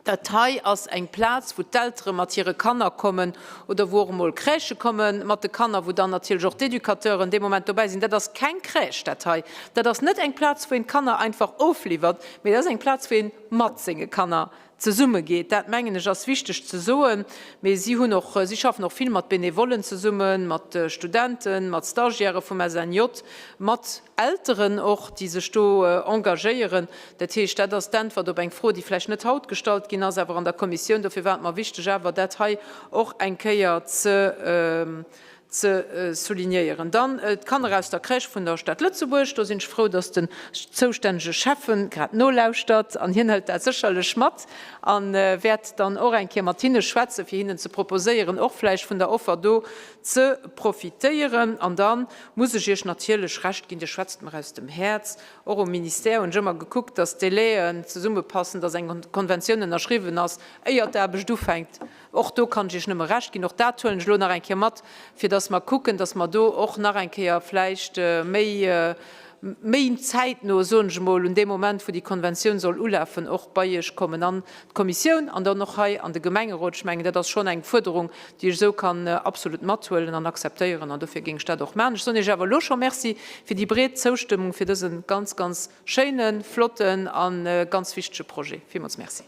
Dat hei ass eng Plaz, wou d'Eltere mat hire Kanner kommen oder wou och emol Crèchë komme mat de Kanner, wou dann natierlech och d'Educateuren dee Moment dobäi sinn. Dat ass keng Crèche, dat hei. Dat ass net eng Plaz, wou een d'Kanner einfach ofliwwert, mee dat ass eng Plaz, wou ee mat senge Kanner zesummegeet. Dat, mengen ech, ass wichteg ze soen. Mee si hunn och, si schaffen och vill mat Benevollen zesummen, mat Studenten, mat Stagiairë vum SNJ, mat Elteren och, déi sech do engagéieren. Dat heescht, dat ass d'Äntwert op eng Fro, déi vläicht net haut gestallt ginn ass, awer an der Kommissioun. Dofir war et mer wichteg, awer dat hei och eng Kéier ze ze soulignéieren. Dann d'Kanner aus der Crèche vun der Stad Lëtzebuerg. Do sinn ech frou, dass den zoustännege Schäffen grad nolauschtert an hien hëlt dat sécherlech mat a wäert dann och eng Kéier mat hinne schwätzen, fir hinnen ze proposéieren, och vläicht vun der Offer do ze profitéieren. An da muss ech Iech natierlech Recht ginn, Dir schwätzt mer aus dem Häerz, och um Ministère hunn ech ëmmer gekuckt, dass d'Délaiën zesummepassen, dass eng Konventioun ënnerschriwwen ass, éier d'Aarbecht ufänkt. Och do kann ech Iech nëmme Recht ginn. Och dat huelen ech elo nach eng Kéier mat, fir dass mer kucken, dass mer do och nach eng Kéier vläicht méi, méi zäitno, soen ech emol, un deem Moment, wou déi Konventioun soll ulafen, och bei Iech kommen an d'Kommissioun an dann och hei an de Gemengerot. Ech mengen, dat ass schonn eng Fuerderung, déi ech esou kann absolut mathuelen an akzeptéieren, an dofir géing ech dat och maachen. Ech soen Iech awer elo scho Merci fir déi breet Zoustëmmung fir dëse ganz, ganz schéinen, flotten a ganz wichtege Projet. Villmools Merci.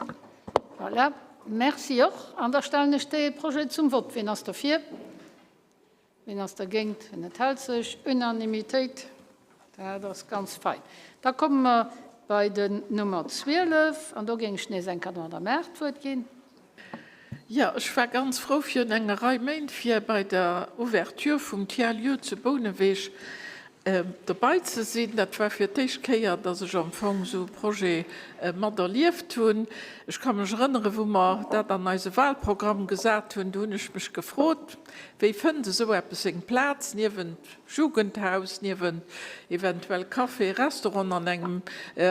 Voilà. Merci och. An da stellen ech dee Projet zum Vott. Wien ass derfir? Wien ass dergéint? Wien enthält sech? Unanimitéit. Dat ass ganz fein. Da komme mer bei den Nummer 12 an do géing ech nees eng Kéier der Madame Err d'Wuert ginn. Jo, ech war ganz frou virun enger Rei Méint, fir bei der Ouverture vum Tiers-lieu zu Bouneweg dobei ze sinn. Dat war fir d'éischt Kéier, dass ech am Fong esou e Projet mat erlieft hunn. Ech ka mech erënneren, wou mer dat an eise Wahlprogramm gesat hunn, do hunn ech mech gefrot, Wéi fënnt esou eppes seng Plaz niewent Jugendhaus, niewent eventuell Café, Restaurant an engem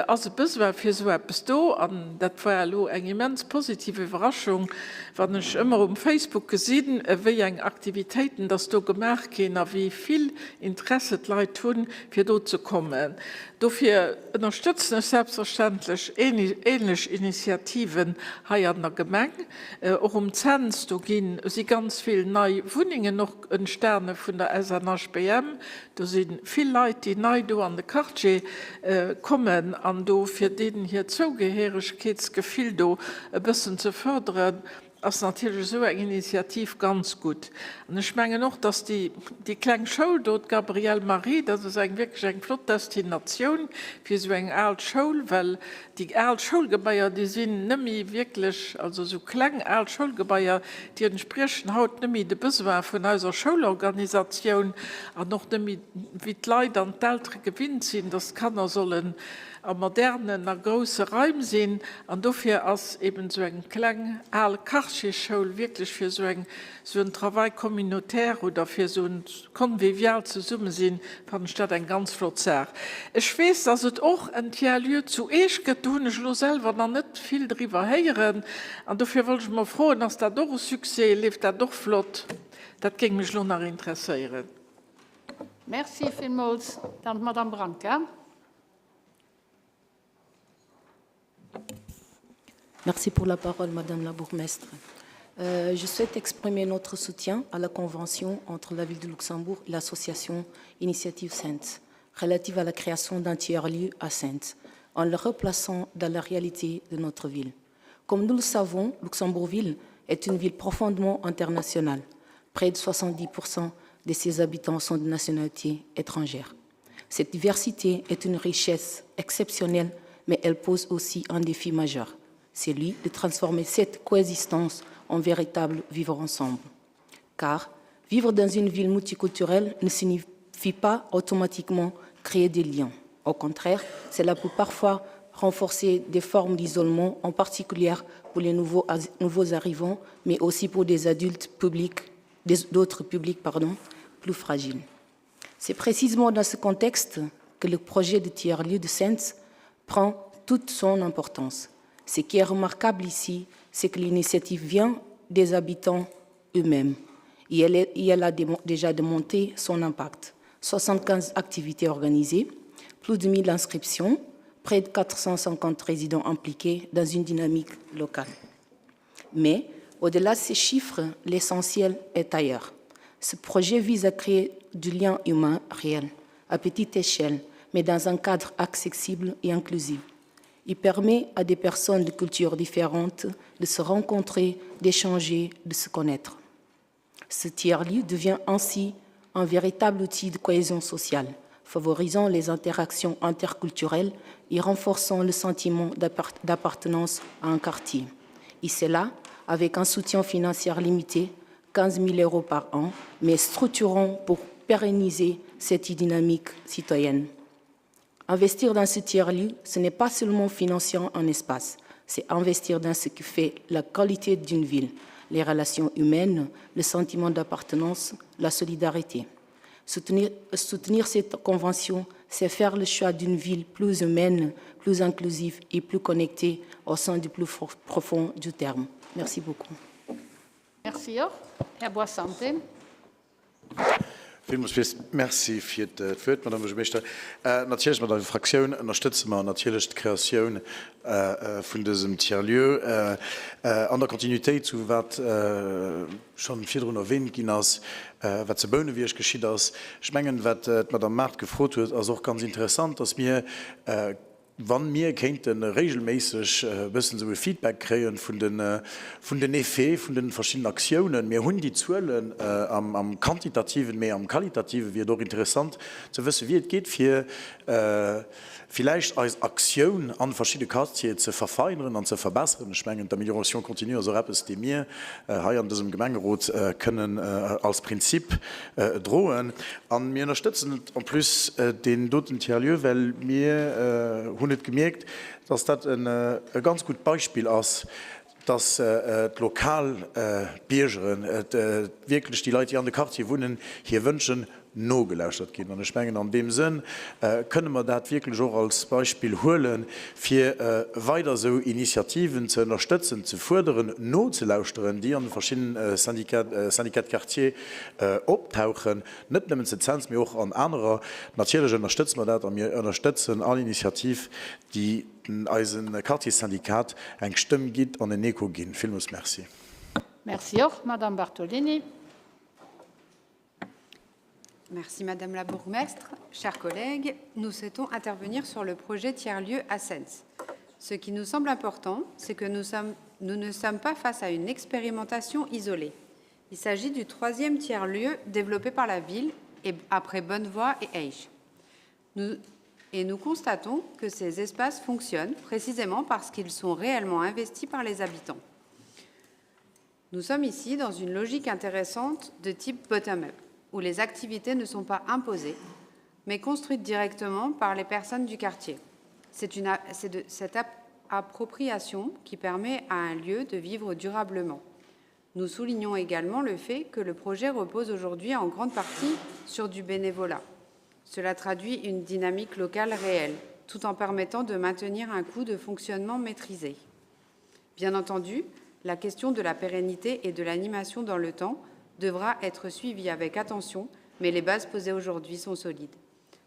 ass e Besoin fir esou eppes do. An dat war elo eng immens positiv Iwwerraschung, wann ech ëmmer um Facebook gesinn, wéi eng Aktivitéiten dass do gemaach ginn a wéi vill Interesse d'Leit hunn, fir do ze kommen. Dofir ënnerstëtzen ech selbstverständlech ähnlech Initiativen hei an der Gemeng. Och um Cents, do ginn, si ganz vill nei Wunnengen och entstane vun der SNHBM. Do si vill Leit, déi nei do an de Quartier kommen an do fir deenen hiert Zougehéiregkeetsgefill do e bëssen ze förderen. ass natierlech esou eng Initiativ ganz gutt. An ech mengen och, dass déi, déi kleng Schoul do, d'Gabrielle Marie, dat ass eng wierklech eng flott Destinatioun fir esou eng al Schoul, well déi al Schoulgebaier, déi sinn nëmmi wierklech, also esou kleng al Schoulgebaier, déi entspriechen haut nëmmi de Besoin vun eiser Schoulorganisatioun an och nëmmi wéi d'Leit an d'Eltere gewinnt sinn, dass d'Kanner sollen a modernen a grousse Raim sinn. An dofir ass eben esou eng kleng al Quartiersschoul wierklech fir esou eng, esou en Travail communautaire oder fir esou en conviviaalt Zesummesinn, fannen ech dat eng ganz flott Saach. Ech weess, dass et och en Tiers-lieu zu Eech gëtt. Do hunn ech elo selwer nach net vill driwwer héieren. An dofir wollt ech mol froen, Ass dat och e Succès? Leeft dat och flott? Dat géing mech elo nach interesséieren. Merci villmools. Dann d'Madame Branca. Merci pour la parole, Madame la bourgmestre. Euh, je souhaite exprimer notre soutien à la convention entre la ville de Luxembourg et l'association Initiative Sainte, relative à la création d'un tiers-lieu à Sainte, en le replaçant dans la réalité de notre ville. Comme nous le savons, Luxembourgville est une ville profondément internationale. Près de 70% de ses habitants sont de nationalité étrangère. Cette diversité est une richesse exceptionnelle, mais elle pose aussi un défi majeur, celui de transformer cette coexistence en véritable vivre ensemble. Car vivre dans une ville multiculturelle ne signifie pas automatiquement créer des liens. Au contraire, cela peut parfois renforcer des formes d'isolement, en particulier pour les nouveaux, nouveaux arrivants, mais aussi pour des adultes publics, d'autres publics pardon, plus fragiles. C'est précisément dans ce contexte que le projet de tiers-lieu de Sens prend toute son importance. Ce qui est remarquable ici, c'est que l'initiative vient des habitants eux-mêmes et elle, est, et elle a déjà démonté son impact. 75 activités organisées, plus de 1000 inscriptions, près de 450 résidents impliqués dans une dynamique locale. Mais au-delà de ces chiffres, l'essentiel est ailleurs. Ce projet vise à créer du lien humain réel, à petite échelle, mais dans un cadre accessible et inclusif. Il permet à des personnes de cultures différentes de se rencontrer, d'échanger, de se connaître. Ce tiers-lieu devient ainsi un véritable outil de cohésion sociale, favorisant les interactions interculturelles et renforçant le sentiment d'appartenance à un quartier. Et c'est là, avec un soutien financier limité, 15 000 euros par an, mais structurant pour pérenniser cette dynamique citoyenne. Investir dans ce tiers-lieu, ce n'est pas seulement financer un espace, c'est investir dans ce qui fait la qualité d'une ville, les relations humaines, le sentiment d'appartenance, la solidarité. Soutenir, soutenir cette convention, c'est faire le choix d'une ville plus humaine, plus inclusive et plus connectée au sein du plus profond du terme. Merci beaucoup. Merci och. Här Boissante. Villmools Merci fir d'Wuert, Madame Buergermeeschter. Natierlech, mat eiser Fraktioun ënnerstëtze mer natierlech d'Kreatioun vun dësem Tiers-lieu an der Continuitéit zu wat schonn virdrun erwähnt ginn ass, wat zu Bouneweg geschitt ass. Ech mengen, wat d'Madame Mart gefrot huet, ass och ganz interessant, dass mir, Wann mir kéinte regelméisseg e bëssen esou e Feedback kréien vun den, vun den Effet vun den verschiddenen Aktiounen. Mir hunn déi Zuelen am Quantitativen, mee am Qualitativen wier et och interessant ze wëssen, wéi et geet, fir villäicht eis Aktioun an verschidde Quartiere ze verfeineren an ze verbesseren. Ech mengen, d'Amélioration continue ass och eppes, dee mir hei an dësem Gemengerot kënnen als Prinzip droen. A mir ënnerstëtzen et en plus, deen doten Tiers-lieu, well mir hunn et gemierkt, dass dat e ganz gutt Beispill ass, dass d'lokal Biergeren, wierklech déi Leit, déi an de Quartiere wunnen, hir Wënschen nogelauschtert ginn. An ech mengen, an deem Sënn kënne mer dat wierklech och als Beispill huelen, fir weider esou Initiativen ze ënnerstëtzen, ze fuerderen, nozelauschteren, déi an de verschiddene Syndicats de quartier optauchen, net nëmmen zu Cents, mee och an anerer. Natierlech ënnerstëtze mer dat a mir ënnerstëtzen all Initiativ, déi eise Quartierssyndikat eng Stëmm gitt an en Echo ginn. Villmools Merci. Merci och, Madame Bartolini. Merci Madame la bourgmestre. Chers collègues, nous souhaitons intervenir sur le projet tiers-lieu à Sens. Ce qui nous semble important, c'est que nous sommes, Nous ne sommes pas face à une expérimentation isolée. Il s'agit du troisième tiers-lieu développé par la ville et après Bonnevoie et Eich. Nous, et nous constatons que ces espaces fonctionnent précisément parce qu'ils sont réellement investis par les habitants. Nous sommes ici dans une logique intéressante de type bottom-up, où les activités ne sont pas imposées, mais construites directement par les personnes du quartier. C'est cette appropriation qui permet à un lieu de vivre durablement. Nous soulignons également le fait que le projet repose aujourd'hui en grande partie sur du bénévolat. Cela traduit une dynamique locale réelle, tout en permettant de maintenir un coût de fonctionnement maîtrisé. Bien entendu, la question de la pérennité et de l'animation dans le temps devra être suivie avec attention, mais les bases posées aujourd'hui sont solides.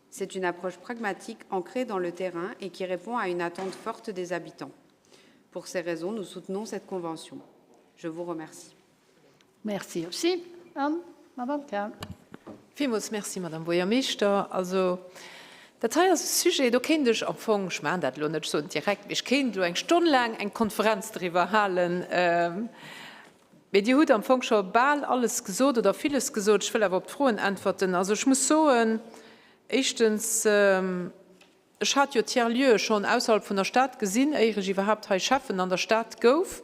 C'est une approche pragmatique ancrée dans le terrain et qui répond à une attente forte des habitants. Pour ces raisons, nous soutenons cette convention. Je vous remercie. Merci aussi. Anne, Madame Kern. Villmools Merci, Madame Buergermeeschter. Also, dat hei ass e Sujet, do kéint ech am Fong, ech maachen dat elo net, ech soen et direkt, mee ech kéint elo eng Stonn laang eng Konferenz driwwer halen. Mee Dir hutt am Fong scho bal alles gesot oder villes gesot. Ech wëll awer op d'Froen äntwerten. Also, ech muss soen, éischtens, ech hat jo Tiers-lieuë schonn ausserhalb vun der Stad gesinn, éier ech iwwerhaapt hei Schäffen an der Stad gouf.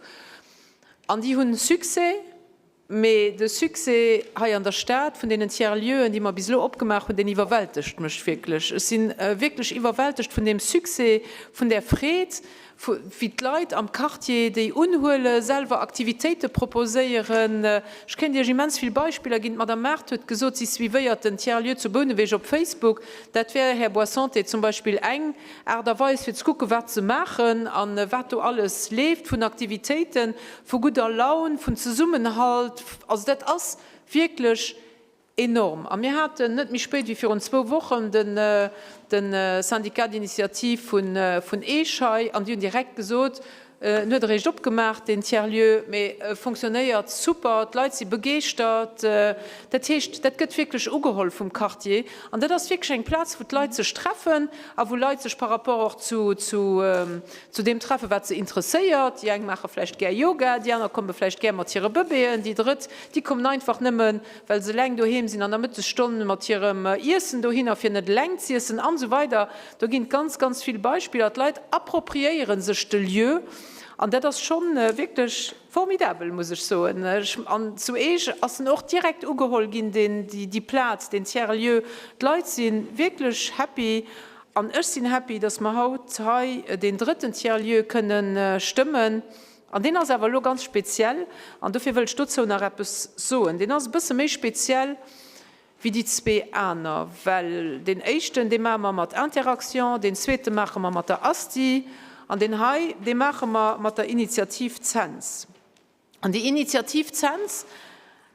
An déi hunn Succès. Mee de Succès hei an der Stad vun deenen Tiers-lieuen, déi mer bis elo opgemaach hunn, deen iwwerwältegt mech wierklech. Ech si wierklech iwwerwältegt vun deem Succès, vun där Freed, wéi d'Leit am Quartier déi unhuelen, selwer Aktivitéite proposéieren. Ech kéint Iech immens vill Beispiller ginn. D'Madame Mart huet gesot, si suivéiert den Tiers-lieu zu Bouneweg op Facebook. Dat wär, Här Boissanté, zum Beispill eng Aart a Weis, fir ze kucken, wat se maachen a wat do alles leeft vun Aktivitéiten. vu gudder Laun, vun Zesummenhalt, also dat ass wierklech enorm. A mir haten net méi spéit wéi virun zwou Wochen de Syndicat d'initiative vun Eech hei an déi hunn direkt gesot, en huet eréischt opgemaach, deen Tiers-lieu, mee e fonctionnéiert super, d'Leit si begeeschtert. Dat heescht, dat gëtt wierklech ugeholl vum Quartier an dat ass wierklech eng Plaz, wou d'Leit sech treffen a wou Leit sech par rapport och zu zu deem treffen, wat se interesséiert. Déi eng maache vläicht gär Yoga, déi aner komme vläicht gär mat hire Bëbeeën, déi drëtt, déi kommen einfach nëmmen, well se eleng doheem sinn an der Mëttesstonn mat hirem Iessen dohinner, fir net eleng z'iessen an esou weider. Do ginn et ganz, ganz vill Beispiller. D'Leit appropriéiere sech de Lieu an dat ass scho wierklech formidabel, muss ech soen. An zu Eech ass en och direkt ugeholl ginn, deen, déi Plaz, deen Tiers-lieu. D'Leit si wierklech happy. An ech sinn happy, dass mer haut hei deen drëtten Tiers-lieu kënnen stëmmen. An deen ass awer elo ganz speziell, an dofir wëll ech dozou nach eppes soen. Deen ass e bësse méi speziell wéi déi zwee aner, well deen éischten, dee maache mer mat Interaction, deen zweete maache mer mat der ASTI an deen hei, dee maache mer mat der Initiativ Cents. An déi Initiativ Cents,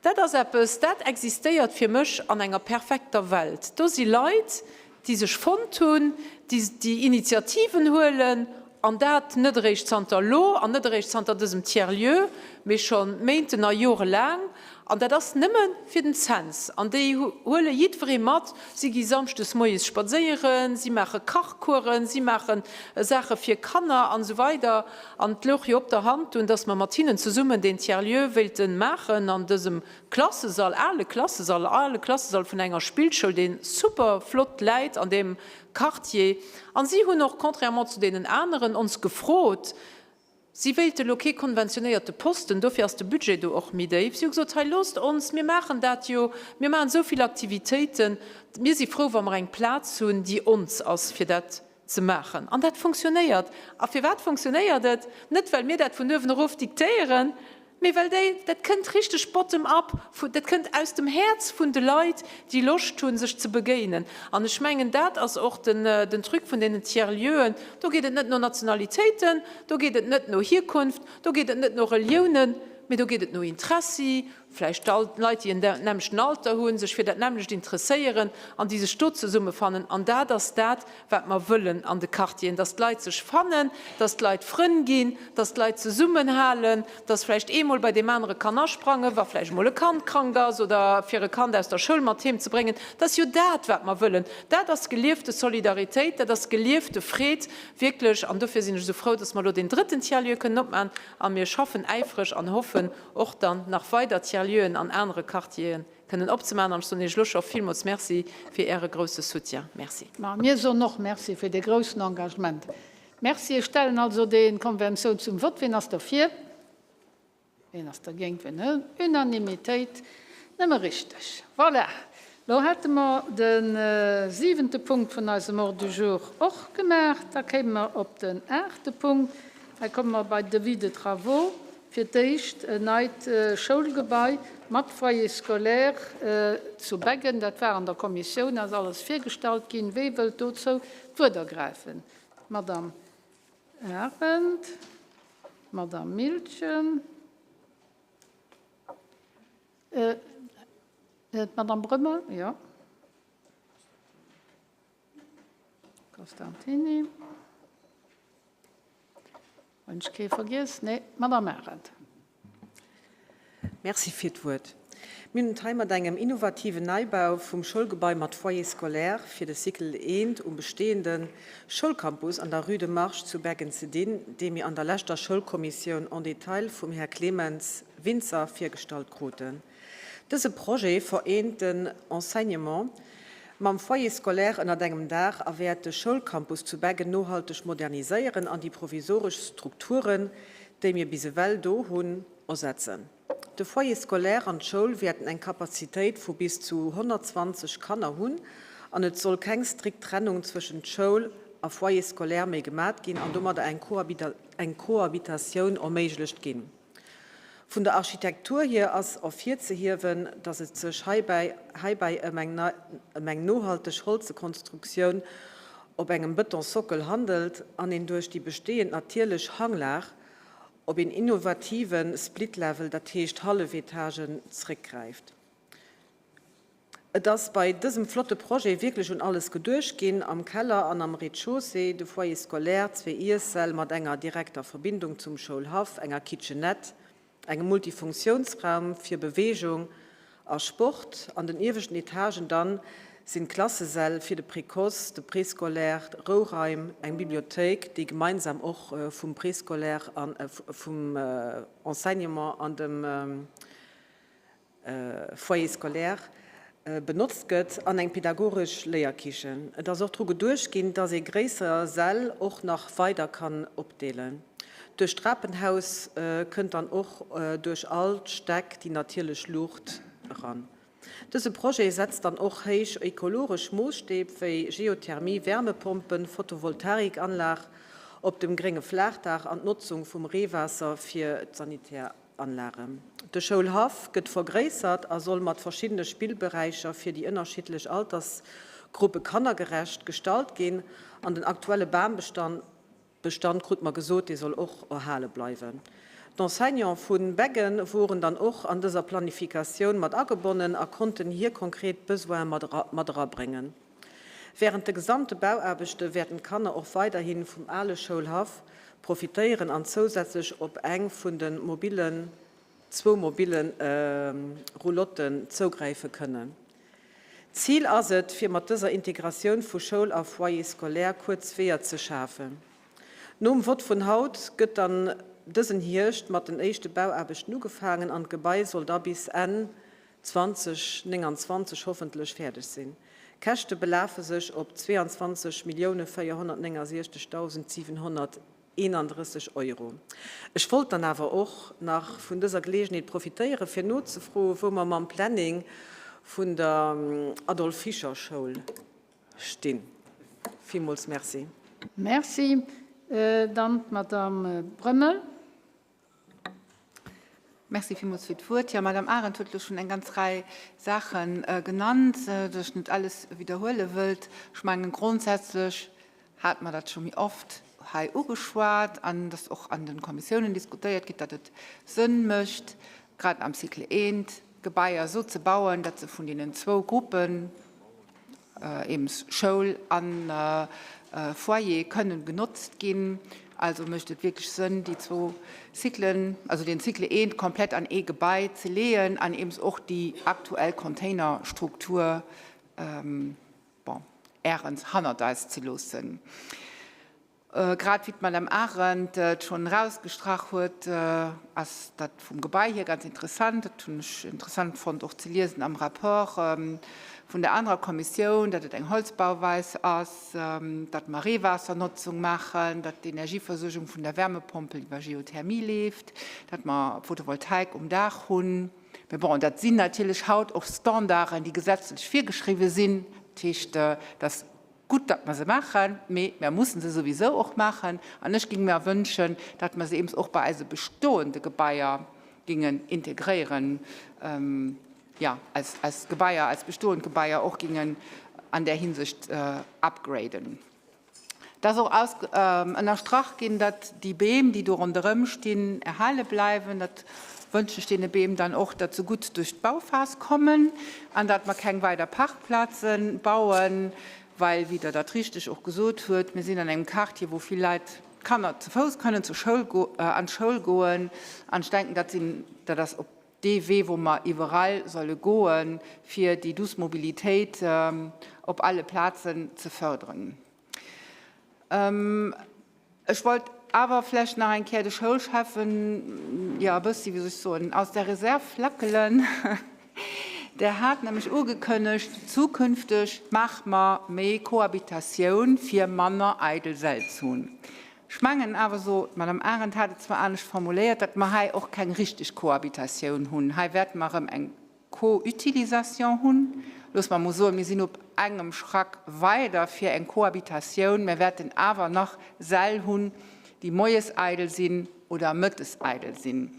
dat ass eppes, dat existéiert fir mech an enger perfekter Welt. Do si Leit, déi sech fonnt hunn, déi déi Initiativen huelen, an dat net eréischt zanter elo an net eréischt zanter dësem Tiers-lieu, mee scho méinten a jorelaang. An dat ass nëmme fir den Cents. An déi huele jiddweree mat. Si gi samschdes moies spadséieren, si maache Kachcoursen, si maache Saache fir Kanner an esou weider. An et louch jo op der Hand dunn, dass mer mat hinnen zesummen deen Tiers-lieu wéilte maachen an dësem Klassesall, ale Klassesall, ale Klassesall vun enger Spillschoul, dee super flott läit an deem Quartier. An si hunn och, contrairement zu deenen aneren, ons gefrot, si wéilte lo kee konventionéierte Posten, dofir ass de Budget do och méi déif. Si hu gesot, hei loosst ons, mir maachen dat jo, mir maachen esou vill Aktivitéiten, mir si frou, wa mer eng Plaz hunn, déi ons ass, fir dat ze maachen. An dat funktionéiert. A firwat funktionéiert et? Net well mir dat vun uewen erof diktéieren, mee well déi, dat kënnt richteg bottom up, dat kënnt aus dem Häerz vun de Leit, déi Loscht hunn, sech ze begéinen. An ech mengen, dat ass och den, den Truc vun deenen Tiers-lieuen. Do geet et net no Nationalitéiten, do geet et net no Hierkunft, do geet et net no Reliounen, mee do geet et no Interessi. vläicht Leit, déi en nämmlechten Alter hunn, sech fir dat nämmlecht interesséieren an déi sech do zesummefannen. An dat ass dat, wat mer wëllen an de Quartieren, dass d'Leit sech fannen, dass d'Leit Frënn ginn, dass d'Leit zesummenhalen, dass vläicht ee mol bei deem anere kann asprangen, wa vläicht emol e Kand krank ass oder fir e Kand aus der Schoul mat heem ze bréngen. Dat ass jo dat, wat mer wëllen. Dat ass geliefte Solidaritéit, dat ass geliefte Freed, wierklech. An dofir sinn ech esou frou, dass mer elo deen drëtten Tiers-lieu kënnen opmachen. A mir schaffen äifreg an hoffen och dann nach weider Tiers-lieuen an anere Quartiere kënnen opzemaachen. An ech soen Iech elo scho villmools Merci fir Äre grousse Soutien. Merci. Ma mir soen och Merci fir dee groussen Engagement. Merci. Ech stellen also déi Konventioun zum Vott. Wien ass derfir? Wien ass dergéint? Wien huet? Unanimitéit. Nëmme richteg. Voilà. Lo hätte mer de siwente Punkt vun eisem Ordre du jour och gemaach. Da kéime mer op den aachte Punkt. Hei komme mer bei Devis de travaux. Fir d'éischt en neit Schoulgebai mat Foyer scolaire zu Beggen. Dat war an der Kommissioun, ass alles virgestallt ginn. Wee wëllt dozou d'Wuert ergräifen? D'Madame Arendt, d'Madame Miltgen, d'Madame Brömmel, jo. Costantini. Hunn ech kee vergiess? Nee, d'Madame Arendt. Merci fir d'Wuert. Mir hunn et hei mat engem innovativen Neibau vum Schoulgebai mat Foyer scolaire fir de Cycle I um bestehende Schoulcampus an der Rue de Marche zu Beggen ze dinn, dee mir an der leschter Schoulkommissioun en détail vum Här Clemens Wintzer virgestallt kruten. Dëse Projet vereent den Enseignement mam Foyer scolaire ënnert engem Daach a wäert de Schoulcampus zu Beggen nohalteg moderniséieren an déi provisoresch Strukturen, déi mir bis ewell do hunn, ersetzen. De Foyer scolaire an d'Schoul wäerten eng Kapazitéit vu bis zu 120 Kanner hunn an et soll keng strikt Trennung zwëschent Schoul a Foyer scolaire méi gemat ginn an domadder eng Cohabitatioun erméiglecht ginn. Vun der Architektur hier ass ervirzehiewen, datt et sech heibäi heibäi ëm eng ëm eng nohalteg Holzekonstruktioun op engem Bëtonsockel handelt an een duerch déi bestehend natierlech Hanglag op een innovative Split-Level, dat heescht Hallefetagen, zréckgräift. Et ass bei dësem flotte Projet wierklech un alles geduecht ginn, am Keller an am Rez-de-chaussée, de Foyer scolaire, zwee Iessäll mat enger direkter Verbindung zum Schoulhaff, enger Kitchenette, engem Multifunktiounsraum fir Beweegung a Sport. An den ieweschten Etagen dann sinn d'Klassesäll fir de Précoce, de Préscolaire, Rouraim, eng Bibliothéik, déi gemeinsam och vum Préscolaire a vum Enseignement an dem Foyer scolaire benotzt gëtt, an eng pedagogesch Léierkichen. Et ass och dru geduecht ginn, dass ee gréisser Säll och nach weider kann opdeelen. Duerch d'Trapenhaus kënnt dann och duerch all d'Stäck déi natierlech Luucht eran. Dëse Projet setzt dann och héich ökologesch Moosstäb wéi Geothermie, Wärmepompen, Photovoltaikanlag op dem grénge Flaachdaach an d'Notzung vum Reewaasser fir d'Sanitär. Anlagen. De Schoulhaff gëtt vergréissert a soll mat verschiddene Spillberäicher fir déi ënnerschiddlech Altersgruppe kannergerecht gestalt ginn an den aktuelle Bambestand Bestand, krut mer gesot, dee soll och erhale bleiwen. D'Enseignante vu Beggen woren dann och an dëser Planifikatioun mat agebonnen a konnten hir konkret Besoine mat erabréngen. Wärend de gesamte Bauaarbechte wäerten d'Kanner och weiderhi vum ale Schoulhaff profitéieren an zousätzlech op eng vun de mobillen zwou mobille Roulotten zougräife kënnen. Zil ass et, fir mat dëser Integratioun vu Schoul a Foyer scolaire kuerz Weeër ze schafen. Nom Vott vun haut gëtt dann dësen Hierscht mat den éischte Bauaarbechten ugefaangen an d'Gebai soll da bis Enn 2029 hoffentlech fäerdeg sinn. D'Käschte belafe sech op 22 Millioune 469.731 Euro. Ech wollt dann awer och nach vun dëser Geleegenheet profitéieren, fir nozefroen, wou mer mam Planning vun der Adolphe Fischer Schoul stinn. Villmools Merci. Merci. Dann d'Madame Brömmel. Merci villmools fir d'Wuert. Jo, Madame Arendt huet elo schonn eng ganz Rei Saache genannt, datt ech net alles widderhuele wëllt. Ech mengen, grondsätzlech hate mer dat scho méi oft hei ugeschwat an et ass och an de Kommissiounen diskutéiert ginn, datt et Sënn mécht, grad am Cycle I. d'Gebaier esou ze bauen, datt se vun deenen zwou Gruppen, eems Schoul a Foyer, kënnen genotzt ginn. Also mécht et wierklech Sënn, déi zwou Cyclen, also den Cycle I komplett an ee Gebai ze leeën an eems och déi aktuell Containerstruktur, bon, ärens hannert eis ze loossen. Grad wéi d'Madame Arendt et schonn erausgestrach huet, ass dat vum Gebai hier ganz interessant. Dat hunn ech interessant fonnt och ze liesen am Rapport vun der anerer Kommissioun, datt et eng Holzbauweis ass, datt mer Reewaassernotzung maachen, datt d'Energieversuergung vun der Wärmepompel iwwer Geothermie leeft, datt mer Photovoltaik um Daach hunn. Mä bon, dat sinn natierlech haut och Standarden, déi gesetzlech virgeschriwwen sinn. Dat heescht, dass Gutt, datt mer se maachen, mee mer mussen se souwisou och maachen. An ech géing mer wënschen, datt mer se eeben och bei eise bestoende Gebaier géingen integréieren, jo, eis, eis Gebaier, eis bestoend Gebaier och géingen an där Hinsicht upgraden. Et ass och aus, ënnerstrach ginn, datt déi Beem, déi do ronderëm stinn, erhale bleiwen. Dat wënschen ech deene Beem dann och, datt se gutt duerch d'Bauphas kommen an datt mer keng weider Parkplaze bauen, well, wéi Der dat richteg och gesot huet, mir sinn an engem Quartier, wou vill Leit, Kanner ze Fouss kënnen zur Schoul, an d'Schoul goen. An ech denken, dat sinn, dat ass op dee Wee, wou mer iwwerall solle goen, fir déi douce Mobilitéit op alle Plazen ze fördern. Ech wollt awer vlächcht nach eng Kéier de Schoulschäffen, jo, e bëssi, wéi soll ech soen, aus der Reserv lackelen. Der hat nämlech ugekënnegt, zukünfteg maache mer méi Cohabitatioun, fir manner eidel Säll ze hunn. Ech mengen awer, so, d'Madame Arendt hat et zwar anescht formuléiert, datt mer hei och keng richteg Cohabitatioun hunn. Hei wäerte mer erëm eng Co-Utilisation hunn. Loosse mer emol soen, mir sinn op engem Schrack weider fir eng Cohabitatioun. Mir wäerten awer nach Säll hunn, déi moies eidel sinn oder mëttes eidel sinn.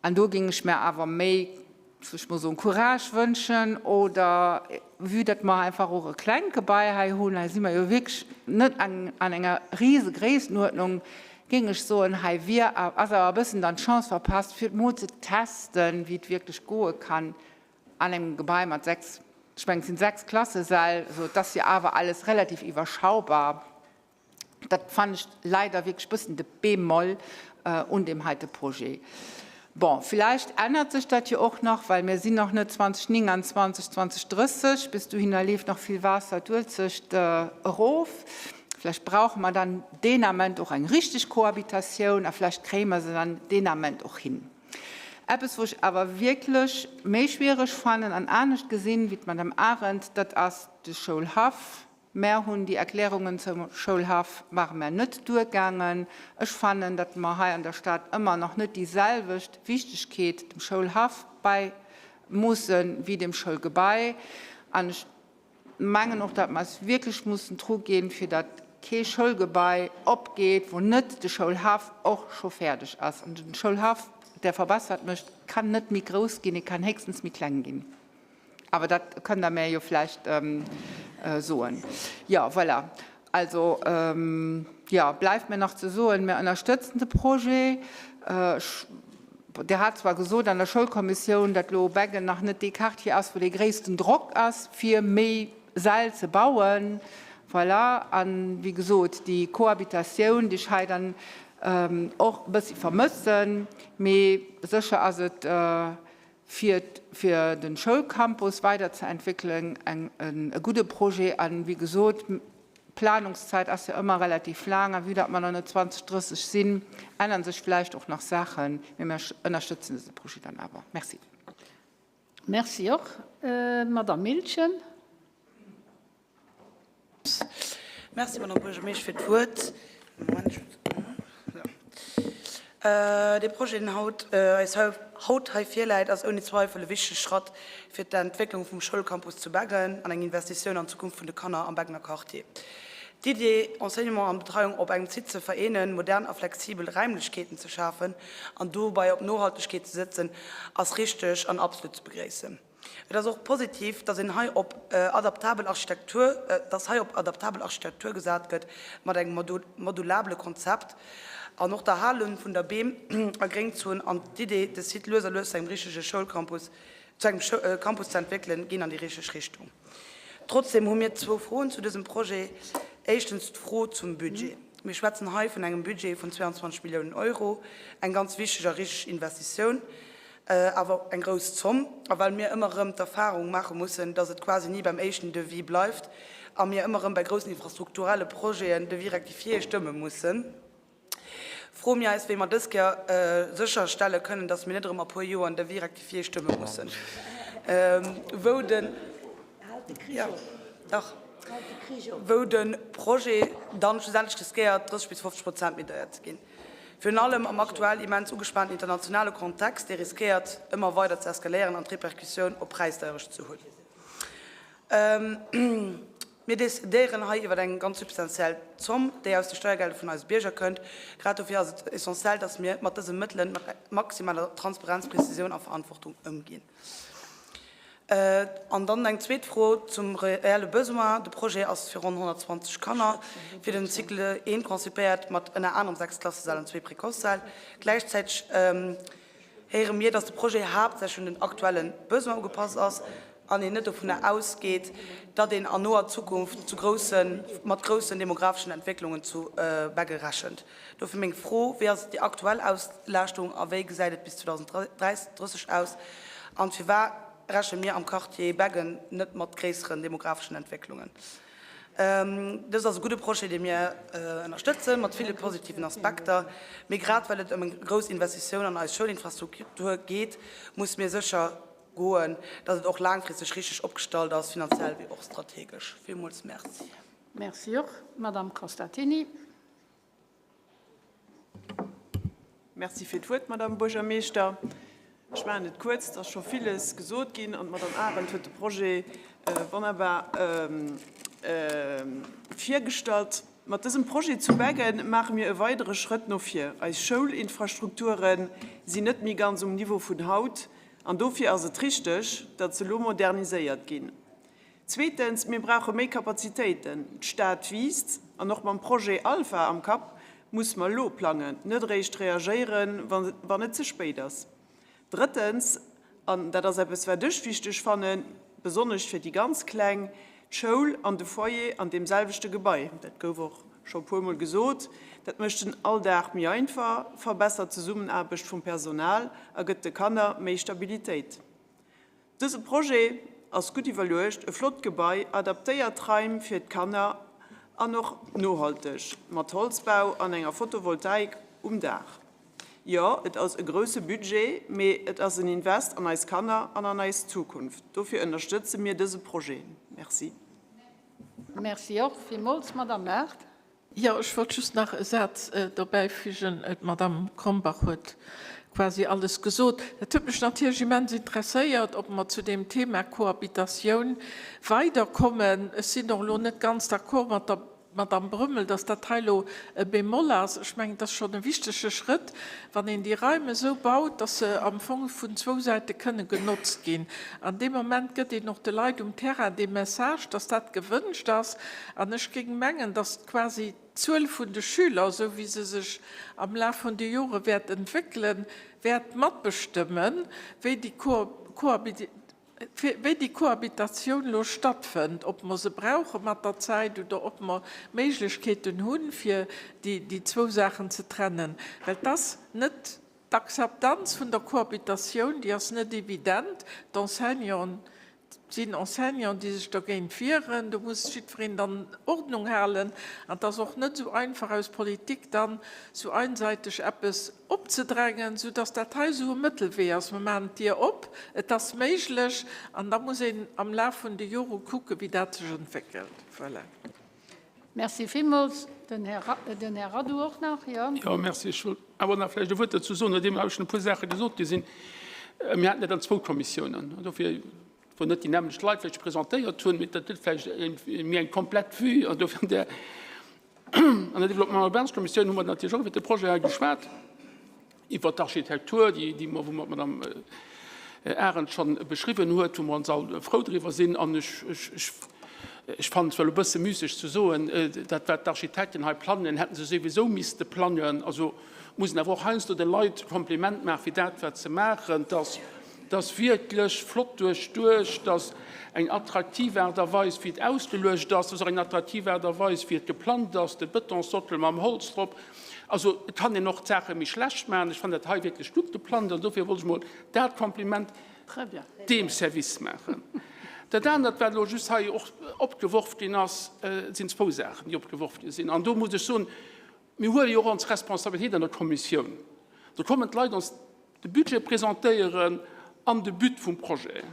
An do géing ech mir awer méi, soll ech mol soen, Courage wënschen oder, vue datt mer einfach och e klengt Gebai hei hunn, hei si mer jo wierklech net an enger rise Gréissenuerdnung, géing ech soen, hei wier, ass awer e bëssen dann d'Chance verpasst, fir et mol ze testen, wéi et wierklech goe kann an engem Gebai mat 6, ech mengen, et sinn 6 Klassesäll, esou, et ass jo awer alles relativ iwwerschaubar. Dat fannen ech leider wierklech bëssen de Bémol un deem heite Projet. Bon, villäicht ännert sech dat jo och nach, well mir sinn nach net 2029, 2030. Bis dohinner leeft nach vill Waasser d'Uelzecht erof. Vläicht brauche mer dann deen Ament och eng richteg Cohabitatioun a vläicht kréie mer se dann deen Ament och hin. Eppes, wou ech awer wierklech méi schwiereg fannen an anescht gesinn wéi d'Madame Arendt, dat ass de Schoulhaff. Mär hunn déi Erklärungen zum Schoulhaff ware mär net duergaangen. Ech fannen, datt mer hei an der Stad ëmmer nach net déi selwecht Wichtegkeet dem Schoulhaff beimoosse wéi dem Schoulgebai. An ech mengen och, datt mer eis wierklech mussen druginn, fir datt kee Schoulgebai opgeet, wou net de Schoulhaff och scho fäerdeg ass. An den Schoulhaff, Der verbessert mech, kann net méi grouss ginn, e kann héchstens méi kleng ginn. Awer dat kënnt Der mär jo vläicht soen. Jo, voilà. Also, jo, bleift mir nach ze soen, mir ënnerstëtzen de Projet. Ech, Dir hat zwar gesot an der Schoulkommissioun, datt elo Beggen nach net dee Quartier ass, wou dee gréissten Drock ass, fir méi Säll ze bauen. Voilà. A wéi gesot, déi Cohabitatioun, déi ech hei dann och e bëssi vermëssen, mee sécher ass et, fir fir den Schoulcampus weiderzeentwéckelen, eng e gudde Projet. An wéi gesot, d'Planungszäit ass jo ëmmer relativ laang, a vue datt mer nach net 2030 sinn, ännern sech vläicht och nach Saachen, mee mer ënnerstëtzen dëse Projet dann awer. Merci. Merci och. Madamm Miltgen. Merci, Madame Buergermeesch, fir d'Wuert. Dee Projet, deen haut eis haut hei virläit, ass ouni Zweifel e wichtege Schratt fir d'Entwécklung vum Schoulcampus zu Beggen an eng Investitioun an d'Zukunft vun de Kanner am Beggener Quartier. D'Idee, Enseignement an Betreiung op engem Site ze vereenen, modern a flexibel Räimlechkeeten ze schafen an dobei op Nohaltegkeet ze sëtzen, ass richteg an absolut ze begréissen. Et ass och positiv, dass een hei op adaptabel Architektur, dass hei op adaptabel Architektur gesat gëtt mat engem modulabele Konzept an och d'Erhale vun der Beem a Gréngzon an d'Idee, de Site lues a lues zu engem richtege Schoulcampus. Zu engem Campus ze entwéckelen, ginn an déi richteg Richtung. Trotzdem hu mir zwou Froen zu dësem Projet. Éischtens d'Fro zum Budget. Mir schwätzen hei vun engem Budget vun 22 Milliounen Euro, eng ganz wichteg a richteg Investitioun, awer eng grouss Zomm. A well mir ëmmer erëm d'Erfahrung maache mussen, dass et quasi ni beim éischten Devis bleift a mir ëmmer erëm bei groussen infrastrukturelle Projeten Devis rectifié stëmme mussen, Froe mir eis, wéi mer dës Kéier sécherstelle kënnen, dass mir net erëm a puer Joer en Devis rectifié stëmme mussen, wou de, jo, dach, wou de Projet dann schlussendlech riskéiert, 30 bis 50 Prozent méi deier ze ginn. Virun allem am aktuell immens ugespaanten internationale Kontext, dee riskéiert, ëmmer weider ze eskaléieren an d'Repercussioun op Präisdeierecht ze hunn. Mir decidéieren hei iwwer eng ganz substantiell Zomm, déi aus de Steiergelder vun eise Bierger kënnt. Grad dofir ass et essentiell, dass mir mat dëse Mëttele mat maximaler Transparenz, Prezisioun a Verantwortung ëmginn. An dann eng zweet Fro zum reelle Besoin. De Projet ass fir ronn 120 Kanner fir den Cycle I konzipéiert, mat ënner anerem 6 Klassesäll an zwee Précoce-Säll. Gläichzäiteg héiere mir, dass de Projet haaptsächlech un den aktuelle Besoin ugepasst ass an een net dovunner ausgeet, datt een an noer Zukunft zu groussen, mat groussen demografeschen Entwécklungen zu Beggen rechent. Dofir meng Fro, Wéi ass déi aktuell Auslaaschtung a wéi gesäit et bis 2030 aus? An firwat rechne mir am Quartier Beggen net mat gréisseren demografeschen Entwécklungen? Dëst ass e gudde Projet, dee mir ënnerstëtzen, mat ville positiven Aspekter. Mee grad well et ëm eng grouss Investitioun an eis Schoulinfrastruktur geet, musse mir sécher goen, datt et och laangfristeg richteg opgestallt ass, finanziell wéi och strategesch. Villmools Merci. Merci och. Madamm Costatini. Merci fir d'Wuert, Madame Buergermeeschter. Ech maachen et kuerz, et ass scho villes gesot ginn an d'Madame Arendt huet de Projet wonnerbar virgestallt. Mat dësem Projet zu Beggen maache mir e weidere Schrëtt no vir. Eis Schoulinfrastrukture sinn net méi ganz um Niveau vun haut an dofir ass et richteg, datt se elo moderniséiert ginn. Zweetens, mir brauche méi Kapazitéiten. D'Stad wiisst, an och mam Projet Alpha am Kapp muss mer elo plangen, net eréischt reagéieren, wann et ze spéit ass. Drëttens, an dat ass eppes, wat ech wichteg fannen, besonnesch fir déi ganz Kleng, d'Schoul an de Foyer an deem selwechte Gebai. Dat gouf och scho e puermol gesot. Dat mécht den Alldag méi einfach, verbessert d'Zesummenaarbecht vum Personal a gëtt de Kanner méi Stabilitéit. Dëse Projet ass gutt iwwerluecht, e flott Gebai, adaptéiert Raim fir d'Kanner an och nohalteg, mat Holzbau an enger Photovoltaik um Daach. Jo, et ass e grousse Budget, mee et ass en Invest an eis Kanner an an eis Zukunft. Dofir ënnerstëtze mir dëse Projet. Merci. Merci och villmools, Madamm Mart. Jo, ech wollt just nach e Saz dobäifügen. D'Madame Krombach huet quasi alles gesot. Dat huet mech natierlech immens interesséiert, ob mer zu deem Thema Cohabitatioun weiderkommen. Ech sinn och elo net ganz d'accord mat der Madame Brömmel, dass dat hei elo e Bémol ass. Ech mengen, et ass schonn e wichtege Schrëtt, wann een déi Raim esou baut, dass se am Fong vun zwou Säite kënne genotzt ginn. An deem Moment gëtt een och de Leit um Terrain dee Message, dass dat gewënscht ass. An ech géing mengen, dass quasi d'Zuel vun de Schüler, esou wéi se sech am Laf vun de Jore wäert entwéckelen, wäert matbestëmmen, wéi déi wéi déi Cohabitatioun elo stattfënnt, ob mer se brauche mat der Zäit oder ob mer Méiglechkeeten hunn, fir déi zwou Saachen ze trennen. Well et ass net d'Akzeptanz vun der Cohabitatioun, déi ass net evident. D'Enseignanten sinn Enseignanten, déi sech dergéint wieren. Do muss jiddwereen dann Ordnung halen. An et ass och net esou einfach aus Politik dann esou einseiteg eppes opzedrängen, soudass dat hei esou e Mëttelwee ass. Mer maachen d'Dier op, et ass méiglech, an da muss een am Laf vun de Jore kucken, wéi dat sech entwéckelt. Voilà. Merci villmools. Den Här Radu och nach, jo. Jo, merci. Ech wollt awer nach vläicht e Wuert dozou soen, nodeem hei schonn e puer Saache gesot gi sinn. Mir haten dat an zwou Kommissiounen, an dofir, wou net déi nämmlecht Leit vläicht presentéiert hunn, mee dat gëtt vläicht méi eng komplett Vue. An dofir an där, an der Développement urbain-Kommissioun hu mer natierlech och iwwert de Projet hei geschwat. Iwwert d'Architektur, déi, déi mer, wou mer d'Madame Arendt schonn beschriwwen huet, wou mer ons all frou driwwer sinn. An ech, ech, ech, ech fannen et zwar elo e bësse müsseg ze soen, dat wat d'Architekten hei plangen, hätte se souwisou misste plangen. Also muss een awer och heiansdo de Leit Kompliment maachen fir dat wat se maachen. Dass. Et ass wierklech flott duerchduecht, et ass eng attraktiv Aart a Weis, wéi et ausgeluecht ass, et ass och eng attraktiv Aart a Weis, wéi et geplangt ass, de Betonsockel mam Holz drop. Also et kann een och d'Saache méi schlecht maachen. Ech fannen dat hei wierklech gutt geplangt an dofir wollt ech mol dat Kompliment deem Service maachen. Dat anert, wat elo just hei och opgeworf ginn ass, et sinn zwou Saachen, déi opgeworf gi sinn. An do muss ech soen, mir huele jo och ons Responsabilitéit an der Kommissioun. Do kommen d'Leit ons de Budget presentéieren an de But vum Projet.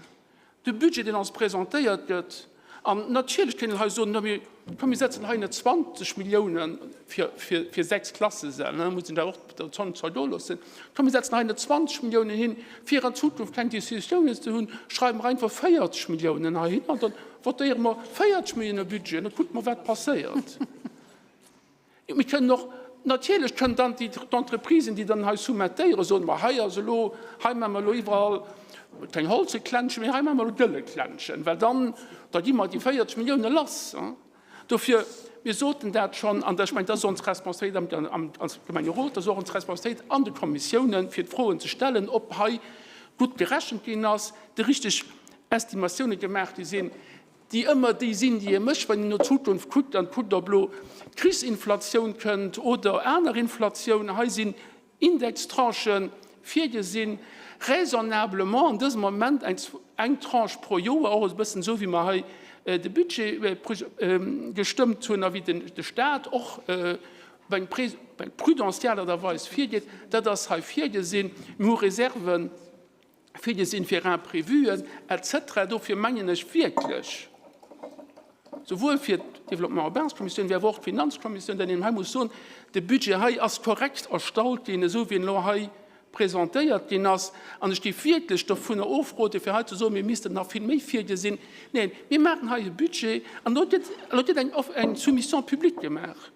De Budget, deen ons presentéiert gëtt, an natierlech kéint een hei soen, no mir, komm mir setzen hei net 20 Milliounen fir, fir, fir sechs Klassesäll, da muss een da och der Zong zergoe loossen, komm mir setzen hei net 20 Milliounen hin, fir an Zukunft keng Diskussiounen ze hunn, schreiwe mer einfach 40 Milliounen heihin an da votéiere mer 40 Millioune Budget an da kucke mer, wat passéiert. Mir kënnen och, natierlech kënnen dann déi d'Entreprisen, déi dann hei soumettéieren, soen, ma hei ass elo, hei maache mer elo iwwerall keng holze Klenschen, mee hei maache mer elo gëlle Klenschen, well dann, da gi mer déi 40 Millioune lass. Dofir, mir soten dat schonn, an ech mengen, dat ass ons Responsabilitéit am, als Gemengerot, dat ass och ons Responsabilitéit an de Kommissiounen, fir d'Froen ze stellen, ob hei gutt gerechent ginn ass, déi richteg Estimatioune gemaach gi sinn. déi ëmmer déi sinn, déi ee mécht, wann een no Zukunft kuckt an kuckt, ob elo d'Krichsinflatioun kënnt oder aner Inflatioun. Hei sinn Indextranchë virgesinn, raisonnablement an dësem Moment eng Tranche pro Joer, och e bëssen esou, wéi mer hei de Budget gestëmmt hunn a wéi de Stat och op eng prudential Aart a Weis virgeet. Dat ass hei virgesinn. Mir hu Reserven. Virgesinn fir Imprévuen et cetera. Dofir mengen ech wierklech, souwuel fir d'Développement urbains-Kommissioun wéi awer och d'Finanzkommissioun, datt een hei muss soen, de Budget hei ass korrekt erstallt ginn, esou wéi en elo hei presentéiert ginn ass. An ech géif wierklech dovunner ofroden, fir hei ze soen, mir missten nach vill méi virgesinn. Neen, mir maachen hei e Budget an elo gëtt, elo gëtt eng, eng Soumission publique gemaach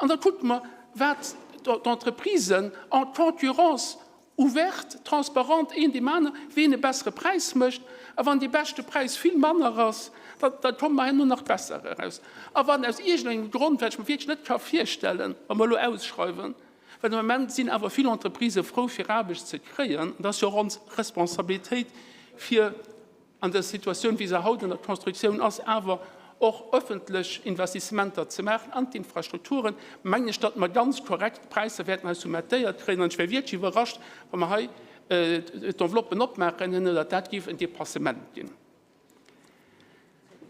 an da kucke mer, wat d'Entreprisen en concurrence Ouverte, transparent, een deem aner, ween e bessere Präis mécht. A wann dee beschte Präis vill manner ass, da, da komme mer herno nach besser eraus. A wann aus iergendengem Grond, wat ech mer wierklech net ka virstellen, wa mer elo ausschreiwen, well de Moment sinn awer vill Entreprisë frou fir Aarbecht ze kréien, an dat ass jo och ons Responsabilitéit fir, an der Situatioun, wéi se haut an der Constructioun ass, awer och öffentlech Investissementer ze maachen an d'Infrastrukturen, mengen ech, datt mer ganz korrekt d'Präisser wäerten hei soumettéiert kréien. An ech wär wierklech iwwerrascht, wa mer hei d'Enveloppen opmaachen, datt dat géif en Dépassement ginn.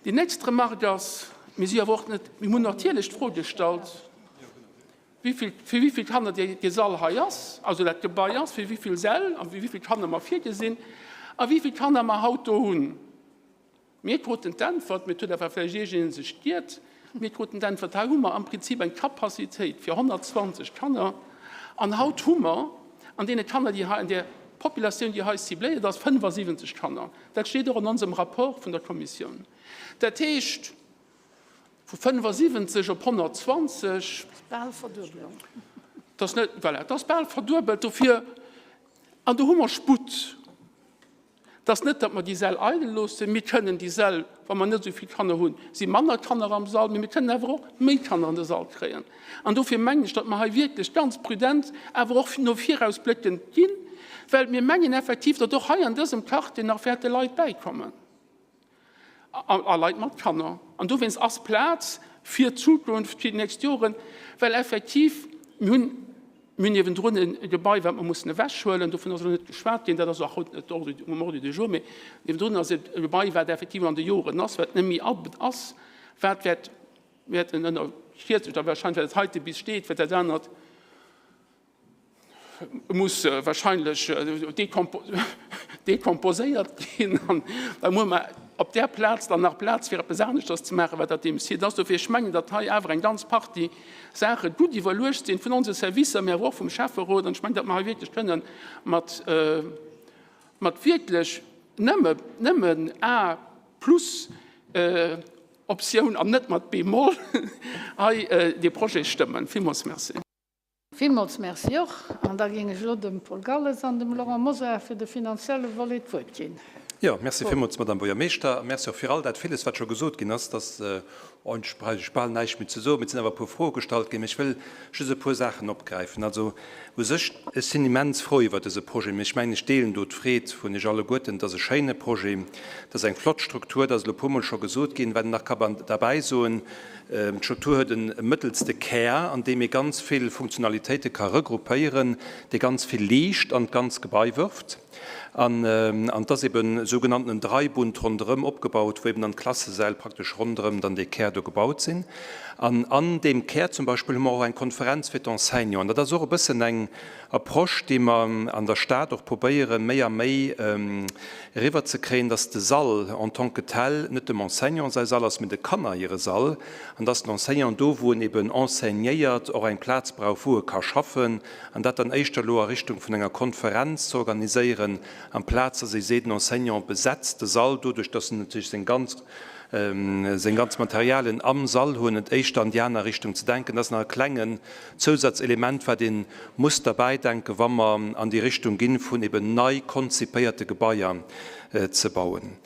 Déi nächst Remarque ass, Mir si awer och net, mir hunn natierlech d'Fro gestallt, Wéivill, fir wéivill Kanner dee, dee Sall hei ass, also dat Gebai ass, fir wéivill Säll a fir wéivill Kanner mer virgesinn a wéivill Kanner mer haut do hunn. Mir kruten d'Äntwert, mee et huet awer vläicht iergendeen sech giert, mir kruten d'Äntwert, hei hu mer am Prinzip eng Capacitéit fir 120 Kanner an haut hu mer an deene Kanner, déi hei, an där Populatioun, déi hei cibléiert ass, 75 Kanner. Dat steet och an onsem Rapport vun der Kommissioun. Dat heescht, Vu 75 op 120. Bal Verduebelung. Dat ass net, voilà, dat ass bal verduebelt. Dofir, an do hu mer Sputt. Et ass net, datt mer déi Säll eidel loossen. Mir kënnen déi Säll, wa mer net esou vill Kanner hunn, si manner Kanner am Sall, mee mir kënnen awer och méi Kanner an de Sall kréien. An dofir mengen ech, datt mer hei wierklech ganz prudent, awer och no viraus bléckend ginn, well mir mengen effektiv, datt och hei an dësem Quartier nach wäerte Leit bäikommen. A Leit mat Kanner. An dowéinst ass Plaz fir d'Zukunft, fir déi nächst Joren, well effektiv mir hunn, mir hunn niewendrun e Gebai, wat mer mussen ewechhuelen, dovun ass elo net geschwat ginn, dat ass och haut net um Ordre du jour, mee niewendrun ass e Gebai, wat effektiv an de Joren ass, wat net méi ass, wat wäert, wäerten ënner 40 da wahrscheinlech, well dat heite bis steet, wäert dat anert, muss wahrscheinlech dekomposéiert ginn an da hu mer op där Plaz dann nach Plaz fir eppes aneschters ze maachen, wat dat deem Site ass. Dofir, ech mengen, datt hei awer eng ganz Partie Saache gutt iwwerluecht sinn vun onse Servicer, mä awer och vum Schäfferot an ech mengen, datt mer hei wierklech kënnen mat, mat wierklech nëmme, nëmmen A plus Optioun an net mat B-Moll hei dee Projet stëmmen. Villmools Merci. Villmools Merci och. An da géing ech elo dem Paul Galles an dem Laurent Mosar fir de finanzielle Volet d'Wuert ginn. Jo, merci villmools, Madame Buergermeeschter. A merci och fir all dat Villes, wat scho gesot ginn ass. Dass eigentlech brauch ech bal näischt méi ze soen. Mir sinn awer e puer Froe gestallt ginn. Mee ech wëll just e puer Saachen opgräifen. Also u sech, ech sinn immens frou iwwert dëse Projet. Mee ech mengen, ech deelen do d'Freed vun Iech alleguerten. Et ass e schéine Projet. Et ass eng flott Struktur. Dat ass elo e puermol scho gesot ginn. Wat een nach ka derbäi soen, D'Struktur huet e mëttelste Kär, an deem ee ganz vill Funktionalitéite ka regroupéieren, dee ganz vill Liicht an d'ganz Gebai wërft. An et ass eben e sougenanntenen Dreibund ronderëm opgebaut, wou eben dann d'Klassesäll praktesch ronderëm dann dee Kär do gebaut sinn. An an deem Kär zum Beispill hu mer och eng Konferenz fir d'Enseignanten. Dat ass och e bëssen eng Approche, déi mer an der Stad och probéieren, méi a méi eriwwerzekréien, dass de Sall en tant que tel net dem Enseignant säi Sall ass, mee de Kanner hire Sall, an dass den Enseignant do, wou en eben enseignéiert, och eng Plaz brauch, wou e ka schaffen, an dat dann éischter elo a Richtung vun enger Konferenz ze organiséieren, amplaz dass ee seet, den Enseignant besetzt de Sall, doduerch dass en natierlech seng ganz seng ganz Materialien am Sall hunn, et éischter an déi aner Richtung ze denken. Dat ass nach e klengen Zousatzelement, wat ee muss derbäidenken, wa mer an déi Richtung ginn, vun eben nei konzipéierte Gebaier ze bauen.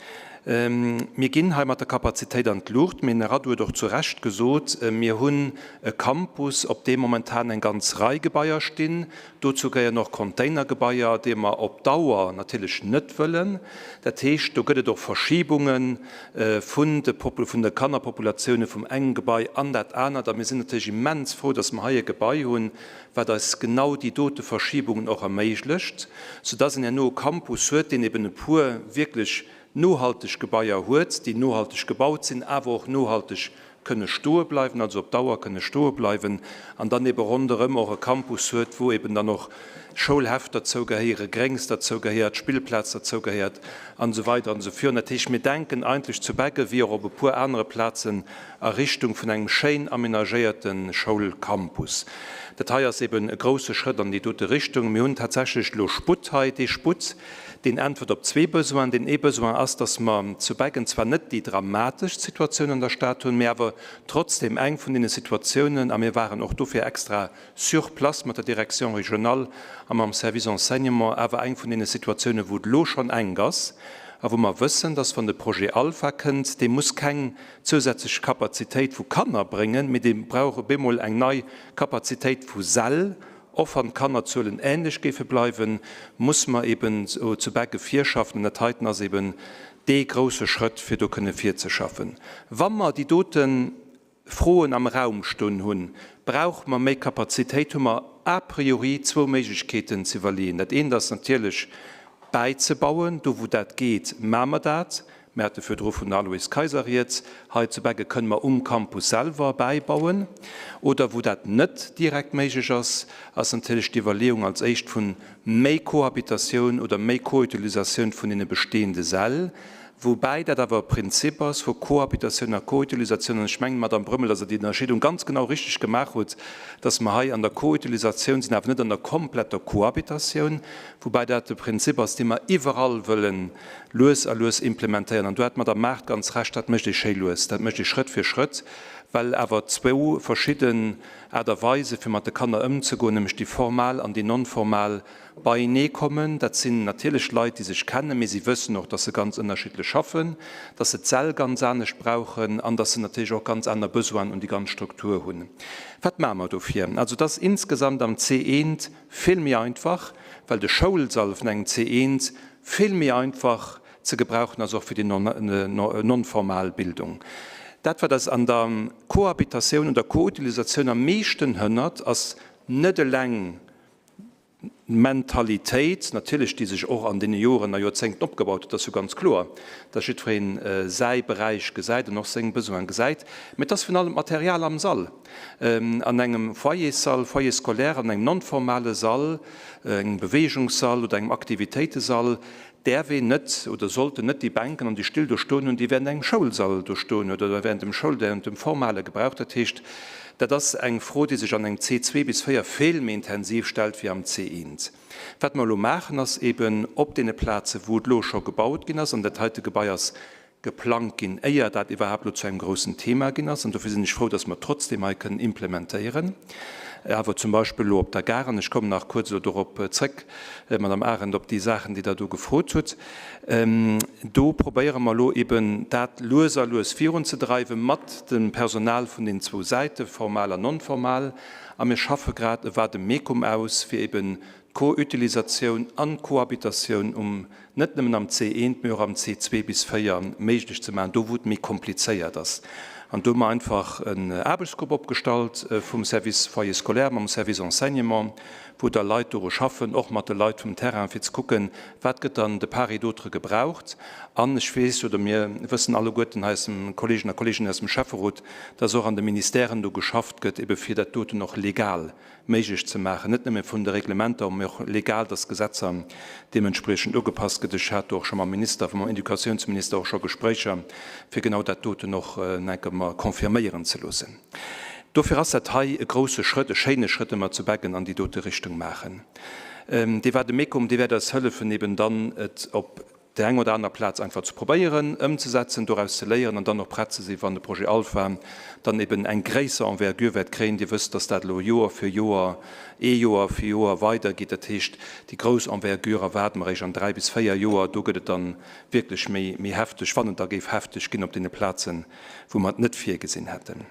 Mir ginn hei mat der Kapazitéit an d'Luucht. Mee den Här Radu huet och zu Recht gesot, mir hunn e Campus, op deem momentan eng ganz Rei Gebaier stinn. Dozou gehéieren och Containergebaier, déi mer op Dauer natierlech net wëllen. Dat heescht, do gëtt et och Verschibunge vun de vun de Kannerpopulatioune vum engem Gebai an dat anert. A mir sinn natierlech immens frou, dass mer hei e Gebai hunn, wat eis genau déi dote Verschibungen och erméiglecht, soudass een herno e Campus huet, deen eben e puer wierklech nohalteg Gebaier huet, déi nohalteg gebaut sinn, awer och nohalteg kënne stoe bleiwen, also op Dauer kënne stoe bleiwen, an dann ebe ronderëm och e Campus huet, wou eben dann och Schoulhäff derzou gehéieren, Gréngs derzou gehéiert, Spillplaz derzou gehéiert an esou weider an esou virun. Dat heescht, mir denken eigentlech zu Beggen, wéi och op e puer anere Plazen, a Richtung vun engem schéin aménagéierte Schoulcampus. Dat hei ass eben e grouse Schrëtt an déi dote Richtung. Mir hunn tatsächlech elo Sputt hei. Dee Sputt, Deen äntwert op zwee Besoinen. Deen ee Besoin ass, dass mer zu Beggen zwar net déi dramateschst Situatioun an der Stad hunn, mee awer trotzdem eng vun deene Situatiounen, a mir waren och dofir extra sur place mat der Direction régionale a mam Service Enseignement, awer eng vun deene Situatiounen, wou et elo schonn enk ass a wou mer wëssen, dass wann de Projet Alpha kënnt, dee muss keng zousätzlech Kapazitéit vu Kanner bréngen, mee dee brauch op eemol eng nei Kapazitéit vu Säll Och wann d'Kannerzuelen ähnlech géife bleiwen, muss mer eben zu Begge virschaffen. An dat heiten ass eben dee grouse Schrëtt, fir do kënne virzeschaffen. Wa mer déi dote Froen am Raum stoen hunn, brauche mer méi Kapazitéit, hu mer a priori zwou Méiglechkeeten ze iwwerleeën. Dat eent ass natierlech bäizebauen. Do wou dat geet, maache mer dat. Mir hate virdru vun der Aloyse Kayser rieds. Hei zu Begge kënne mer um Campus selwer bäibauen. Oder wou dat net direkt méiglech ass, ass natierlech d'Iwwerleeung als éischt vu méi Cohabitatioun oder méi Coutilisatioun vun deene bestehende Säll, woubäi dat awer e Prinzip ass vu Cohabitatioun a Coutilisatioun. An ech mengen, Madamm Brömmel, dass Der déi Ënnerscheedung ganz genau richtig gemaach hutt, dass mer hei an der Coutilisatioun sinn, awer net an der kompletter Cohabitatioun, woubäi dat e Prinzip ass, dee mer iwwerall wëllen lues a lues implementéieren. An do hat d'Madame Mart ganz Recht, dat mécht ee schéi lues, dat mécht ee Schrëtt fir Schrëtt, well awer zwou verschidden Aart a Weise fir mat de Kanner ëmzegoen, nämlech déi formal an déi non-formal, beienee kommen. Dat sinn natierlech Leit, déi sech kennen, mee si wëssen och, dass se ganz ënnerschiddlech schaffen, dass se d'Säll ganz anescht brauchen an dass se natierlech och ganz aner Besoinen un déi ganz Struktur hunn. Wat maache mer dofir? Also et ass insgesamt am C1 vill méi einfach, well de Schoulsall vun engem C1 vill méi einfach ze gebrauchen ass, och fir déi non-formal Bildung. Dat, wat eis an der Cohabitatioun oder Coutilisatioun am meeschten hënnert, ass net eleng d'Mentalitéit, natierlech, déi sech och an deene Joren a Joerzéngten opgebaut huet, dat ass jo ganz kloer, dass jiddweree säi Beräich gesäit an och seng Besoine gesäit, mä et ass virun allem d'Material am Sall. An engem Foyerssall, Foyer scolaire, an engem non-formale Sall, engem Beweegungssall oder engem Aktivitéitesall, däerf een net oder sollten net déi Bänken an déi Still do stoen hunn, déi während engem Schoulsall do stoen huet oder während dem Schoul, während dem formale Gebrauch. Dat heescht, dat ass eng Fro, déi sech an engem C2 bis 4 vill méi intensiv stellt wéi am C1. Wat mer elo maachen, ass eben op deene Plaze wou et elo scho gebaut ginn ass, an dat heite Gebai ass geplangt ginn, éier dat iwwerhaapt elo zu engem groussen Thema ginn ass, an dofir sinn ech frou, dass mer trotzdem hei kënnen implementéieren. Awer zum Beispill elo op der Gare, an ech kommen nach kuerz elo dorop zrëck, Madame Arendt, op déi Saachen, déi Der do gefrot hutt, do probéiere mer elo eben dat lues a lues virunzedreiwen, mat dem Personal vun den zwou Säiten, formal an non-formal. A mir schaffe grad e Vademecum aus, fir eben d'Co-Utilisatioun an d'Cohabitatioun um, net nëmmen am C1, mee och am C2 bis 4 méiglech ze maachen, do wou et méi komplizéiert ass. An do hu mer einfach en Aarbechtsgrupp opgestallt vum Service Foyer scolaire mam Service Enseignement, wou da Leit doru schaffen, och mat de Leit vum Terrain, fir ze kucken, wat gëtt dann de part et d'autre gebraucht. An ech weess, oder mir wëssen alleguerten hei aus dem, Kolleegen a Kolleeginnen aus dem Schäfferot, dass och an de Ministèren do geschafft gëtt, ebe fir dat doten och legal méiglech ze maachen, net nëmme vun de Reglementer, mee och legal, dass d'Gesetzer deementspriechend ugepasst gëtt. Ech hat do och scho mam Minister, mam Educatiounsminister och scho Gespréicher, fir genau dat doten och nach eng Kéier mer confirméieren ze loossen. Dofir ass dat hei e grouse Schrëtt, e schéine Schrëtt, dee mer zu Beggen an déi dote Richtung maachen. Dee Vademecum, dee wäert eis hëllefen, eben dann et op där eng oder aner Plaz einfach ze probéieren ëmzesetzen, doraus ze léieren an dann och prett ze sinn, wann de Projet Alpha dann eben eng gréisser Envergure wäert kréien. Dir wësst, dass dat elo Joer fir Joer, ee Joer fir Joer weidergeet. Dat heescht, déi grouss Envergure erwaarde mer eréischt an dräi bis véier Joer. Do gëtt et dann wierklech méi, méi hefteg, wann et da géif hefteg ginn op deene Plazen, wou mer et net virgesinn hätten.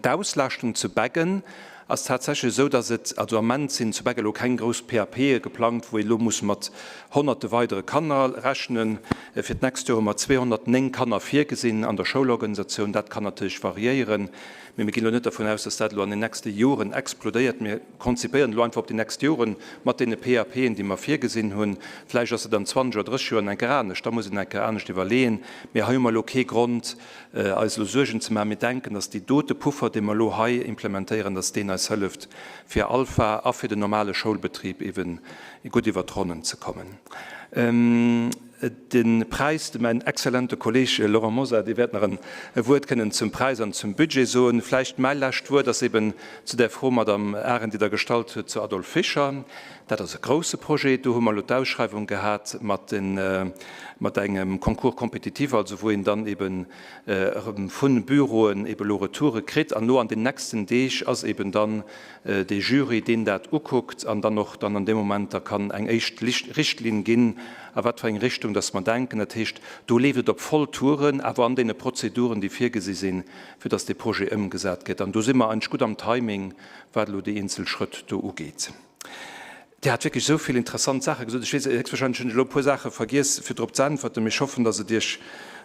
D'Auslaaschtung zu Beggen ass tatsächlech esou, dass et, also am Ament sinn zu Beggen elo keng grouss PAPe geplangt, wou ee elo muss mat honnerte weidere Kanner rechnen. Fir d'nächst Joer hu mer 209 Kanner virgesinn an der Schoulorganisatioun. Dat kann natierlech variéieren, mee mir ginn elo net dervun aus, dass dat elo an den nächste Joren explodéiert. Mir konzipéieren elo einfach op déi nächst Joren mat deene PAPen, déi mer virgesinn hunn. Vläicht ass et an 20 oder 30 Joer eng Kéier anescht, da muss een eng Kéier anescht iwwerleeën. Mee hei hu mer elo kee Grond, eis elo Suergen ze maachen. Mir denken, dass déi dote Puffer, dee mer elo hei implementéieren, dass deen eis hëlleft, fir Alpha a fir den normale Schoulbetrib eeben gutt iwwert d'Ronnen ze kommen. De Präis, de mäin exzellente Kolleeg Laurent Mosar, dee wäert nach e Wuert kënnen zum Präis an zum Budget soen. Vläicht mäi lescht Wuert ass eeben zu där Fro, Madame Arendt, déi Der gestallt hutt zu Adolphe Fischer. Dat ass e grouse Projet. Do hu mer elo d'Ausschreiwung gehat mat den, mat engem Concours compétitif, also wou een dann eben erëm vu Büroen eben elo Retoure kritt. An elo an den nächsten Deeg ass eben dann dee Jury, deen dat ukuckt an dann och dann an deem Moment da kann eng éischt Richtlinn ginn, a wat fir eng Richtung dass mer denken. Dat heescht, do leeft et op voll Touren, awer an deene Prozeduren, déi virgesi sinn, fir dass dee Projet ëmgesat gëtt. An do si mer eigentlech gutt am Timing, wat elo déi eenzel Schrëtt do ugeet. Dir hat wierklech esou vill interessant Saache gesot. Ech weess, héchstwahrscheinlech hunn ech elo e puer Saache vergiess, fir drop ze äntwerten, mee ech hoffen, dass et Iech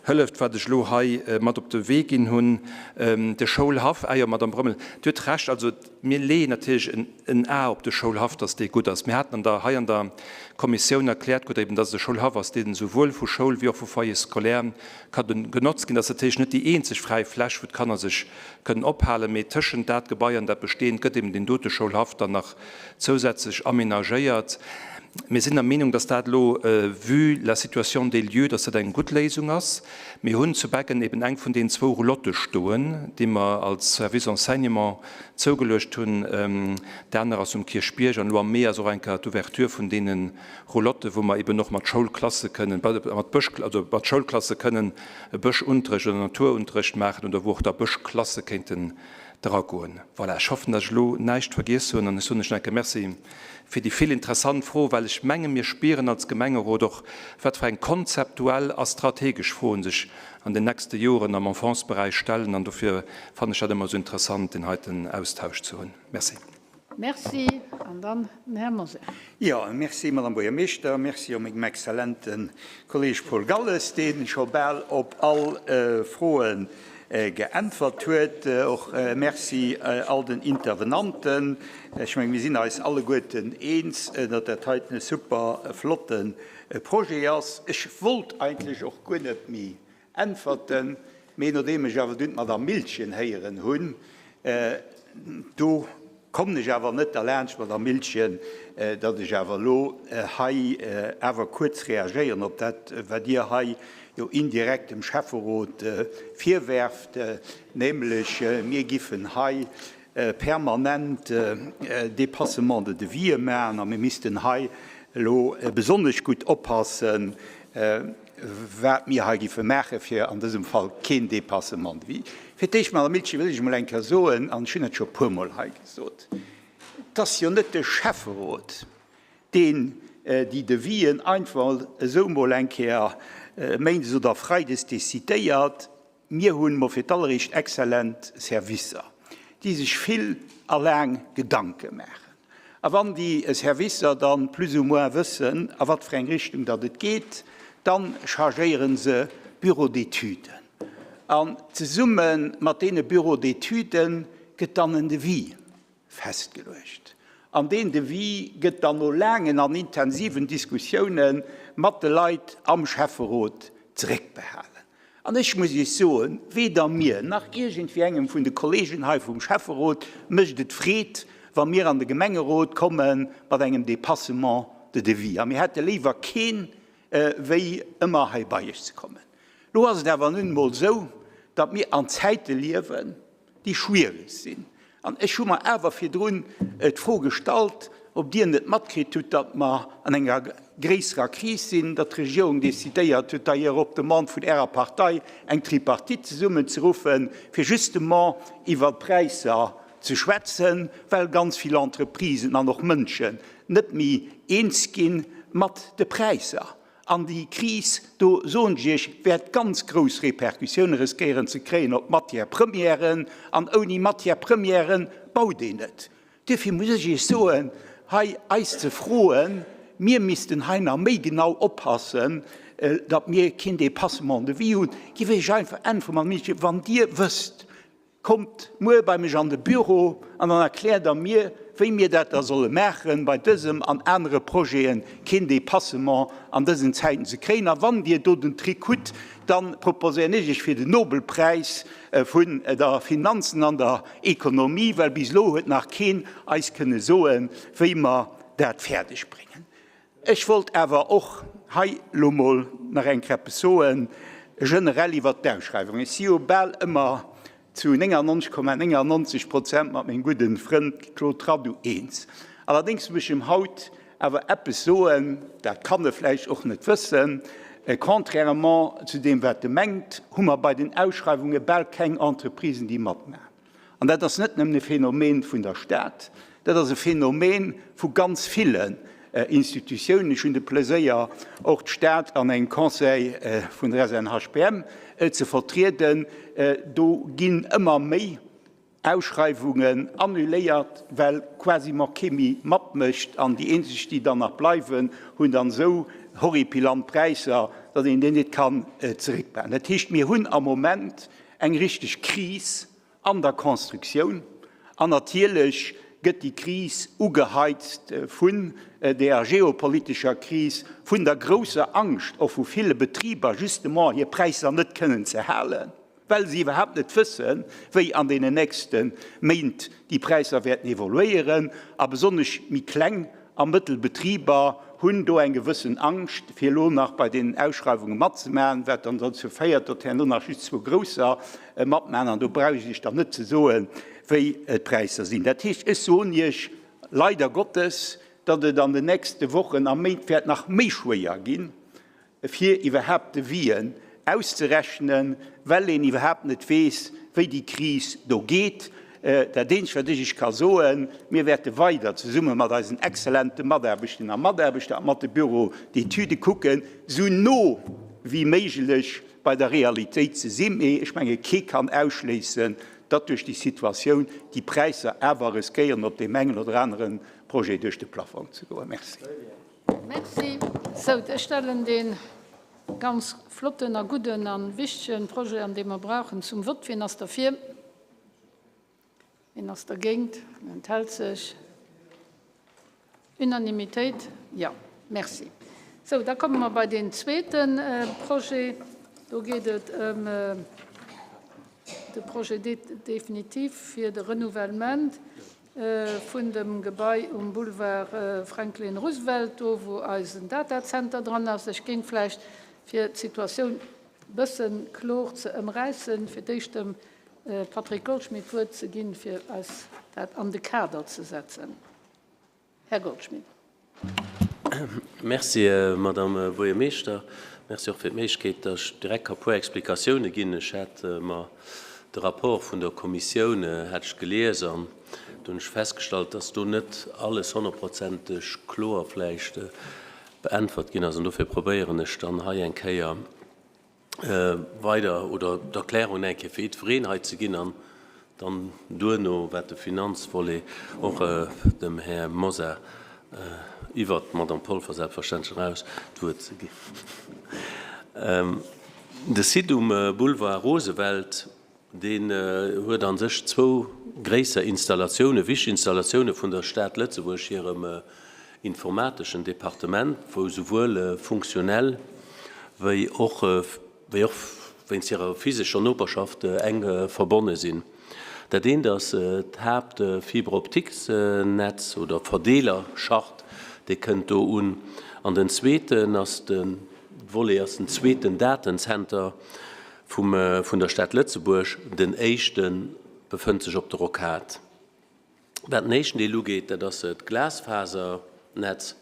hëlleft, wat ech elo hei mat op de Wee ginn hunn. De Schoulhaff, ah jo, Madamm Brömmel, Dir hutt Recht, also mir leeën natierlech en A op de Schoulhaff, dass dee gutt ass. Mir haten an der, hei an der Kommissioun erkläert krut eben, dass et e Schoulhaff ass, deen esouwuel vu Schoul wéi och vu Foyer scolaire ka genotzt ginn. Dat ass natierlech net déi eenzeg fräi Fläch, wou d'Kanner sech kënnen ophalen, mee tëschent dat Gebai an dat besteeënd gëtt eben deen dote Schoulhaff dann nach zousätzlech aménagéiert. Mir sinn der Meenung, dass dat elo, vue la situation des lieux, dass dat eng gutt Léisung ass. Mir hunn zu Beggen eben eng vun deenen zwou Roulotte stoen, déi mer als Service Enseignement zougeluecht hunn. Déi aner ass um Kierchbierg. An elo am Mee ass och eng Kéier d'Ouverture vun deene Roulotte, wou mer eben och mat Schoulklasse kënnen, mat Bësch, also mat Schoulklasse kënnen e Bëschunterrecht oder Naturunterrecht maachen oder wou och da Bëschklasse kéinten Dragoen. Voilà, ech hoffen, dass ech elo näischt vergiess hunn an ech soen lech nach eng Kéier Merci fir déi vill interessant Froen, well ech menge mir spieren als Gemengerot och, wat fir eng konzeptuell a strategesch Froen sech an den nächste Joren am Enfantsberäich stellen an dofir fannen ech dat ëmmer esou interessant, deen heiten Austausch ze hunn. Merci. Merci. An dann den Här Mosar. Jo, merci, Madame Buergermeeschter. Merci och mengem exzellente Kolleeg Paul Galles, dee scho bal op all Froe geäntwert huet. Och merci all den Intervenanten. Ech mengen, mir sinn eis alleguerten eens, datt dat heiten e super flotte Projet ass. Ech wollt eigentlech och guer net méi Äntwerten, mee nodeem ech awer dunn d'Madame Miltgen héieren hunn, do kommen ech awer net derlaanscht, Madame Miltgen, datt ech awer elo hei awer kuerz reagéieren op dat, wat Dir hei jo indirekt dem Schäfferot virwerft, nämlech mir giffen hei permanent Dépassements de devis maachen a mir missten hei elo besonnesch gutt oppassen. wat mir hei giffe maachen, fir an dësem Fall keen Dépassement de vie. Fir d'éischt, Madame Miltgen, wëll ech emol eng Kéier soen, an ech hunn dat scho e puermol hei gesot, Et ass jo net de Schäfferot, deen déi Devisen einfach esou mol eng Kéier méindes oder freides decidéiert. Mir hunn mol fir d'alleréischt exzellent Servicer, déi sech vill a laang Gedanke maachen. A wann déi Servicer dann plus ou moins wëssen, a wat fir eng Richtung datt et geet, dann chargéiere se Bureaux d'études. An zesumme mat deene Bureaux d'études gëtt dann en Devis festgeluecht. An deen Devis gëtt dann no laangen an intensiven Diskussioune mat de Leit am Schäfferot zeréckbehalen. An ech muss Iech soen, weder mir nach iergendwéi engem vun de Kollegen hei vum Schäfferot mécht et Freed, wa mir an de Gemengerot komme mat engem Dépassement de devis. A mir hätte léiwer keen, wéi ëmmer hei bei Iech ze kommen. Lo ass et awer nun emol esou, datt mir an Zäite liewen, déi schwierig sinn. An ech hu mer awer virdrun d'Fro gestallt, ob Dir net matkritt hutt, datt mer an enger gréisserer Kris sinn, datt d'Regierung decidéiert huet, d'ailleurs op Demande vun Ärer Partei, eng Tripartite zesummenzeruffen, fir justement iwwert d'Präisser ze schwätzen, well ganz vill Entreprisen an och Mënschen net méi eens gi mat de Präisser. An déi Kris, do soen ech Iech, wäert ganz grouss Répercussioune riskéieren ze kréien op d'Matière-premièren. An ouni Matière-premièren baut een net. Duerfir muss ech Iech soen, hei eis ze froen, mir missten hei nach méi genau oppassen, datt mir keen Dépassement de vie hunn, géif ech einfach äntweren, Madame Minister, wann Dir wësst, Kommt muer bei mech an de Büro an dann erkläert Der mir, wéi mir dat da solle maachen, bei dësem an anere Projeten keen Dépassement an dësen Zäiten ze kréien. A wann Dir do den Trick hutt, da proposéieren ech Iech fir den Nobelpräis vun der Finanzen an der Ekonomie, well bis elo huet nach keen eis kënne soen, wéi mer dat fäerdeg bréngen. Ech wollt awer och hei elo mol nach eng Kéier eppes soen, generell iwwert d'Ausschreiwung. Ech si jo bal ëmmer zu 99,99 Prozent mat mengem gudden Frënd Claude Radoux eens. Allerdéngs muss ech em haut awer eppes soen, dat kann e vläicht och net wëssen, Contrairement zu deem, wat e mengt, hu mer bei den Ausschreiwunge bal keng Entreprisen, déi matmaachen. An dat ass net nëmmen e Phänomen vun der Stad, dat ass e Phänomen vu ganz villen Institutiounen. Ech hunn de Pleséier, och d'Stad an engem Conseil vun der SNHBM ze vertrieden. Do ginn ëmmer méi Ausschreiwungen annuléiert, well quasiment kee méi matmécht. An déi eenzeg, déi dann nach bleiwen, hunn dann esou horripilant Präisser, datt een déi net kann zeréckbehalen. Dat heescht, mir hunn am Moment eng richteg Kris an der Constructioun. An natierlech gëtt déi Kris ugeheizt vun der geopolitescher Kris, vun der grousser Angscht och vu ville Betriber, justement hir Präisser net kënnen ze halen, well se iwwerhaapt net wëssen, wéi an deenen nächste Méint déi Präisser wäerten evoluéieren. A besonnesch méi kleng a mëttel Betriber hunn do eng gewëssen Angscht, fir elo nach bei deenen Ausschreiwunge matzemaachen, wat dann dozou féiert, datt herno nach just zwou grousser matmaachen. An do brauch ech Iech dann net ze soen, wéi d'Präisser sinn. Dat heescht, ech soen Iech leider Gottes, datt et an den nächste Wochen a Méint wäert nach méi schwéier ginn, fir iwwerhaapt Devisen auszerechnen, well een iwwerhaapt net weess, wéi déi Kris do geet. Dat Eenzegt, wat ech Iech ka soen, Mir wäerte weider zesumme mat eisen exzellente Mataarbechten a Mataarbechter a mat de Bureaux d'études kucken, esou no wéi méiglech bei der Realitéit ze sinn. Mee ech menge kee kann ausschléissen, datt duerch déi Situatioun déi Präisser awer riskéieren, op deem engen oder anere Projet duerch de Plafong ze goen. Merci. Merci. Sou, ech stellen dee ganz flotten a gudden a wichtege Projet, an dee mer brauchen, zum Vott. Wien ass derfir? Wien ass dergéint? Wien enthält sech? Unanimitéit? Jo. Merci. Sou, da komme mer bei deen zweete Projet. Do geet et ëm de Projet définitif fir de Renouvellement vun dem Gebai um Boulevard Franklin Roosevelt, do wou eisen Datacenter dran ass. Ech géing vläicht, fir d'Situatioun e bësse klor ze ëmräissen, fir d'éischt dem Patrick Goldschmidt d'Wuert ze ginn, fir eis dat an de Kader ze setzen. Här Goldschmidt. Merci, Madame Buergermeeschter. Merci och fir d'Méiglechkeet, datt ech direkt ka puer Explikatioune ginn. Ech hat mer de Rapport vun der Kommissioun hat ech gelies an do hunn ech festgestallt, datt do net alles honnertprozenteg kloer vläicht beäntwert ginn ass. An dofir probéieren ech dann hei eng Kéier weider oder d'Erklärungen eng Kéier fir jiddwereen hei ze ginn an dann duerno, wat de Finanzvolet och dem Här Mosar iwwert d'Madame Polfer selbstverständlech eraus d'Wuert ze ginn. De Site um Boulevard Roosevelt, Deen huet a sech zwou gréisser Installatiounen, wichteg Installatioune vun der Stad Lëtzebuerg hirem informateschen Departement, wou souwuel funktionell wéi och wéi och wéinst hirer physescher Noperschaft enk verbonne sinn. Dat eent ass d'Haapt-Fibre-optiques-Netz oder Verdeelerschacht, dee kënnt do un, an den zweeten ass de Volet ass den zweeten Datenzenter, Vum vun der Stad Lëtzebuerg, den éischte befënnt sech op der Rocade. Wat den éischten Deel ugeet, dat ass d'Glasfasernetz,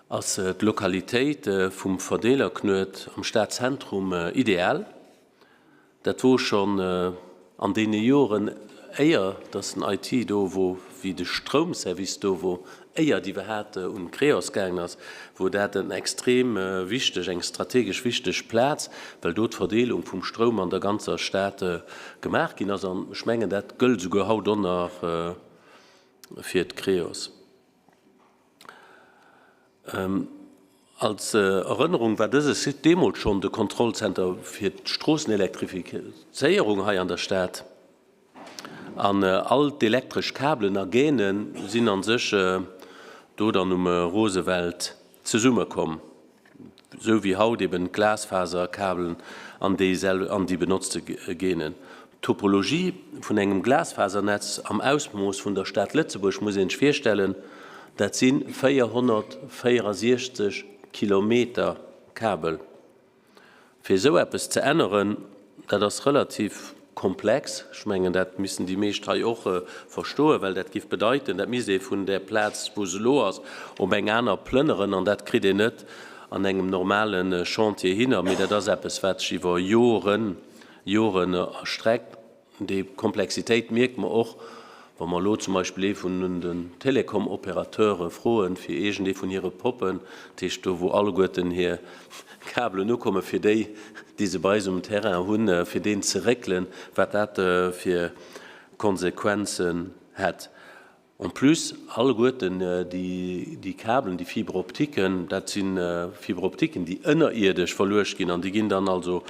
ass d'Lokalitéit vum Verdeelerknuet am Stadzentrum ideal. Dat wor schonn an deene Joren, éier datt den IT do wor, wéi de Stroumservice do wor, éier et iwwerhaat un d'Creos gaangen ass, wor dat en extrem wichteg, eng strategesch wichteg Plaz, well do d'Verdeelung vum Stroum an der ganzer Stad gemaach ginn ass. An ech mengen, dat gëllt esouguer haut och nach fir d'Creos. Als Erënnerung war dëse Site deemools schonn de Kontrollzenter fir d'Stroossenelektrifizéierung hei an der Stad. An all d'elektresch Kabelen a Gaine sinn a sech do dann um Roosevelt zesummekomm, esou wéi haut eben d'Glasfaserkabelen an déi an déi benotzte Gainen. D'Topologie vun engem Glasfasernetz am Ausmooss vun der Stad Lëtzebuerg muss een sech virstellen, dat si 464 Kilometer Kabel. Fir esou eppes ze änneren, dat ass relativ komplex. Ech mengen, dat missten déi meescht hei och verstoen, well dat giff bedeiten, dat misst ee vun där Plaz, wou se elo ass, op eng aner plënneren an dat kritt een net an engem normale Chantier hinner. Mee dat ass eppes, wat sech iwwer Joren, Joren erstreckt. Déi Komplexitéit mierke mer och, wa mer elo zum Beispill ee vun den Telekom-Opérateure froen, fir iergendee vun hire Poppen, dat heescht do, wou alleguerten hir Kabelen ukommen, fir déi, déi se bei eis um Terrain hunn, fir deen ze réckelen, wat dat fir Konsequenzen hätt. En plus, alleguerten déi Kabelen, déi Fibre-optiquen, dat si Fibre-optiquen, déi ënnerierdesch verluecht ginn an déi ginn dann also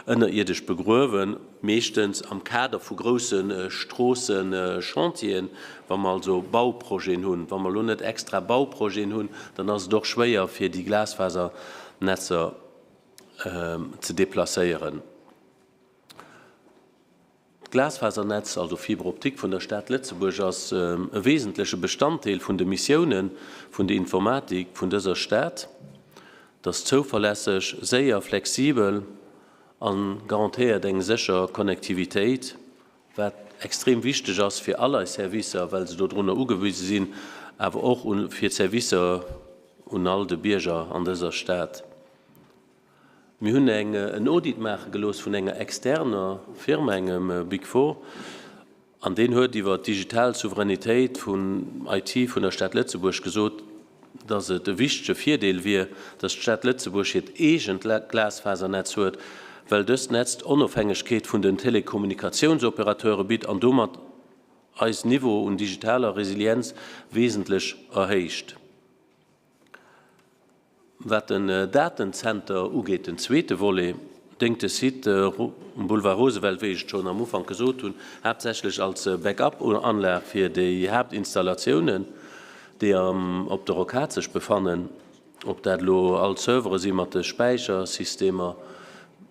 ënnerierdesch begruewen, meeschtens am Kader vu grousse Stroossenchantieren, wa mer also Bauprojeten hunn. Wa mer elo net extra Bauprojeten hunn, dann ass et och schwéier, fir déi Glasfasernetzer ze deplacéieren. D'Glasfasernetz, also Fibre optique, vun der Stad Lëtzebuerg ass e wesentleche Bestanddeel vun de Missioune vun de Informatik vun dëser Stad. Et ass zouverlässeg, séier, flexibel a garantéiert eng sécher Connectivitéit, wat extrem wichteg ass fir all eis Servicer, well se dodrunner ugewise sinn, awer och fir d'Servicer un all de Bierger an dëser Stad. Mir hunn eng en Audit maache gelooss vun enger externer Firma, engem Big Four, an deen huet iwwer d'digital Souveränitéit vun IT vun der Stad Lëtzebuerg gesot, dass et e wichtege Virdeel wier, dass d'Stad Lëtzebuerg hiert eegent Glasfasernetz huet, well dëst Netz d'Onofhängegkeet vun den Telekommunikatiounsopérateure bitt an domat eis Niveau un digitaler Resilienz wesentlech erhéicht. Wat den Datenzenter ugeet, den zweete Volet, déngt de Site um Boulevard Roosevelt, wéi ech et schonn am Ufank gesot hunn, haaptsächlech als Backup-Anlag fir déi Haaptinstallatiounen, déi op der Rocade sech befannen, ob dat elo all d'Servere si mat de Späichersystemer,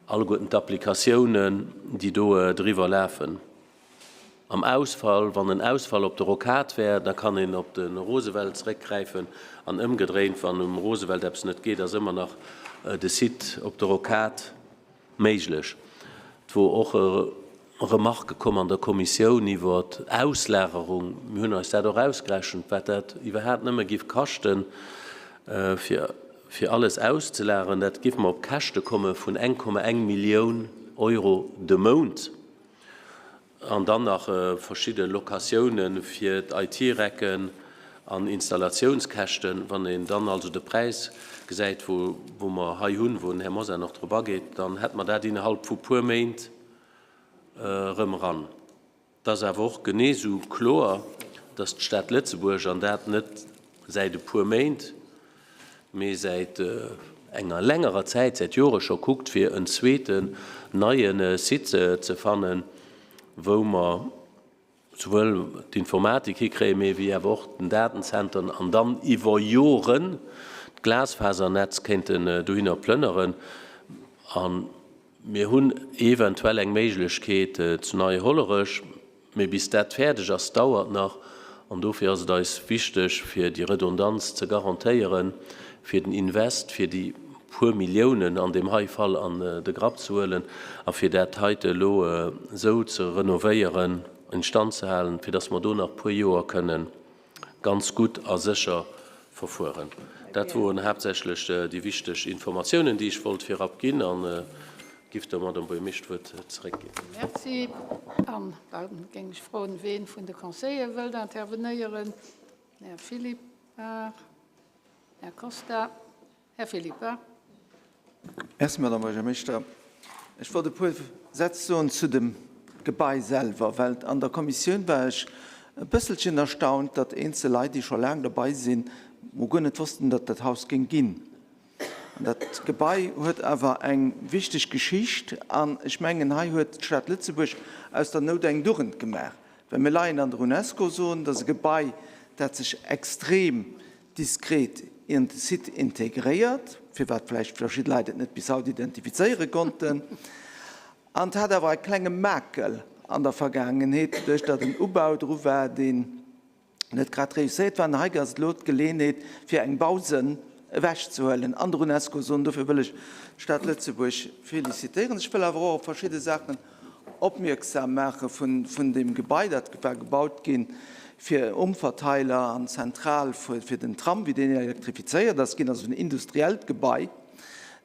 alleguerten d'Applikatiounen, déi do driwwer lafen. Am Ausfall, wann en Ausfall op der Rocade wär, da kann een op de Roosevelt zeréckgräifen an ëmgedréint, wann um Roosevelt eppes net geet, ass ëmmer nach de Site op der Rocade méiglech. Et wor och e Remarque komm an der Kommissioun iwwer d'Auslagerung. Mir hunn eis dat och ausgerechent, wat dat iwwerhaapt nëmme giff kaschten, fir. Fir alles auszelageren, dat géif mer op Käschte komme vun 1,1 Millioun Euro de Mount. An dann nach verschidde Locatioune fir d'IT-Recken an Installatiounskäschten. Wann een dann also de Präis gesäit, wou mer hei hunn, wou den Här Mosar nach drop ageet, dann hätte mer dat innerhalb vu puer Méint erëm eran. Et ass awer och genee esou kloer, dass d'Stad Lëtzebuerg, an dat net säit e puer Méint, mee säit enger längerer Zäit, säit Jore scho kuckt, fir en zweeten neie Site ze fannen, wou mer souwuel d'Informatik hikréien, mee wéi awer och den Datenzenter an dann iwwer Joren d'Glasfasernetz kéinten dohinner plënneren. A Mir hunn eventuell eng Méiglechkeet zu Nei-Hollerech, mee bis dat fäerdeg ass, dauert nach. An dofir ass et eis wichteg, fir déi Redundanz ze garantéieren, fir den Invest, fir déi puer Milliounen an deem hei Fall an de Grapp ze huelen a fir dat heite elo esou ze renovéieren, instand ze halen, fir dass mer do nach puer Joer kënnen ganz gutt a sécher verfueren. Dat woren haaptsächlech déi wichteg Informatiounen, déi ech wollt virab ginn, a giff der Madame Buergermeeschter d'Wuert zeréckginn. Merci. An da géing ech froen, ween vun de Conseillere wëllt intervenéieren. Här Philippart, Här Costa. Här Philippart. Merci, Madame Buergermeeschter. Ech wollt e puer Sätz soen zu dem Gebai selwer, well an der Kommissioun war ech e bësselchen erstaunt, datt eenzel Leit, déi scho laang dobei sinn, mol guer net wossten, datt dat Haus géing ginn. An dat Gebai huet awer eng wichteg Geschicht an ech mengen, hei huet d'Stad Lëtzebuerg aus der Nout eng Dugend gemaach, well mir leien an der UNESCO-Zon, dat ass e Gebai, dat sech extrem diskret in de Site integréiert, firwat vläicht verschidde Leit et net bis haut identifizéiere konnten. An et hat awer e klenge Makel an der Vergaangenheet, doduerch datt en Ubau dru war, deen net grad réusséiert war. An hei ass et elo d'Geleeënheet, fir eng Bausënn ewechzehuelen an der UNESCO-Zon. Dofir wëll ech d'Stad Lëtzebuerg félicitéieren. Ech wëll awer och op verschidde Saachen opmierksam maache vun deem Gebai, dat war gebaut ginn fir Umverteiler an Zentral fir den Tram, wéi deen elektrifizéiert ass ginn, also en industriellt Gebai,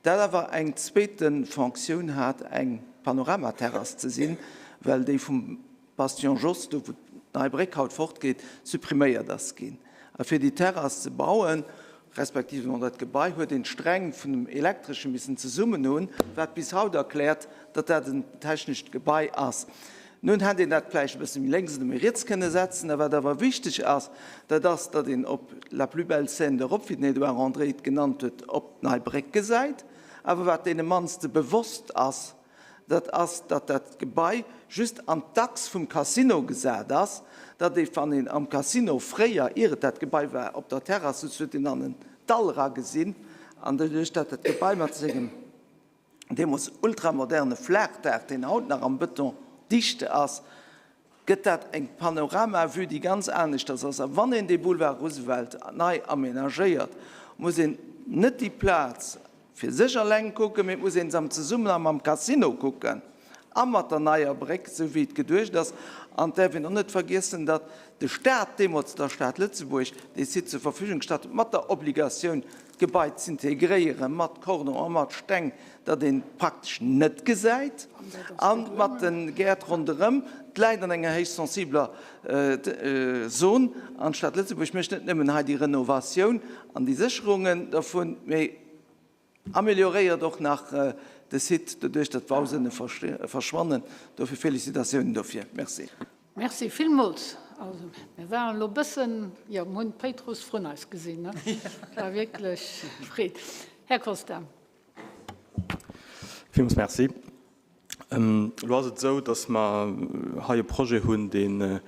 dat awer eng zweete Fonctioun hat, eng Panoramaterrass ze sinn, well déi vum Bastion Jos, do wou d'Nei Bréck haut fortgeet, suppriméiert ass ginn. A fir déi Terrass ze bauen, respektiv dat Gebai, huet een d'Sträng vun dem Elektresche missen zesummen hunn, wat bis haut erkläert, datt dat en technescht Gebai ass. Nun hätt een dat vläicht e bësse méi lénks oder méi riets kënne setzen. A wat awer wichteg ass, dat ass, datt een op la plus belle scène d'Europe, wéi den Edouard André et genannt huet, op d'Nei Bréck gesäit. Awer wat deene mannste bewosst ass, dat ass, datt dat Gebai just an d'Achs vum Casino gesat ass, datt ee, wann een am Casino fréier, ier et dat Gebai war, op der Terrass sutz, huet een an en Dall eragesinn. An doduerch, datt dat Gebai mat sengem deemools ultramoderne Flaachdaach, deen haut nach am Bëton dicht ass, gëtt dat eng Panorama-Vue, déi ganz aneschters ass. A wann een dee Boulevard Roosevelt nei amenagéiert, muss een net déi Plaz fir sech eleng kucken, mee et muss een se am Zesummenhang mam Casino kucken a mat der neier Bréck, esou wéi et geduecht ass. An et däerf een och net vergiessen, datt de Stat deemools der Stad Lëtzebuerg dee Site zur Verfügung gestallt huet, mat der Obligatioun, d'Gebai z'integréiere mat Cordon a mat Steng, datt een praktesch net gesäit, a mat de Gäert ronderëm. Et läit an enger héich sensibler Zon an d'Stad Lëtzebuerg mécht net nëmmen hei déi Renovatioun an déi Sécherungen dervun, mee amelioréiert och nach de Site doduerch, datt d'Bausënne verschwannen. Dofir Félicitatiounen dofir. Merci. Merci villmools. Also, mir waren elo e bëssen, jo, mir hunn d'Péitruss vrun eis gesinn, ne? Et war wierklech Freed. Här Costa. Villmools merci. Elo ass et esou, datt mer hei e Projet hunn, dee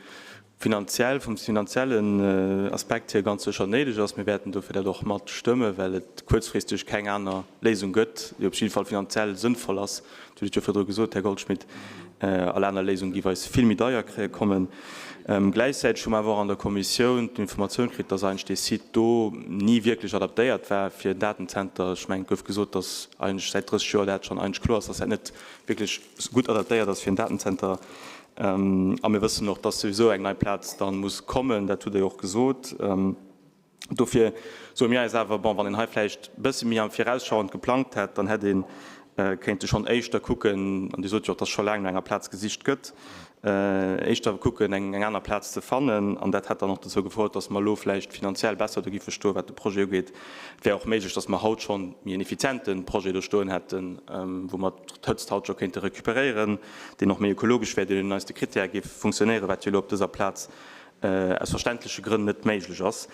finanziell, vum finanziellen Aspekt hier ganz sécher néideg ass. Mir wäerten dofir dat och matstëmmen, well et kuerzfristeg keng aner Léisung gëtt, déi op jidde Fall finanziell sënnvoll ass. Dir hutt et jo virdru gesot, Här Goldschmidt, all aner Léisung géif eis vill méi deier kommen. Gläichzäiteg hu mer awer och an der Kommissioun d'Informatioun kritt, dass eigentlech dee Site do ni wierklech adaptéiert war fir en Datenzenter. Ech mengen, et gouf gesot, dass eigentlech säit 30 Joer dat schonn eigentlech kloer ass, dass dat net wierklech gutt adaptéiert ass fir en Datenzenter. A mir wëssen och, dass souwisou eng nei Plaz da muss kommen. Dat hutt Der jo och gesot. Dofir soe mir eis awer, bon, wann een hei vläicht e bësse méi am Virausschauend geplangt hätt, dann hätt ee kéinte schonn éischter kucken, an Dir sot jo och, dass scho laang no enger Plaz gesicht gëtt, éischter kucken, eng aner Plaz ze fannen. An dat hätt dann och dozou gefouert, dass mer elo vläicht finanziell besser do giffe stoen, wat de Projet ugeet. Et wär och méiglech, dass mer haut schonn méi en effiziente Projet do stoen hätten, wou mer d'Hëtzt haut scho kéinte recuperéieren, deen och méi ökologesch wär, deen no den neiste Krittäre géif funktionéieren, wat jo elo op dëser Plaz aus verständleche Grënn net méiglech ass.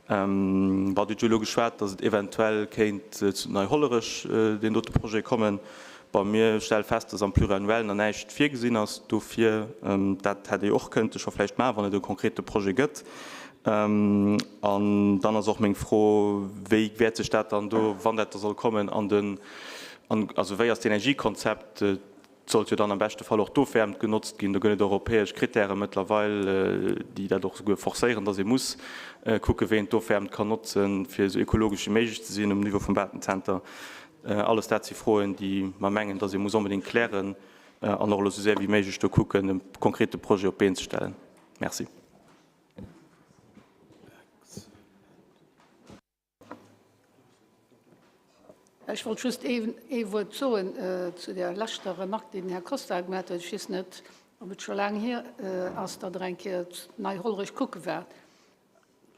Bon, Dir hutt jo elo geschwat, datt et eventuell kéint zu Neihollerech deen dote Projet kommen. Bon, mir stelle fest, datt am Pluriannuel nach näischt virgesinn ass dofir. Dat hätt ee och kënnte scho vläicht maachen, wann et e konkrete Projet gëtt. An dann ass och meng Fro, Wéi wäert sech dat dann do, wann dat da soll kommen, an den, also wéi ass d'Energiekonzept? Et sollt jo dann am beschte Fall och d'Ofwäermt genotzt ginn. Do gëtt et europäesch Krittäre mëttlerweil, déi dat och souguer forcéieren, dass ee muss kucken, wéi een d'Ofwäermt kann notzen, fir esou ökologesch wéi méiglech ze sinn um Niveau vum Datenzenter. Alles dat si Froen, déi mer mengen, dass ee muss onbedéngt klären an och elo esou séier wéi méiglech do kucken, e konkrete Projet op d'Been ze stellen. Merci. Ech wollt just ee Wuert soen zu där leschter Remarque, déi den Här Costa gemaach huet. Ech weess net, ob et scho laang hier ass, datt Der eng Kéier Nei-Hollerech kucke waart.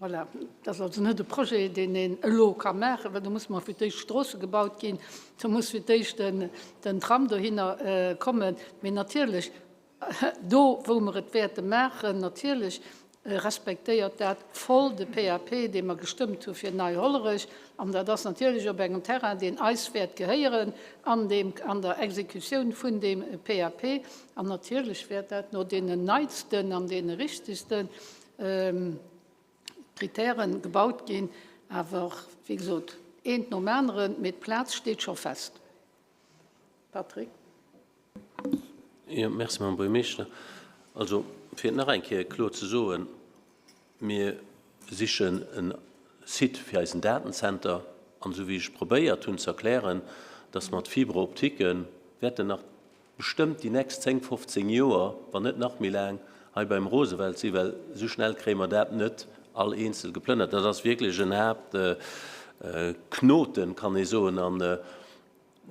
Voilà, dat ass also net e Projet, deen een elo ka maachen, well do musse mer fir d'éischt Stroosse gebaut ginn, do muss fir d'éischt den Tram dohinner kommen. Mee natierlech, Do, wou mer et wäerte maachen, natierlech respektéiert dat voll de PAP, dee mer gestëmmt hu fir Nei-Hollerech. An dat ass natierlech op engem Terrain, deen eis wäert gehéieren an deem, an der Exekutioun vun deem PAP. An natierlech wäert dat no deenen neitsten an deene richtegste Kritäre gebaut ginn. Awer, wéi gesot, eent nom aneren, mee d'Plaz steet scho fest. Patrick. Jo, merci, Madame Buergermeeschter. Also, fir et nach eng Kéier kloer ze soen, Mir sichen e Site fir eisen Datenzenter. An esou wéi ech probéiert hunn ze erklären, dass mer d'Fibre optique wäerten nach bestëmmt déi nächst 10, 15 Joer, wann net nach méi laang, hei beim Roosevelt sinn, well esou schnell kréie mer dat net all eenzel geplënnert. Dat ass wierklech en Haaptknoten, kann ee soen. An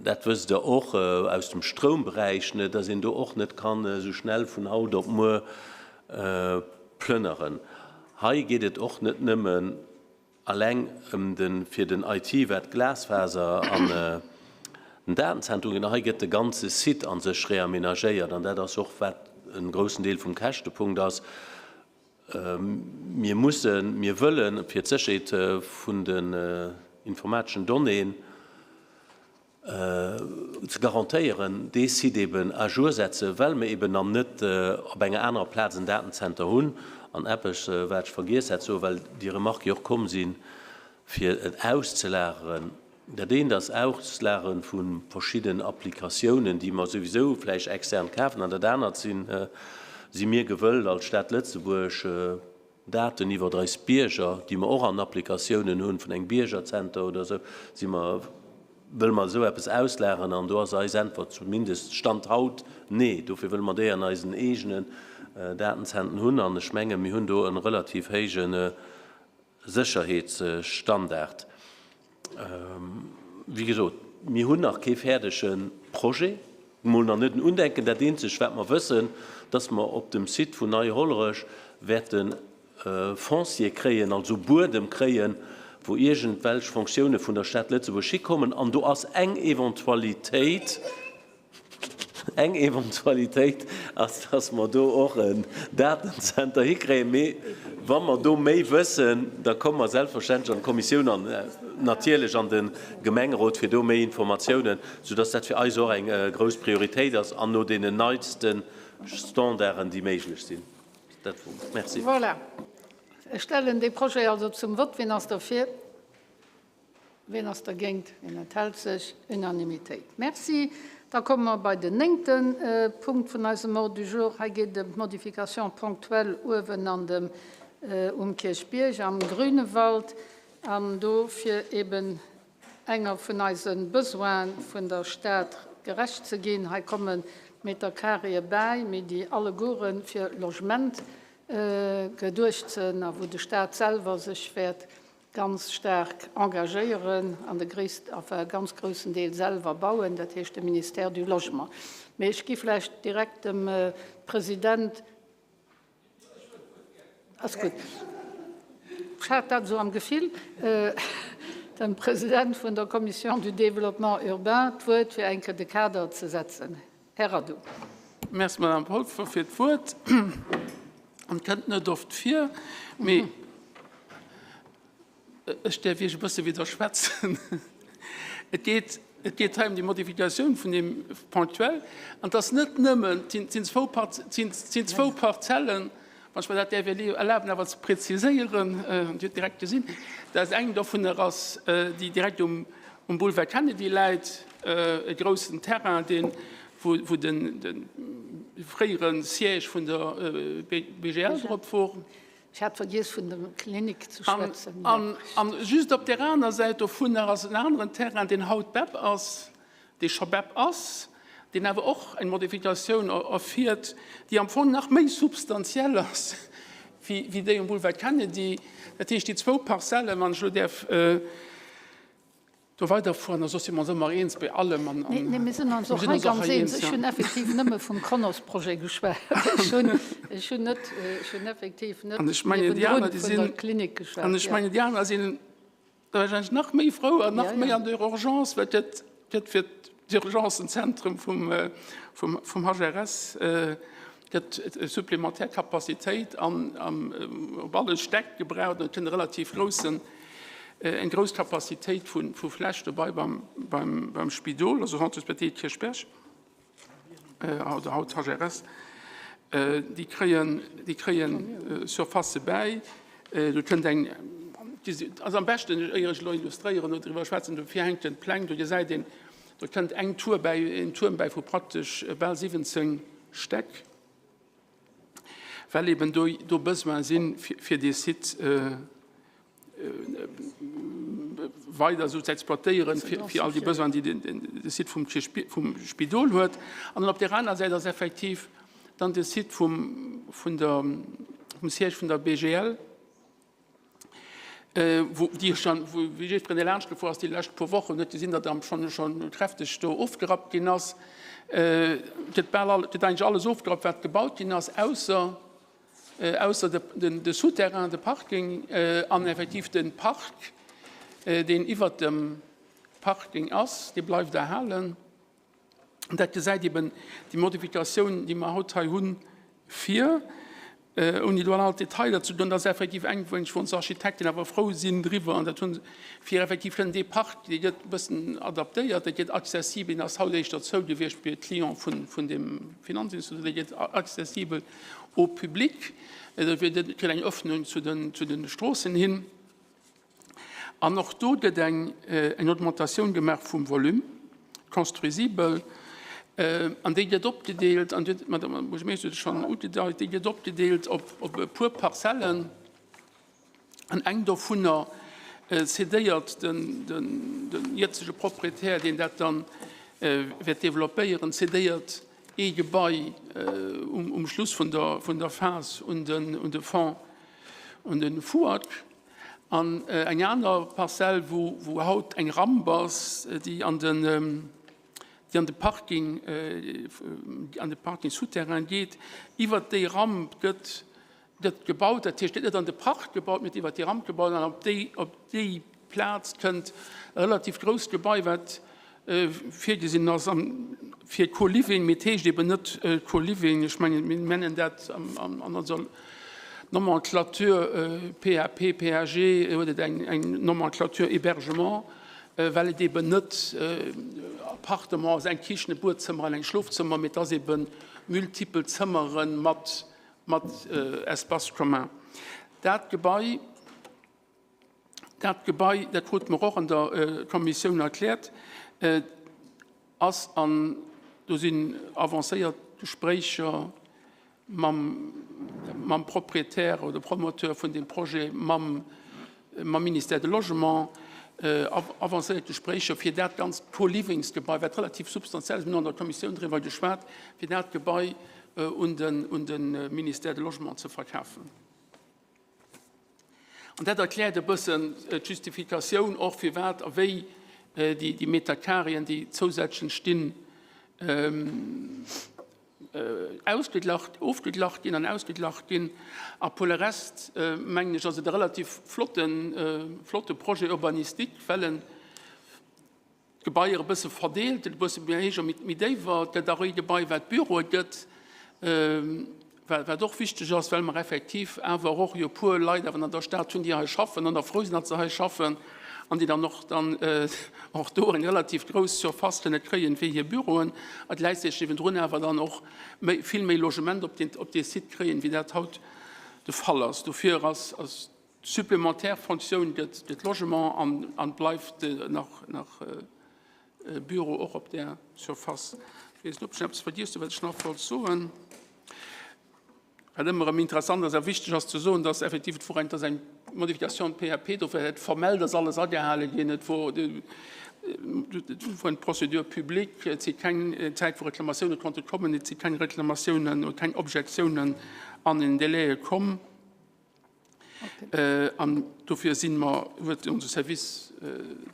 Dat wësst Der och aus dem Stroumberäich, dass een do och net kann esou schnell vun haut op muer plënneren. Hei geet et och net nëmmen eleng ëm de fir den IT, wat d'Glasfaser an den Datenzentrum ugeet. Hei gëtt de ganze Site a sech reamenagéiert an dat ass och, wat e groussen Deel vum Käschtepunkt ass. Mir mussen, mir wëllen, fir d'Sécherheet vun den informateschen Donnéeën ze garantéieren, dee Site eben à jour setzen, well mir eben dann net op enger anerer Plaz en Datenzenter hunn. An eppes, wat ech vergiess hat ze soen, well déi Remarquë jo och komm sinn, fir et auszelageren, Dat eent ass Auslagere vu verschidden Applikatiounen, déi mer souwisou vläicht extern kafen, an dat anert sinn, si mir gewëllt als Stad Lëtzebuerg Daten iwwert eis Bierger, déi mer och an Applikatiounen hunn, vun engem Biergerzenter oder esou, si mer, wëlle mer esou eppes auslageren? An do ass eis Äntwert, zumindest Stand haut, Nee. Dofir wëlle mer déi an eisen eegenen Datenzenten hunn. An ech menge mir hunn do e relativ héije Sécherheetsstandard. Wéi gesot, mir hunn nach kee fäerdege Projet, mol nach net en Undenken. Dat eenzegt, wat mer wëssen, dass mer op dem Site vun Nei-Hollerech wäerte Foncier kréien, also Buedem kréien, wou iergendwelch Fonctioune vun der Stad Lëtzebuerg hikommen. An do ass eng Eventualitéit, Eng Eventualitéit ass, dass mer do och en Datenzenter hikréien. Mee wa mer do méi wëssen, da komme mer selbstverständlech an d'Kommissioun an natierlech an de Gemengerot, fir do méi Informatiounen, soudass dat fir eis och eng grouss Prioritéit ass an no deenen neitste Standarden, déi méiglech sinn. Dat wor. Merci. Voilà. Ech stellen dee Projet also zum Vott. Wien ass derfir? Wien ass dergéint? Wien enthält sech? Unanimitéit. Merci. Da komme mer bei den néngte Punkt vun eisem Ordre du jour. Hei geet et ëm d'Modification ponctuelle uewen an dem, um Kierchbierg am Grünewald an do fir eben enger vun eise Besoine vun der Stad gerecht ze ginn. Hei komme Meterkareeë bäi, mee déi alleguere fir Logement geduecht sinn a wou de Stat selwer sech wäert. ganz staark engagéieren an de gréisst, enfin e ganz groussen Deel selwer bauen, dat heescht de Ministère du Logement. Mee ech gi vläicht direkt dem President. Ass gutt. Ech hat dat esou am Gefill. Dem President vun der Commission du Développement urbain d'Wuert, fir eng Kéier de Kader ze setzen. Här Radu. Merci, Madame Polfer, fir d'Wuert. An et kënnt net oft vir, mee ech däerf Iech e bësse widderschwätzen. Et geet, et geet hei ëm déi Modifikatioun vun deem ponctuel. An et ass net nëmmen, et sinn zwou, et sinn zwou Parzellen, wann ech mer dat däerf erlaben awer ze preziséieren, Dir hutt direkt gesinn, dass eng dovunner ass, déi direkt um Boulevard Kennedy läit, e groussen Terrain, deen, wou de fréiere Siège vun der BGL drop wor. Ech hat vergiess vun der Klinik ze schwätzen. An just op där aner Säit dovunner ass en aneren Terrain, deen haut BEP ass, dee scho BEP ass, deen awer och eng Modifikatioun erfiert, déi am Fong nach méi substantiell ass wéi déi um Boulevard Kennedy. Dat heescht, déi zwou Parzellen, wann ech elo däerf do weiderfueren, a soss si mer ons ëmmer eens bei allem. An, Nee, nee, mir sinn ons och hei ganz eens. Ech hunn effektiv nëmme vum Kronos-Projet geschwat. Ech hunn, ech hunn net, ech hunn effektiv net An ech mengen, déi aner, déi niewendrun vun der Klinik geschwat. An ech mengen, déi aner sinn da warscheinlech nach méi frou an nach méi an der Urgence, well et gëtt fir d'Urgencenzentrum vum, vum, vum HRS gëtt supplémentaire Capacitéit an op alle Stäck gebraucht an et kënnt e relativ groussen, eng grouss Capacitéit vu Fläch dobei beim Spidol, also Centre hospitalier Kierchberg oder haut HRS. Déi kréien, déi kréien Surfacë bäi. Do kënnt eng, also am beschten, éier ech elo illustréieren oder driwwer schwätzen, dofir hänken d'Pläng, do gesäit een, do kënnt eng Tour bäi, en Tuerm bäi vu praktesch bal 17 Stäck, well eben do do Besoin sinn, fir dee Site weider esou ze exploitéieren, fir all déi Besoinen, déi de Site vum vum Spidol huet. An dann op där aner Säit ass effektiv dann de Site vum vun der vum Siège vun der BGL, wou déi schon, wou wéi jiddwereen dee laanscht gefuer ass déi lescht puer Wochen, huet gesinn, datt am schonn schonn kräfteg do ofgerappt ginn ass. Et gëtt bal all, et gëtt eigentlech alles ofgerappt, wat gebaut ginn ass, ausser ausser de den de Souterrain, de Parking an effektiv de Park, deen iwwert dem Parking ass, dee bleift erhalen. An dat gesäit eben déi Modifikatioun, déi mer haut hei hunn, vir, ouni do an all d'Detailer ze goen. Dat ass effektiv eng, wou ons Architekten awer frou sinn driwwer, an dat hunn se, fir effektiv kënnen dee Park, dee gëtt e bëssen adaptéiert, dee gëtt accessibel, deen ass haut éischter zou gewiescht fir d'Clients vun deem Finanzinstitut, dee gëtt accessibel au public, dofir gëtt eng Öffnung zu de Stroossen hin. An och do gëtt eng Augmentatioun gemaach vum Volume construisible. An déi gëtt opgedeelt, an d'Madame Buergermeeschtesch huet et schonn ugedeit, déi gëtt opgedeelt op e puer Parzellen. An eng dovunner cedéiert de jëtzege Proprietär, deen dat dann wäert developpéieren, cedéiert ee Gebai um Schluss vun der Phas un de Fonds, un de FUAG. An eng aner Parzell, wou haut eng Ramp ass, déi an den, déi an de Parking, an de Parking souterrain geet, iwwert déi Ramp gëtt, gëtt gebaut. Dat heescht, gëtt net an de Park gebaut, mee iwwert déi Ramp gebaut. An op déi, op déi Plaz kënnt e relativ grousst Gebai, wat virgesinn ass fir Co-Living, mee et heescht eben net Co-Living. Ech mengen, mir nennen dat an onser Nomenclature PAP, PAG, huet et eng Nomenclature Hébergement, well et eben net Appartement ass, eng Kichen, e Buedzëmmer an eng Schlofzëmmer, mee et ass ebe multipel Zëmmere mat Espace commun. Dat Gebai. Dat Gebai, dat krute mer och an der Kommissioun erkläert, ass an, do sinn avancéiert Gespréicher mam, mam Proprietär oder Promoteur vun deem Projet, mam, mam Ministère de Logement, avancéiert Gespréicher, fir dat ganzt Co-Livingsgebai, wat relativ substantiell ass, mir hunn an der Kommissioun driwwer geschwat, fir dat Gebai un de, un de Ministère de Logement ze verkafen. An dat erkläert e bëssen d'Justifikatioun och, firwat a wéi déi Meterkarien, déi zousätzlech entstinn, ausgeglach, ofgeglach ginn an ausgeglach ginn. A pour le reste, mengen ech, ass et e relativ flotten, flotte Projet urbanistique, well en d'Gebaier e bësse verdeelt, e bësse méi héich a méi déiwer. Et gëtt och ee Gebai, wat Büroe gëtt, wat och wichteg ass, well mer effektiv awer och jo e puer Leit awer an der Stad hunn, déi hei schaffen an der frou sinn, datt se hei schaffen an déi dann och dann och do eng relativ grouss Surface kënne kréien fir hir Büroen a gläichzäiteg niewendrun awer dann och méi, vill méi Logement op deen, op dee Site kréien, wéi dat haut de Fall ass. Dofir ass, ass d'supplémentaire Fonctioun gëtt, gëtt Logement an, an bleift nach, nach Büro och op där Surface. Ech weess net, ob ech nach eppes vergiess hu wat ech nach wollt soen. Wat ëmmer erëm interessant ass a wichteg ass ze soen, dass effektiv et wor eng, dass eng Modification PAP do war, et formell, dass alles agehale ginn, et wor, et wor eng Procédure publique, et si keng Zäit wou Reklamatiounen konnte kommen, et si keng Reklamatiounen oder keng Objektiounen an den Délaië komm. An dofir si mer, huet onse Service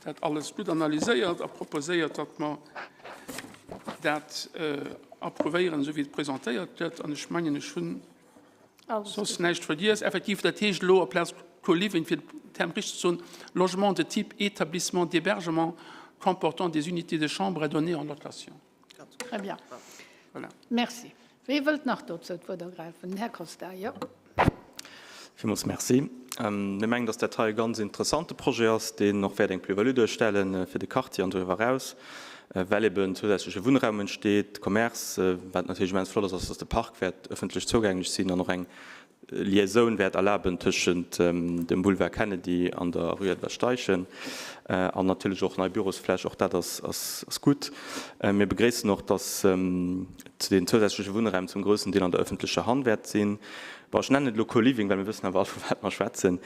dat alles gutt analyséiert a proposéiert, datt mer dat approuvéieren, esou wéi et presentéiert gëtt. An ech mengen, ech hunn soss näischt vergiess. Effektiv, dat heescht elo aplaz Co-living, fir den Term richteg ze soen, Logement de type établissement d'hébergement comportant des unités de chambre à donner en location. Très bien. Voilà. Merci. Wie wëllt nach dozou d'Wuert ergräifen? Den Här Costa, jo. Villmools Merci. Mir mengen, dass dat hei e ganz interessante Projet ass, deen och wäert eng Plus-value duerstelle fir de Quartier an doriwwer eraus, well eben zousätzleche Wunnraum entsteet, Commerce. Wat natierlech immens flott ass, ass, dass de Park wäert ëffentlech zougänglech sinn an och eng Liaisoun wäert erlaben tëschent dem Boulevard Kennedy an der Rue Edward Steichen an natierlech och nei Bürosfläch, och dat ass gutt. Mir begréissen och, dass den zousätzleche Wunnraum zum groussen Deel an der ëffentlecher Hand wäert sinn. Bon, ech nennen et elo Co-Living, well mir wëssen awer all, vu wat mer schwätzen.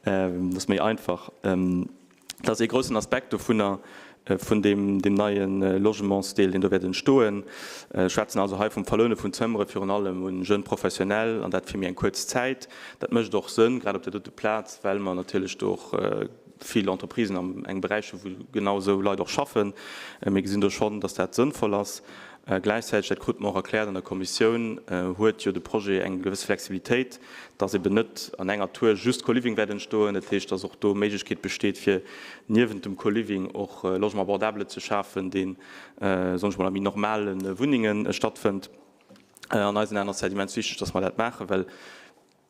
Dat ass méi einfach. Dat ass ee groussen Aspekt dovunner, vun deem neie Logementsdeel, deen do wäert entstoen. Ech schwätzen also hei vum Verloune vun Zëmmere virun allem u Jeunes professionnels, an dat fir méi eng kuerz Zäit. Dat mécht och Sënn, grad op där dote Plaz, well mer natierlech do och vill Entreprisen an engem Beräich hu wou genau esou Leit och schaffen. Mir gesinn do schonn, datt dat sënnvoll ass. Gläichzäiteg, dat krute mer och erkläert an der Kommissioun, huet jo de Projet eng gewëss Flexibilitéit, dass eben net an enger Tour just Co-Living wäert entstoen. Dat heescht, dass och do Méiglechkeet besteet, fir niewent dem Co-Living och Logement abordable ze schafen, deen, soen ech mol, a méi normale Wunnenge stattfënnt. An eisen Aen ass dat immens wichteg, dass mer dat maachen, well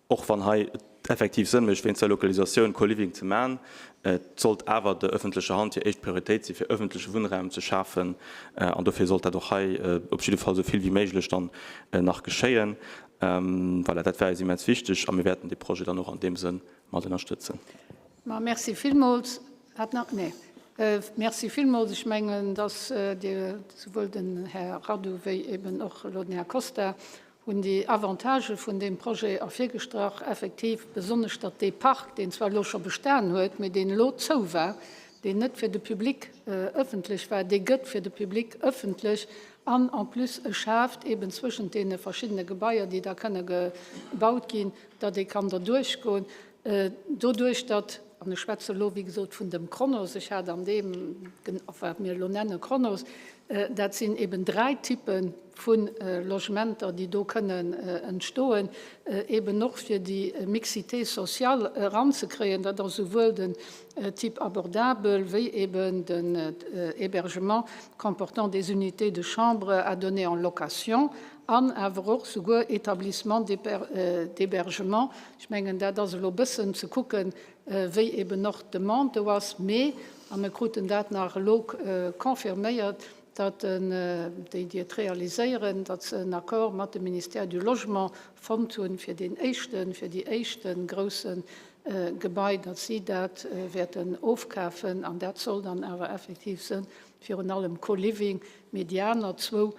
Och wann hei et effektiv Sënn mécht, wéinst der Lokalisatioun Co-Living ze man, et sollt awer der öffentlecher Hand hir éischt Prioritéit sinn, fir öffentleche Wunnraum ze schafen. An dofir sollt dat och hei op jidde Fall esou vill wéi méiglech dann nach geschéien. Voilà, dat war eis immens wichteg a mir wäerten dee Projet dann och an deem Sënn mat ënnerstëtzen. Ma merci villmools. Hat nach? Nee. Merci villmools. Ech mengen, dass Dir, souwuel den Här Radu wéi eben och elo den Här Costa, hunn déi Avantagë vun deem Projet ervirgestrach, effektiv besonnesch, datt dee Park, deen zwar elo scho bestan huet, mee deen elo zou war, deen net fir de Public ëffentlech war, dee gëtt fir de Public ëffentlech an en plus e schaaft eben zwëschent deene verschiddene Gebaier, déi da kënne gebaut ginn, datt ee kann derduerchgoen. Doduerch, datt, an ech schwätze elo wéi gesot vun dem Kronos, ech hat an deem, wat mir elo nenne Kronos, dat sinn eben dräi Typpe vu Logementer, déi do kënnen entstoen, eben och fir déi Mixité sociale eranzekréien, dat ass souwuel den Type abordable wéi eben den Hébergement comportant des unités de chambre à donner en location an awer och souguer Établissement d'hébergement. Ech mengen, dat ass elo e bëssen ze kucken, wéi eben och d'Demande do ass. Mee, a mir kruten dat nach elo confirméiert, datt déi, déi et realiséieren, datt se en Accord mat dem Ministère du Logement fonnt hunn, fir deen éischten, fir déi éischte grousse Gebai, datt si dat wäerten ofkafen. An dat soll dann awer effektiv sënn virun allem Co-Living, mee déi aner zwou,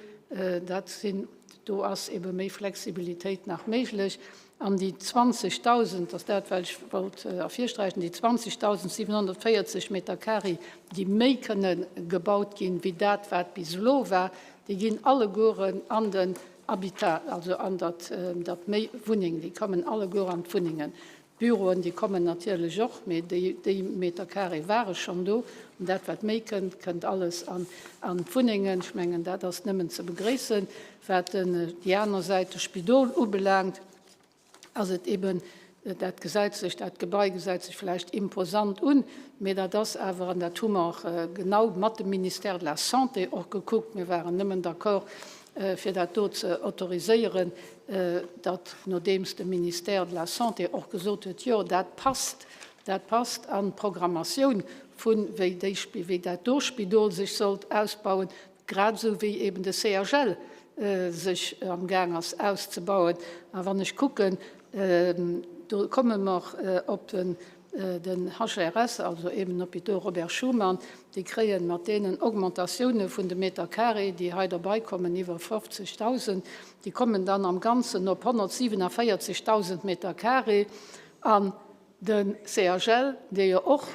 dat sinn, do ass ebe méi Flexibilitéit nach méiglech. An déi 20.000, dat ass dat, wat ech wollt ervirsträichen, déi 20.740 Meter carré, déi méi kënne gebaut ginn, wéi dat, wat bis elo war, déi ginn allegueren an den Habitat, also an dat, dat méi Wunneng, déi kommen alleguer an d'Wunnengen. D'Büroen, déi kommen natierlech och, mee déi, déi Meter carré ware schonn do. An dat, wat méi kënnt, kënnt alles an, an d'Wunnengen. Ech mengen, dat ass nëmmen ze begréissen. Wat den, déi aner Säit, de Spidol ubelaangt, ass et eben, dat gesäit sech, dat Gebai gesäit sech vläicht imposant un, mee dat ass awer, an dat hu mer och genau mat dem Ministère de la Santé och gekuckt, mir waren nëmmen d'accord, fir dat do ze autoriséieren, datt, nodeems de Ministère de la Santé och gesot huet, jo, dat passt, dat passt an d'Programmatioun vu wéi déi, wéi dat do Spidol sech sollt ausbauen, grad esou wéi eben de CHL sech amgaang ass auszebauen. A wann ech kucken, do komme mer op den HRS, also eben Hôpitaux Robert Schuman, déi kréien mat deenen Augmentatioune vun de Meter carré, déi hei derbei kommen, iwwer 50.000, déi kommen dann am Ganzen op 147.000 Meter carré. An de CHL, dee jo och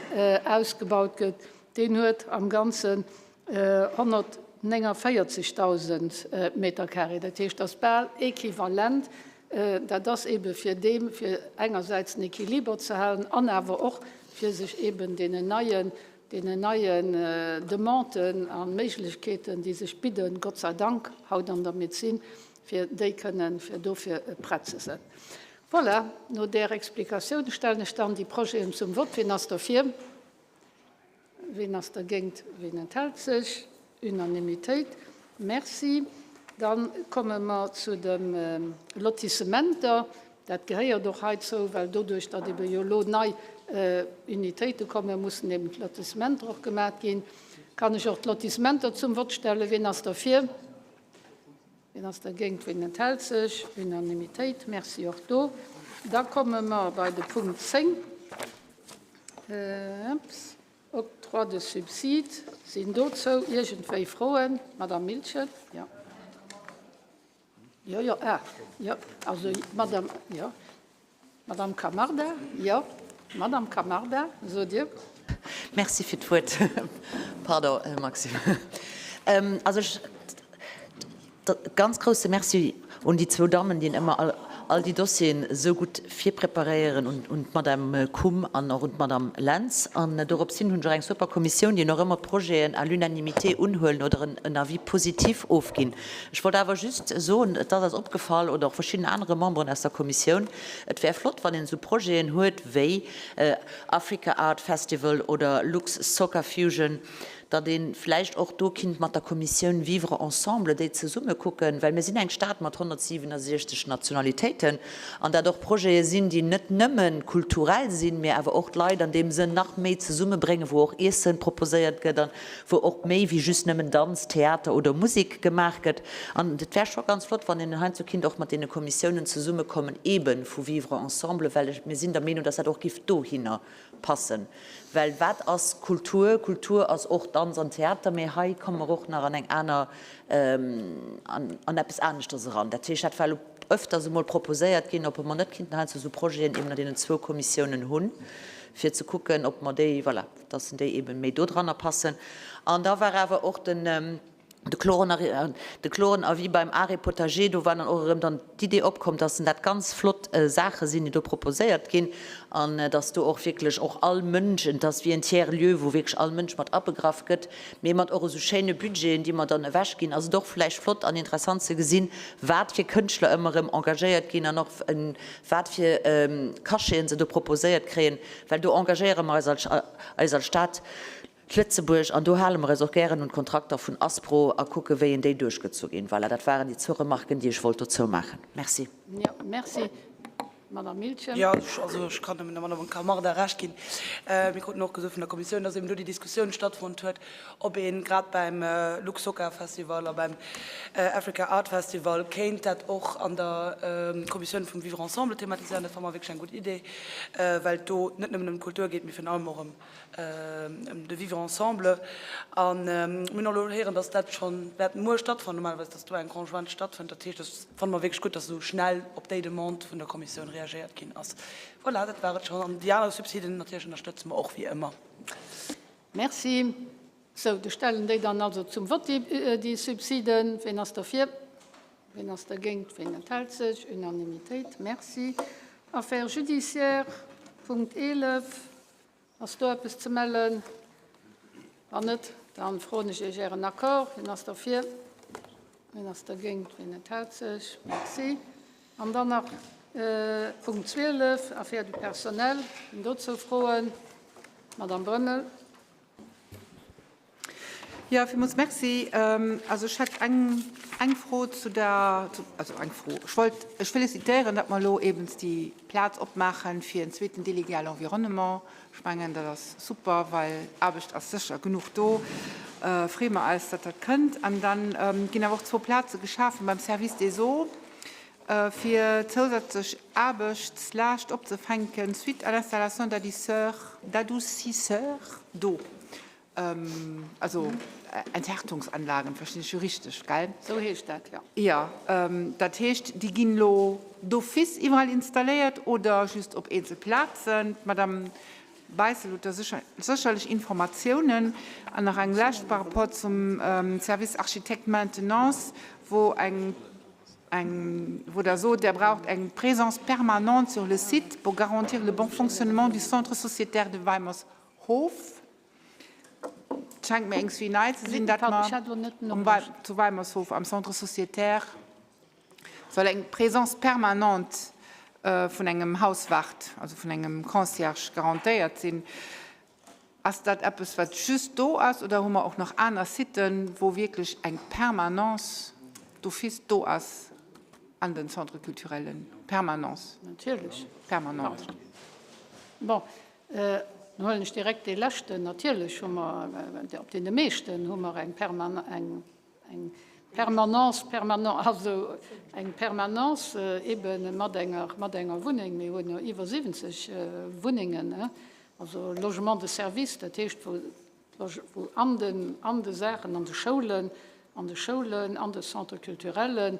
ausgebaut gëtt, deen huet am Ganzen 149.000 Meter carré. Dat heescht, dat ass bal equivalent. Dat ass eebe fir deem, fir engersäits den Equiliber ze halen an awer och fir sech eeben deenen neien, deenen neien Demanden a Méiglechkeeten, déi sech bidden, Gott sei Dank haut an der Medezin, fir déi kënnen, fir dofir prett ze sinn. Voilà, no där Explikatioun stellen ech dann déi Projeten zum Vott. Wien ass derfir? Ween ass dergéint? Ween enthält sech? Unanimitéit. Merci. Da komme mer zu de Lotissementer. Dat gehéiert och heizou, well doduerch, datt ebe jo elo nei Unitéite kommen, mussen eben d'Lotissementer och gemat ginn. Kann ech och d'Lotissementer zum Vott stellen? Ween ass derfir? Wien ass dergéint? Wien enthält sech? Unanimitéit. Merci och do. Da komme mer bei de Punkt 10, Octroi de subsides. Sinn dozou iergendwéi Froen? Madame Miltgen? Jo. Jo, jo, ah, jo, also, Madame, jo. Madame Camarda, jo, Madame Camarda, sot Dir. Merci fir d'Wuert. Pardon, Maxime. Also ech, ganz grousse Merci un déi zwou Dammen, déi ëmmer all, all déi Dossieren esou gutt virpreparéieren, un, un d'Madame Kumm an och un d'Madame Lentz. An dorops hin hunn ech och eng super Kommissioun, déi och ëmmer d'Projeten à l'unanimité unhuelen oder en, en Avis positif ofginn. Ech wollt awer just soen, et ass eis opgefall, oder och verschidden anere Memberen aus der Kommissioun, et wär flott, wann een esou Projeten huet wéi Africa Art Festival oder Lux Soccer Fusion, datt ee vläicht och do kinnt mat der Kommissioun Vivre ensemble déi zesumme kucken, well mir sinn eng Stad mat 167 Nationalitéiten an dat och Projete sinn, déi net nëmme kulturell sinn, mä awer och d'Leit an deem Sënn nach méi zesummebréngen, wou och Iessen proposéiert gëtt an wou och méi wéi just nëmmen Danz, Theater oder Musek gemaach gëtt. An et wär scho ganz flott, wann een heiansdo kinnt och mat deene Kommissiounen zesummekommen, eebe vu Vivre ensemble, well ech, mir sinn der Meenung, dass dat och giff dohinner passen. Well wat ass Kultur? Kultur ass och Danz an Theater, mee hei komme mer och nach an eng aner, an eppes aneschters eran. Dat heescht, dat war elo öfters emol proposéiert ginn, ob mer net kinnten heiansdo esou Projeten eeben an deenen zwou Kommissiounen hunn, fir ze kucken, ob mer déi, voilà, dass déi eben méi dodranner passen. An da war awer och den, de kloren, de kloren Avis beim Arrêt potager, do war dann och erëm dann d'Idee opkomm, dass dat ganz flott Saache sinn, déi do proposéiert ginn, an dass do och wierklech och all Mënsch, et ass wéi en Tiers-lieu, wou wierklech all Mënsch mat abegraff gëtt, mee mat och esou schéine Budgeten, déi mer dann ewechginn, ass et och vläicht flott an interessant ze gesinn, wat fir Kënschtler ëmmer erëm engagéiert ginn an och wat fir Cacheten se do proposéiert kréien. Well do engagéiere mer eis als, eis als Stad Lëtzebuerg an do hale mer eis och gären un d'Kontrakter vun Aspro a kucke wéi en déi duerchgezu ginn. Voilà, dat waren déi zwou Remarken, déi ech wollt dozou maachen. Merci. Jo, merci. Madame Miltgen. Jo, also ech kann nëmmen der Madame Camarda Recht ginn. Mir kruten och gesot vun der Kommissioun, dass eben do déi Diskussioun stattfonnt huet, ob ee grad beim Luxoca Festival a beim Africa Art Festival kéint dat och an der Kommissioun vum Vivre ensemble thematiséieren. Dat fanne mer wierklech eng gutt Idee, well et do net nëmmen ëm d'Kultur geet, mee virun allem och ëm de Vivre ensemble. A mir hunn och elo héieren, dass dat scho wäert muer stattfannen, normalerweis, dass do eng Conjointe stattfënnt. Dat heescht, dat fanne mer wierklech gutt, dass esou schnell op déi Demande vun der Kommissioun reagéiert ginn ass. Voilà, dat war et schonn. An déi aner Subsiden natierlech ënnerstëtze mer och wéi ëmmer. Merci. Sou, da stellen déi dann also zum Vott, déi Subsiden. Ween ass derfir? Ween ass dergéint? Ween enthält sech? Unanimitéit. Merci. Affaires judiciaires, Punkt 11. Ass do eppes ze mellen? Wann net, da froen ech Iech Ären Accord. Wien ass derfir? Wien ass dergéint? Wien enthält sech? Merci. An dann nach Punkt 12, Affaires du personnel. Sinn dozou Froen? Madame Brömmel. Jo, villmools Merci. Also ech hätt eng, eng Fro zu der, also eng Fro, ech wollt ech félicitéieren, datt mer elo eebens déi Plaz opmaache fir en zweeten Délégué à l'environnement. Ech mengen, dat ass super, well Aarbecht ass sécher genuch do. Freeë mer eis, datt dat kënnt. An da ginn awer och zwou Plaze geschafen beim Service des eaux, fir zousätzlech Aarbechtslaascht opzefänken, suite à l'installation d'adoucisseurs d'eau. Also Enthärtungsanlagen, verstinn ech jo richteg, gell? Sou heescht dat, jo. Jo, dat heescht, déi ginn elo d'office iwwerall installéiert oder just op eenzel Plazen? D'Madame Beissel huet do sécherlech Informatiounen. An nach eng lescht par rapport zum Service Architecte Maintenance, wou eng, eng, wou Der sot, Der braucht eng Présence permanente sur le site pour garantir le bon fonctionnement du centre sociétaire de Weimershof. Et schengt mir eng Suite nei ze sinn, datt mer zu Weimershof am Centre sociétaire soll eng Présence permanente vun engem Hauswart, also vun engem Concierge garantéiert sinn. Ass dat eppes, wat just do ass, oder hu mer och nach aner Siten, wou wierklech eng Permanence d'office do ass an den Centres culturellen? Permanence. Natierlech. Permanente. Bon, Dann huelen ech direkt dee leschten. Natierlech hu mer, op deene meeschten hu mer eng eng Permanence, permanent, also eng Permanence ebe mat enger, mat enger Wunneng. Mir hunn jo iwwer 70 Wunnengen, also Logements de service, dat heescht wou, wou an den, an de Saachen, an de Schoulen, an de Schoulen, an de Centres culturellen,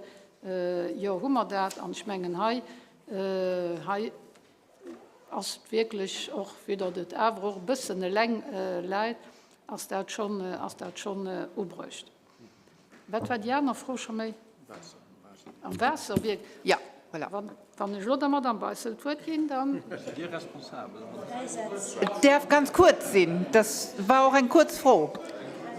jo hu mer dat. An ech mengen hei, hei Ass et wierklech, och vue datt et awer och e bëssen eleng läit, ass dat schonn, ass dat schonn ubruecht. Wat war déi aner Fro scho méi? Am Waasserwierk. Jo, voilà. Wann ech elo der Madamm Beissel d'Wuert ginn, dann. Sidd Dir responsabel? Et däerf ganz kuerz sinn. Dat war och eng kuerz Fro.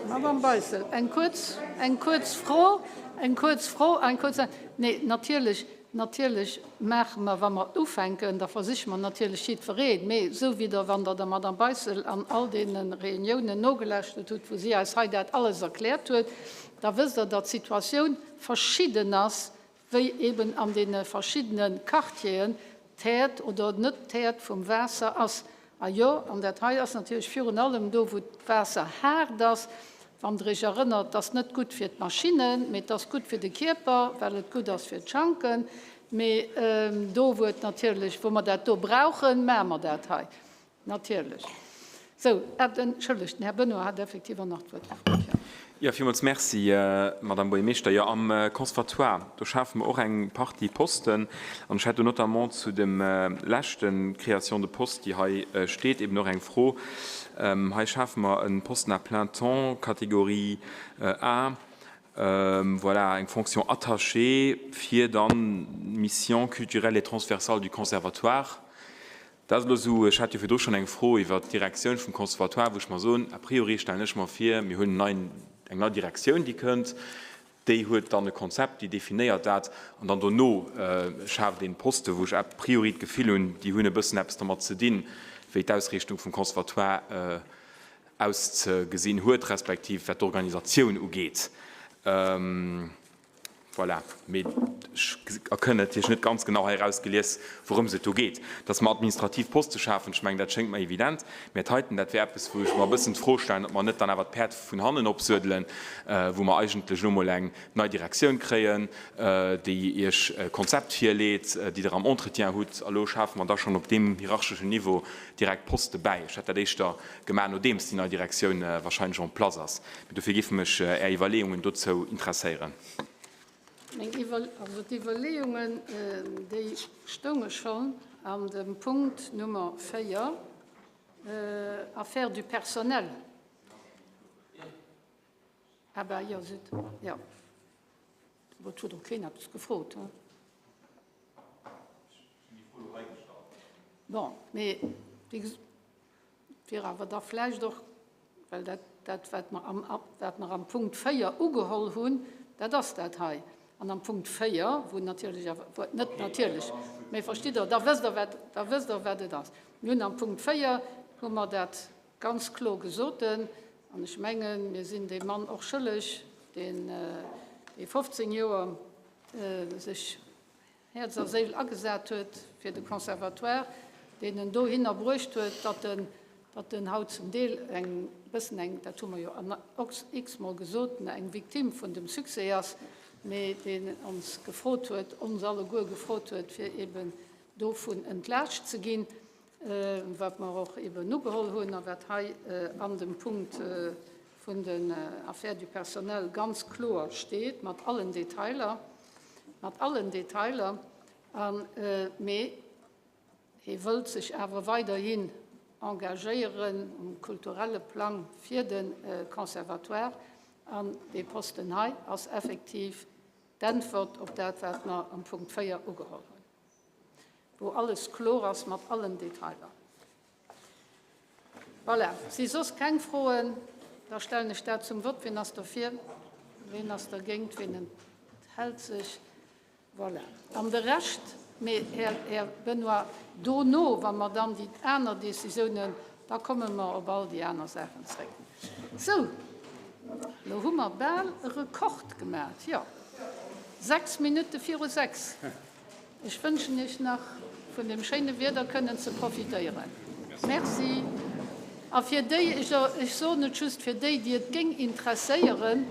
Madamm Beissel, eng kuerz, eng kuerz Fro, eng kuerz Fro, eng kuerz. Nee, natierlech Natierlech maache mer, wa mer ufänken, da versiche mer natierlech jiddwereen, mee esou wéi Der, wann Der der Madamm Beissel an all deene Reuniounen nogelauschtert hutt, wou si eis hei dat alles erkläert huet, da wësst Der, datt d'Situatioun verschidden ass, wéi eben an deene verschiddene Quartieren d'Häert oder net d'Häert vum Waasser ass. A jo, an dat hei ass natierlech virun allem do, wou d'Waasser haart ass. Wann Der Iech erënnert, et ass net gutt fir d'Maschinnen, mee et ass gutt fir de Kierper, well et gutt ass fir d'Schanken. Mee do, wou et natierlech, wou mer dat do brauchen, maache mer dat hei natierlech. Sou, entschëllegt, den Här Benoy hat effektiv och nach d'Wuert gefrot. Jo. Jo, villmools Merci, Madame Buergermeeschter. Jo, am Conservatoire, do schafe mer och eng Partie Posten. An ech hätt do notamment zu dem leschte Création de poste, déi hei steet, eben och eng Fro. Hei schafe mer e Posten à plein temps, Catégorie A, voilà, eng Fonction attachée, fir dann d'Mission culturelle et transversale du Conservatoire Dat ass elo esou, ech hat jo virdru schonn eng Fro iwwert d'Direktioun vum Conservatoire, wou ech mer soen, a priori stellen ech mer vir, mir hunn en neien, eng nei Direktioun, déi kënnt, déi huet dann e Konzept, déi definéiert dat an dann dono schaaft een Posten, wou ech a priori d'Gefill hunn, déi hunn e bëssen eppes domat ze dinn, wéi d'Ausriichtung vum Conservatoire auszegesinn huet, respektiv wat d'Organisatioun ugeet. Voilà, mee ech erkënn natierlech net ganz genau hei erausgelies, wourëms et do geet. Dass mer administrativ Poste schafen, ech mengen, dat schéngt mer evident. Mä d'heiten, dat wär eppes, wou ech mer e bëssen d'Fro stellen, ob mer net dann awer d'Päerd vun hannen opsuedelen, wou mer eigentlech elo emol eng nei Direktioun kréien, déi Iech e Konzept virleet, déi Der am Entretien hutt, a lo schafe mer da schonn op deem hierarcheschen Niveau direkt Poste bäi. Ech hätt dat éischter gemaach, nodeems déi nei Direktioun wahrscheinlech en place ass. Mee dofir géife mech Är Iwwerleeungen dozou interesséieren. Meng Iwwer, also d'Iwwerleeungen, déi stounge schonn an dem Punkt Nummer 4, Affaires du personnel. Ah ben, jo, zut, jo. Awer et huet och keen eppes gefrot, he? Bon, mee wéi gesot, wier awer da vläicht och, well dat, dat wat mer am, wat mer am Punkt 4 ugeholl hunn, dat ass dat hei. An am Punkt 4, wou natierlech awer, wou, net natierlech, mee verstitt Der, da wësst Der wat, da wësst Der wat et ass. Mir hunn am Punkt 4 hu mer dat ganz kloer gesoten, an ech mengen, mir sinn deem Mann och schëlleg, deen, dee 15 Joer sech Häerz a Séil agesat huet fir de Conservatoire, deen en dohinner bruecht huet, datt en, datt en haut zum Deel eng bëssen eng, dat hu mer jo x-mol gesot, eng Victime vun dem Succès ass, mee deen ons gefrot huet, ons alleguer gefrot huet, fir eben dovun entlaascht ze ginn, wat mer och eben ugeholl hunn a wat hei an dem Punkt vun den Affaires du personnel ganz kloer steet, mat allen Detailer, mat allen Detailer. An, mee hie wëllt sech awer weiderhin engagéieren um kulturelle Plang fir de Conservatoire. An dee Posten hei ass effektiv d'Äntwert op dat, wat mer am Punkt 4 ugeholl hunn, wou alles kloer ass mat allen Detailer. Voilà, si soss keng Froen? Da stellen ech dat zum Vott. Wien ass derfir? Wien ass dergéint? Wien enthält sech? Voilà. An de Rescht, mee Här, Här Benoy, dono, wa mer dann déi aner Décisiounen, da komme mer op all déi aner Saachen zréck. Sou, elo hu mer bal e Rekord gemaach, jo, sechs Minutte viru sechs. Ech wënschen Iech nach vun dem schéine Wieder kënnen ze profitéieren. Merci. A fir déi, ech soen et just fir déi, déi et géing interesséieren.